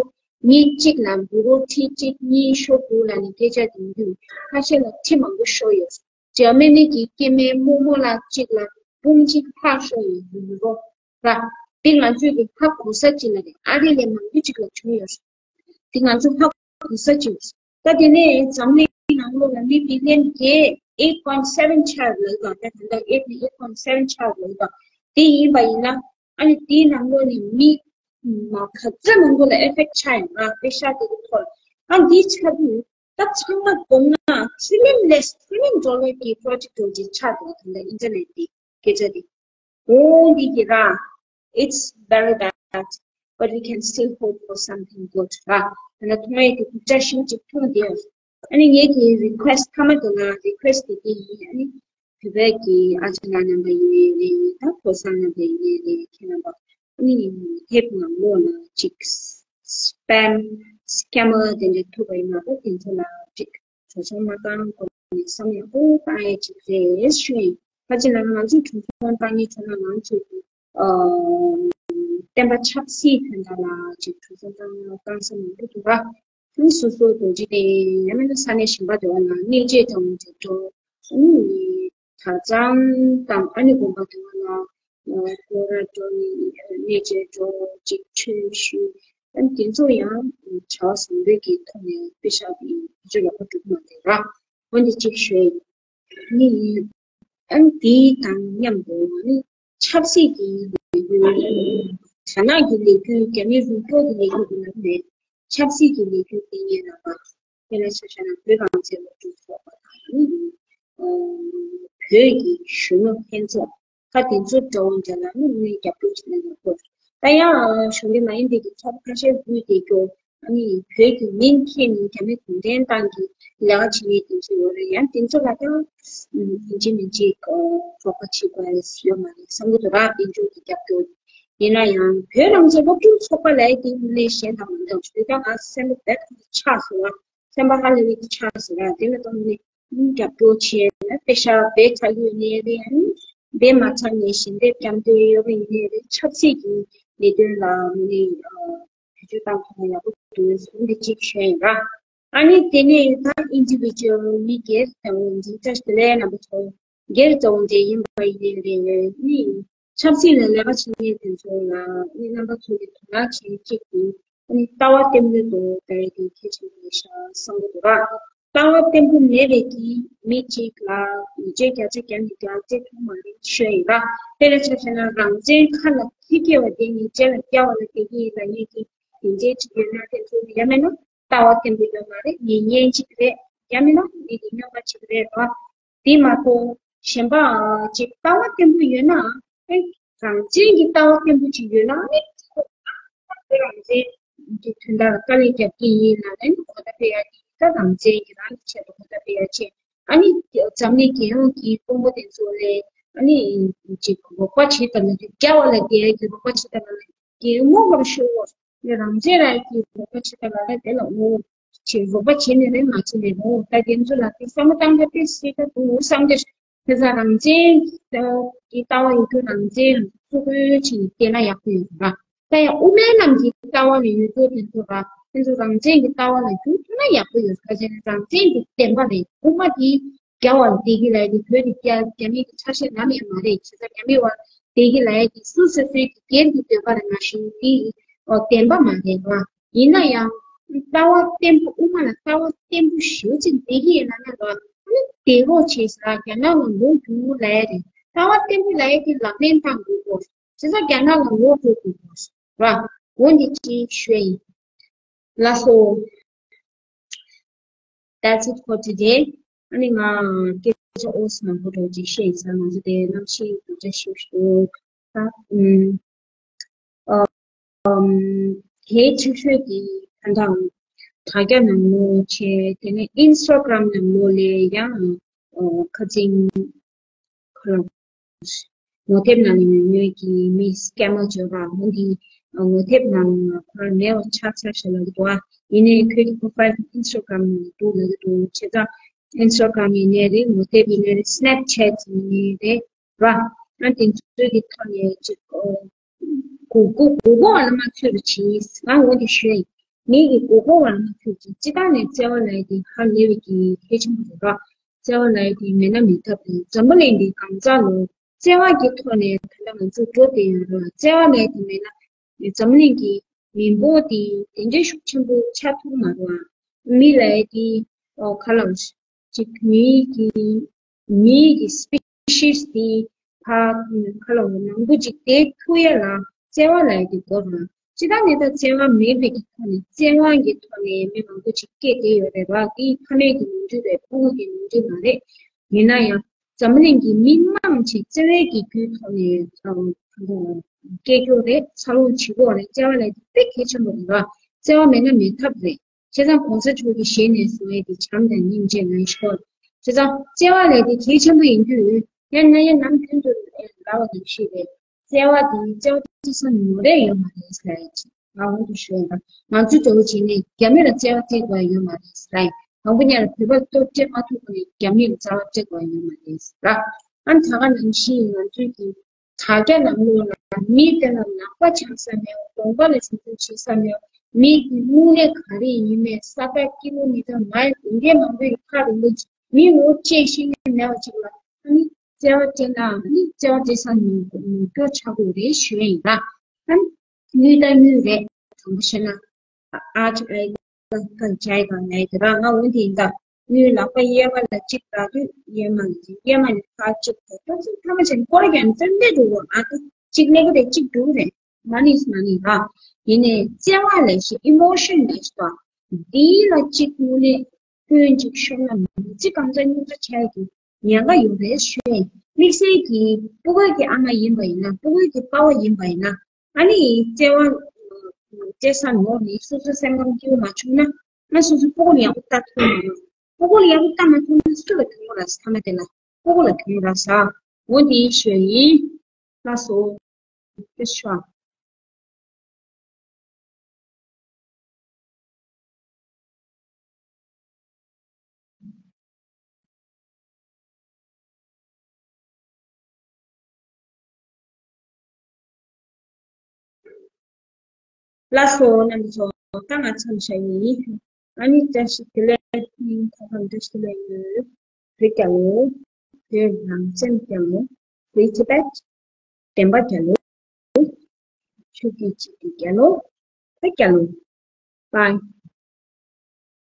གཉིས་གཅིག་ལ་ཡུ་རོ་ཁྲི་གཅིག་གཉིས་ཤོར་འདུག་ལབ་ནས་སྐད་ཆ་དེ་འདུག་ཁ་ཤས་ལ་ཁྲི་མང་པོ་ཤོར་ཡོད། འཇར་མ་ནི་གི་སྐྱེ་དམན་རྨོ་མོ་ལ་གཅིག་ལ་འབུམ་གཅིག་ལྷག་ཤོར་ཡོད་ཡུ་རོ་ར། དེ་ང་ཚོས་གི་ཧ་གོ་ས་གཅིག་ལ་རེད། ཨ་རི་ལས་མང་པོ་གཅིག་ལ་བྱུང་ཡོད། དེ་ང་ཚོ་ཧ་གོ་ས་གཅིག་ད་དེ་ནས་འཛམ་གླིང་ནང་ལོགས་ལ་མི་billion བརྒྱད། eight point seven ཆགས་ལབ་ད། ད་ད་eight ནས་eight point seven ཆགས་ལབ་ད། དེ་ཡིན་པ་ཡིན་ན་ཨ་ནི་དེའི་ནང་ལོགས་ནས་མི་མ་ག་ཚོད་མང་པོ་ལ་ཨེ་ཕེག་ཆགས་ཡོད་ན་པེ་ཤ་དེ་གི་ཐོག་ཨ་འདི་ཆགས་དུས་ད་ཚང་མ་བསྡོམས་ན་trillion less, trillion dollar གི་project འདྲ་ཅིག་ཆགས་འདུག་ད་ལྟ་ཨིན་ཊར་ནེཊ་དེ་སྐད་ཆ་དེ། འོ་འདི་གི་ར། It's very bad, but we can still hope for something good ར། ད་ནི་མཐོང་ཡས་ཀྱི་སྡུག་ཅག་ཞིག་ཅིག་མཐོང་བསྡད་ཡོད། ཨ་ནི་ངེད་ཀྱི་རི་ཁུ་ཨེ་སི་ཊི་མཐའ་མ་དེ་ལ་རི་ཁུ་ཨེ་སི་ཊི་དེ་ཡིན། ཨ་ནི་བོད་པའི་གི་ཨ་ཅག་ལགས་རྣམ་པ་ཡིན་ནའི་རེད། ད་ཕོ་གསར་རྣམ་པ་ཡིན་ནའི་རེད། ཁྱེད་རྣམ་པ་ཨ་ནི་ཧེབ་ནང་ལོགས་ལ་ཅིག་སི་པེམ་སི་ཀེམ་མར་དེ་འདྲ་ཐུག་པ་ཡིན་ན་ད་དེ་ཚོ་ལ་ཅིག་གྲོས་ཚོགས་མ་བཏང་གོང་ནས་བསམ་ཡག་པོ་བཏང་ཡས་ཅིག་རེད་ཞུ་ཡིན། ཁ་ཅིག་ལ་ང་ཚོས་གྲོས་ཚོགས་བཏང་ཡས་ཆོག་ན་ང་ཚོས་ཨ་བསྟན་པ་ཆབ་སྲིད་དོན་དག་ལ་ཅིག་གྲོས་ཚོགས་བཏང་བཏང་ས་མང་པོ་འདུག་ར། ཨ་ནི་སོ་སོའི་རྡོ་རྗེ་གདན་ཡང་མིན་ན་ས་གནས་གཞན་པ་དེ་བ་ལ་གནས་མཇལ་དང་དེ་འགྲོ། ཨ་ནི་གྲྭ་ཚང་དང་ཨ་ནི་དགོན་པ་དེ་བ་ལ་སྐོར་ར་འགྲོ་ནས་གནས་མཇལ་འགྲོ། ཅིག་ཆོས་ཞུ། ཨ་ནི་དེ་ཚོ་ཡང་བྱ་བ་བཟང་པོའི་གི་ཐོག་ནས་པེ་ཤག་གི་བེད་སྤྱོད་ལ་ཁོ་འགྲོ་གི་མ་རེད་ར། འོན་ཏེ་གཅིག་ཤོད་ནི་ཨ་ནི་དེའི་དང་མཉམ་དུ་ཨ་ནི་ཆབ་སྲིད་ཀྱི་ལས་འགུལ། རྒྱ་ནག་གི་ལས་འགུལ། རྒྱ་མི་རུ་སྐྱོར་གྱི་ལས་འགུལ་གྱི་ནང་ནས་ཆབ་སྲིད་ཀྱི་ལས་འགུལ་སྤེལ་མཁན་རྣམ་པ། དཔེར་ན་ཆ་བཞག་ན་བོད་རང་བཙན་སློབ་ཕྲུག་ཚོགས་པ་དང་། ཨ་ནི་བོད་ཀྱི་གཞོན་ནུ་ལྷན་ཚོགས། ད་དེ་ཚོ་འདྲ་བོ་འདྲ་ལ་ནི་དངོས་རྒྱབ་སྐྱོར་བྱེད་ན་ཡག་པོ་རེད། ད་ཡང་གཞུང་འབྲེལ་མ་ཡིན་པའི་གི་ཚོགས་པ་ཁ་ཤས་འཛུལ་བསྡད་རྒྱུ། ཨ་ནི་བོད་ཀྱི་མིང་འཁྱེར་ནས་རྒྱ་མི་གུང་ཁྲན་ཏང་གི་ལས་ཀ་བྱེད་མཁན་དེ་ཚོ་ཡོད་རེད། ཡང་དེ་ཚོ་ལ་ད་ཡིན་གཅིག་མིན་གཅིག་རོགས་པ་བྱེད་དགོས་ཡོད་མ་རེད་བསམ་གྱི་འདུག་ར། དཔལ་འབྱོར་གྱི་རྒྱབ་སྐྱོར། ཡིན་ན་ཡང་བོད་རང་བཙན་སློབ་ཕྲུག་ཚོགས་པ་ལ་དེ་ནས་གཞན་དང་མི་འདྲ་བ་ཞིག་ད་ང་སེམས་པ་བེད་ཆགས་སོང་བ། སེམས་པ་ཧ་ལས་པའི་ཆགས་ཟེར་ར། དེ་ལ་གཏོང་ནས་རྒྱབ་སྐྱོར་བྱས་ན་པེ་ཤག་བེད་ཆགས་ཡོད་ནའི་རེད། ཨ་ནི་བེད་མ་ཆགས་ནའི་ཞལ་འདེབས་རྒྱབ་སྐྱོར་ཡོད་པ་ཡིན་ནའི་རེད། ཆབ་སྲིད་ཀྱི་ལས་དོན་ལ་མི་ནི་བེད་སྤྱོད་བཏང་ཐུབ་ན་ཡག་པོ་འདུག་ཟེར་འདི་གཅིག་ཞུ་ཡིན་ར། ཨ་ནི་དེ་ནས་ད་ཨིན་ཌི་བི་ཇུ་ཨལ་མི་སྒེར་དང་འཛིན་གྲྭ་དེ་ལས་རྣམ་པ་ཚོ་སྒེར་གཙོ་བོ་འདྲ་ཡིན་པ་ཡིན་ནའི་རེད། ནི་ཆབ་སྲིད་ལ་ལས་ཀ་བྱེད་མཁན་དེ་ཚོ་ལ་ནི་རྣམ་པ་ཚོ་གི་དོ་སྣང་བྱེད་ཅིག་གི་ཨ་ནི་ལྟ་བ་བརྟན་པོའི་ཐོག་ད་རེས་དེ་གལ་ཆེན་པོ་རེད་ཤག་བསམ་གྱི་འདུག་ར། ལྟ་བ་བརྟན་པོ་མེད་པའི་གི་མི་གཅིག་ལ་ཉེས་ཆད་བརྒྱ་ཆ་བརྒྱ་ནས་བརྒྱ་ཆ་ཐུག་མ་རེད་ཤོད་ཡིན་ར། དཔེར་ན་ཆ་བཞག་ན་རང་བཙན་ཁ་ལ་ཁྱི་སྐྱེ་བ་དེ་ཉེས་ཆད་ལ་སྐྱེ་བ་ལ་དེ་གི་ལ་ཉེས་ཀྱི་དེ་འདྲའི་གཅིག་ཡོད་ན་དེ་ཚོ་ཡ་མེད་ན་ལྟ་བ་བརྟན་པོ་ཡོད་མ་རེད། ཉེས་ཉེན་གཅིག་རེད། ཡ་མེད་ན་མི་གི་སྨྱོན་པ་གཅིག་རེད་ར། དེ་མ་གཏོགས་གཞན་པ་ཅིག་ལྟ་བ་བརྟན་པོ་ཡོད་ན། ཨེ། རང་བཙན་གྱི་ལྟ་བ་བརྟན་པོ་ཅིག་ཡོད་ན་ནི། རང་བཙན་གྱི་དོན་དག་ལ་དཀའ་ལས་རྒྱབ་ཀྱི་ཡིན་ལབ་ནས་གོ་བརྡ་སྤེལ་ཡ་དེ་ད་རང་བཙན་གྱི་རང་གི་ཆེད་དུ་གོ་བརྡ་སྤེལ་ཡ་བྱས། ཨ་ནི་འཛམ་གླིང་རྒྱལ་ཡོངས་ཀྱི་དཔོན་པོ་དེ་ཚོ་ལ་ཨ་ནི་ཅིག་རོགས་པ་བྱེད་དང་ལབ་དུས། རྒྱ་བ་ལ་རྒྱལ་གྱི་རོགས་པ་བྱེད་དང་ལབ་ནས་རྒྱལ་མོ་བར་ཤོག་ཨོ། ངས་རང་བཙན་རང་གི་རོགས་པ་བྱེད་དང་ལབ་ན་དེ་ལ་ངོ་། ཅིག་རོགས་པ་བྱེད་ནི་རེད་མ་བྱེད་ནི་རེད། ད་དེ་ཚོ་ལ་དེ་བསམ་བློ་བཏང་ད་དཔེ་སྲིད་ཀ་འདུག་བསམ་སྟེ། དེ་ཚོ་རང་བཙན་གྱི་ལྟ་བ་ཡོད་རྒྱུ། རང་བཙན་ལ་བརྩི་བཀུར་བྱེད་ནས་བསྡད་ན་ཡག་པོ་ཡོད་ར། ད་ཡང་དབུ་མའི་ལམ་གྱི་ལྟ་བ་ལ་ཡོད་རྒྱུ་དེ་ཚོ་ར། དེ་ཚོ་རང་བཙན་གྱི་ལྟ་བ་ལ་འགྱུར་ཐུབ་ན་ཡག་པོ་ཡོད། ག་ཅི་ན་རང་བཙན་གྱི་བདེན་པ་རེད། དབུ་མ་དེ་རྒྱ་བ་ལ་བསྡད་ཀྱི་ལབ་ཡ་དེ། བོད་དེ་རྒྱ་རྒྱ་མི་གི་ཆ་ཤས་ནམ་ཡང་མ་རེད། བྱས་ཙང་རྒྱ་མི་བ་བསྡད་ཀྱི་ལབ་ཡ་དེ་སུ་སོ་སོའི་གི་སྒེར་གྱི་འདོད་པ་རེད། ནང་བཞིན་དེ་ཨོ་བདེན་པ་མ་རེད་བ། ཡིན་ན་ཡང་ལྟ་བ་བརྟན་པོ། དབུ་མ་ལ་ལྟ་བ་བརྟན་པོ་ཞེ་པོ་ཅིག་བསྡད་ཀྱི་ཡིན་ན་ན་ར། ཨ་ནི་བསྡད་རོགས་བྱས་ཟེར། རྒྱ་ནག་ལ་ལོག་རྒྱུ་ལབ་ཡ་རེད། ལྟ་བ་བརྟན་པོ་ལབ་ཡ་དེ་ལག་ལེན་བསྟར་དགོས་གོ། བྱས་ཙང་རྒྱ་ནག་ལ་ལོག་འགྲོ་དགོས་གོ་ར། འོ་འདི་ཅིག་ཞུ་ཡ་ཡིན། ལགས་སོ། That's it for today. ཨ་ནི་ང་སྐད་ཆ་ཨོ་སི་མང་པོ་འགྲོ་ཅིག་བཤད་ཡིན་ས། ང་ཚོ་དེ་གནམ་གཤིས་འདུག་ཅག་ཤིག་འདུག་ད། ཨུམ། ཨམ། དེའི་ཕྱི་ཤོད་ཀྱི་ད་ལྟ་དྲ་རྒྱ་ནང་ལོགས་བྱས། དེ་ནས་ཨིན་སི་ཊ་གྷ་རམ་ནང་ལོགས་ལ་ཡང་ཁ་སང་ཁ་ལ་ངོ་དེབ་ནང་ལ་ཉོ་ཉོས་ཀྱི་མི་སི་ཀེ་མ་བྱོས་པ་འོ་འདི་ངོ་དེབ་ནང་ཁོ་རང་མེད་པ་ཆགས་ཚར་ཤག་ལབ་ཀྱི་འདུག་ཨ། ཡིན་ནའི་ཁོའི་པོ་རོ་ཕའིལ་ཨིན་སི་ཊ་གྷ་རམ་ནང་འདུག་ལབ་ཀྱི་འདུག་བྱས་ཙང་ཨིན་སི་ཊ་གྷ་རམ་ཡིན་ནའི་རེད། ངོ་དེབ་ཡིན་ནའི་རེད། སི་ནེབ་ཆེ་ཊི་ཡིན་ནའི་རེད། ར། ཨ་དེ་ཚོའི་གི་ཐོག་ནས་ཅིག་ཨོ། མགོ་སྐོར་མགོ་སྐོར་བ་ལ་མ་ཚུད་པ་བྱེད། ང་འོ་དེ་ཞུ་ཡ་ཡིན། མི་གི་མགོ་སྐོར་བ་ལ་མ་ཚུད་ཅིག་སྤྱིར་བཏང་ནས་བརྩེ་བ་ལབ་ཡ་དེ་ཧ་ལས་པའི་གི་གལ་ཆེན་པོ་རེད་ར། བརྩེ་བ་ལབ་ཡ་དེ་མེད་ན་མེད་ཐབས་རེད། འཛམ་བུ་གླིང་འདི་གང་ཟག་ལོ་བརྩེ་བ་གི་ཐོག་ནས་ད་ལྟ་ང་ཚོ་འགྲོ་བསྡད་ཡོད་ར། བརྩེ་བ་ལབ་ཡ་དེ་མེད་ན་འཛམ་བུ་གླིང་གི་མི་འབོར་དེ་དེ་འདྲའི་ཤུགས་ཆེན་པོ་ཆགས་ཐུབ་མ་རེད་བ། མི་ལབ་ཡ་དེ་ཨོ་ག་ལ་ཅིག་མིའི་གི་མིའི་གི་སི་པི་ཤིས་དེ་ཕ་ག་ལ་མང་པོ་ཅིག་བསྡད་ཐུབ་ཡ་ལ་བརྩེ་བ་ལབ་ཡ་དེ་དགོས་རེད། སྤྱིར་བཏང་ནས་ད་བརྩེ་བ་མེད་པའི་གི་ཐོག་ནས་བཙན་དབང་གི་ཐོག་ནས་མི་མང་པོ་ཅིག་སྐྱེས་བསྡད་ཡོད་རེད་བ། དེ་ཕ་མེས་ཀྱི་ནོར་འཁྲུལ་རེད། ཕྲུ་གུ་གི་ནོར་འཁྲུལ་མ་རེད། ཡིན་ན་ཡང་འཛམ་གླིང་གི་མི་མང་ཅིག་བརྩེ་བའི་གི་རྒྱུའི་ཐོག་ནས་སྐྱེས་རྒྱུ་རེད། འཚར་ལོངས་བྱེད་དགོས་རེད། བརྩེ་བ་ལབ་ཡ་དེ་དཔེ་གལ་ཆེན་པོ་རེད་བ། བརྩེ་བ་མེད་ན་མེད་ཐབས་རེད། བྱས་ཙང་གོང་ས་མཆོག་གིས་ཞལ་ནས་གསུང་ཡས་དེ་བྱམས་དང་སྙིང་རྗེ་ངང་ཤོར། བྱས་ཙང་བརྩེ་བ་ལབ་དེ་གལ་ཆེན་པོ་ཡིན་དུས། ཡང་ན་ཡང་ནམ་རྒྱུན་དུ་ལབ་པ་ནང་བཞིན་རེད། བརྩེ་བ་དེ་བརྩེ་བ་བརྩེ་ས་ནོར་རེ་ཡོད་མ་རེད་ཟེར་ཡ་ཅིག་ང་འོང་དུ་ཞུ་ཡ། ང་ཚོ་འདྲ་བོ་བྱས་ནས་རྒྱ་མི་ལ་བརྩེ་བ་བརྩེ་དགོས་ཡ་ཡོད་མ་རེད་ཟེར་ཡ། དང་པོ་ཉིད་ལ་བོད་པ་ལ་སྟོབས་སྤྲད་མ་ཐུབ་པ་ནས་རྒྱ་མི་ལ་བརྩེ་བ་བརྩེ་དགོས་ཡ་ཡོད་མ་རེད་ཟེར་ར། ཨ་ནི་ད་ག་ནང་བཞིན་ང་ཚོའི་གི་དྲ་རྒྱ་ནང་ལོགས་ལ་མི་དེ་ལ་ལག་པ་འཆང་ས་མེད། གོམ་པ་ལ་ཞུ་གཏུག་བྱེད་ས་མེད། མི་གི་དངོས་གནས་ག་རེ་ཡིན་མིན། ས་ཐག་ཀི་ལོ་མི་ཊར་མའིལ་དེ་འདྲའི་མང་པོའི་ཁ་རུ་ལུས་མི་ངོ་བཅད་ཤེས་མཁན་མེད་པ་ཅིག་ལ་ཨ་ནི་བརྩེ་བ་སྤྲད་ན་ཨ་ནི་བརྩེ་བ་སྤྲད་ས་ནོར་སྐྱོར་ཆགས་དགོས་རེད་ཞུ་ཡ་ཡིན་ལ། ཨ་ནི་དངུལ་དང་དངུལ་རེད། དྲང་པོ་བཤད་ན། ཨ་ཅག་ཨའི་ཀ་ཀ་ཇའི་ཀ་ལའི་ཀ་ར་ང་འོན་ཏེ་ཡིན་ད། ངའི་ལག་པ་གཡས་པ་ལ་གཅིག་རག་དུས་གཡོན་མ་ལ་གཅིག་གཡོན་མ་ལ་ཁ་གཅིག་ད་ཐོག་ཚད་ཐ་མ་བྱས་ནས་སྐོར་ར་གྱོན་ཙམ་ལས་འགྲོ་གོ་ཨ་ད་གཅིག་ལས་ཀ་རེད་གཅིག་འགྲོ་གི་རེད། མ་ནིས་མ་ནིས་ར། ཡིན་ནའི་བརྩེ་བ་ལས་ཤིག་ཨི་མོ་ཤན་ལས་ཤིག་ད། འདི་ལ་གཅིག་དངོས་གནས་སྐྱོན་གཅིག་ཤོར་ན་མི་ཚེ་གང་ཚ་སྙུང་ཚ་ཆགས་ཀྱི་ཉེན་ཁ་ཡོད་རེད་ཞུ་ཡ་ཡིན། དམིགས་བསལ་གྱིས་སྤུ་གུ་གི་ཨ་མ་ཡིན་པ་ཡིན་ན་སྤུ་གུ་གི་པ་ཕ་ཡིན་པ་ཡིན་ན། ཨ་ནི་བརྩེ་བ་སྤྲད་ས་ནོར་ནས་སོ་སོའི་སེམས་ཁམས་སྐྱིད་པོ་མ་བྱུང་ན། ང་སོ་སོའི་སྤུ་གུ་ལ་ཡག་པོ་ལྟ་ཐུབ་མ་རེད། སྤུ་གུ་ལ་ཡག་པོ་ལྟ་མ་ཐུབ་ན་སུ་ལ་གྱོང་རག་ས། ཐ་མ་དེ་ལ་སྤུ་གུ་ལ་གྱོང་རག་ས། འོ་འདི་ཞུ་ཡིན། ལགས་སོ། ཀུ་ཤ། ལགས་སོ་རྣམ་པ་ཚོ། ད་ང་མཚམས་བཞག་ཡིན། ཨ་ནི་བཀྲ་ཤིས་བདེ་ལེགས། ད་གང་བཀྲ་ཤིས་བདེ་ལེགས་ཡོད། བོད་རྒྱལ་ལོ། བོད་རང་བཙན་རྒྱལ་ལོ། Free Tibet། བདེན་པ་རྒྱལ་ལོ། ཆོས་ཀྱི་གཅིག་གི་རྒྱལ་ལོ། བོད་རྒྱལ་ལོ། Bye.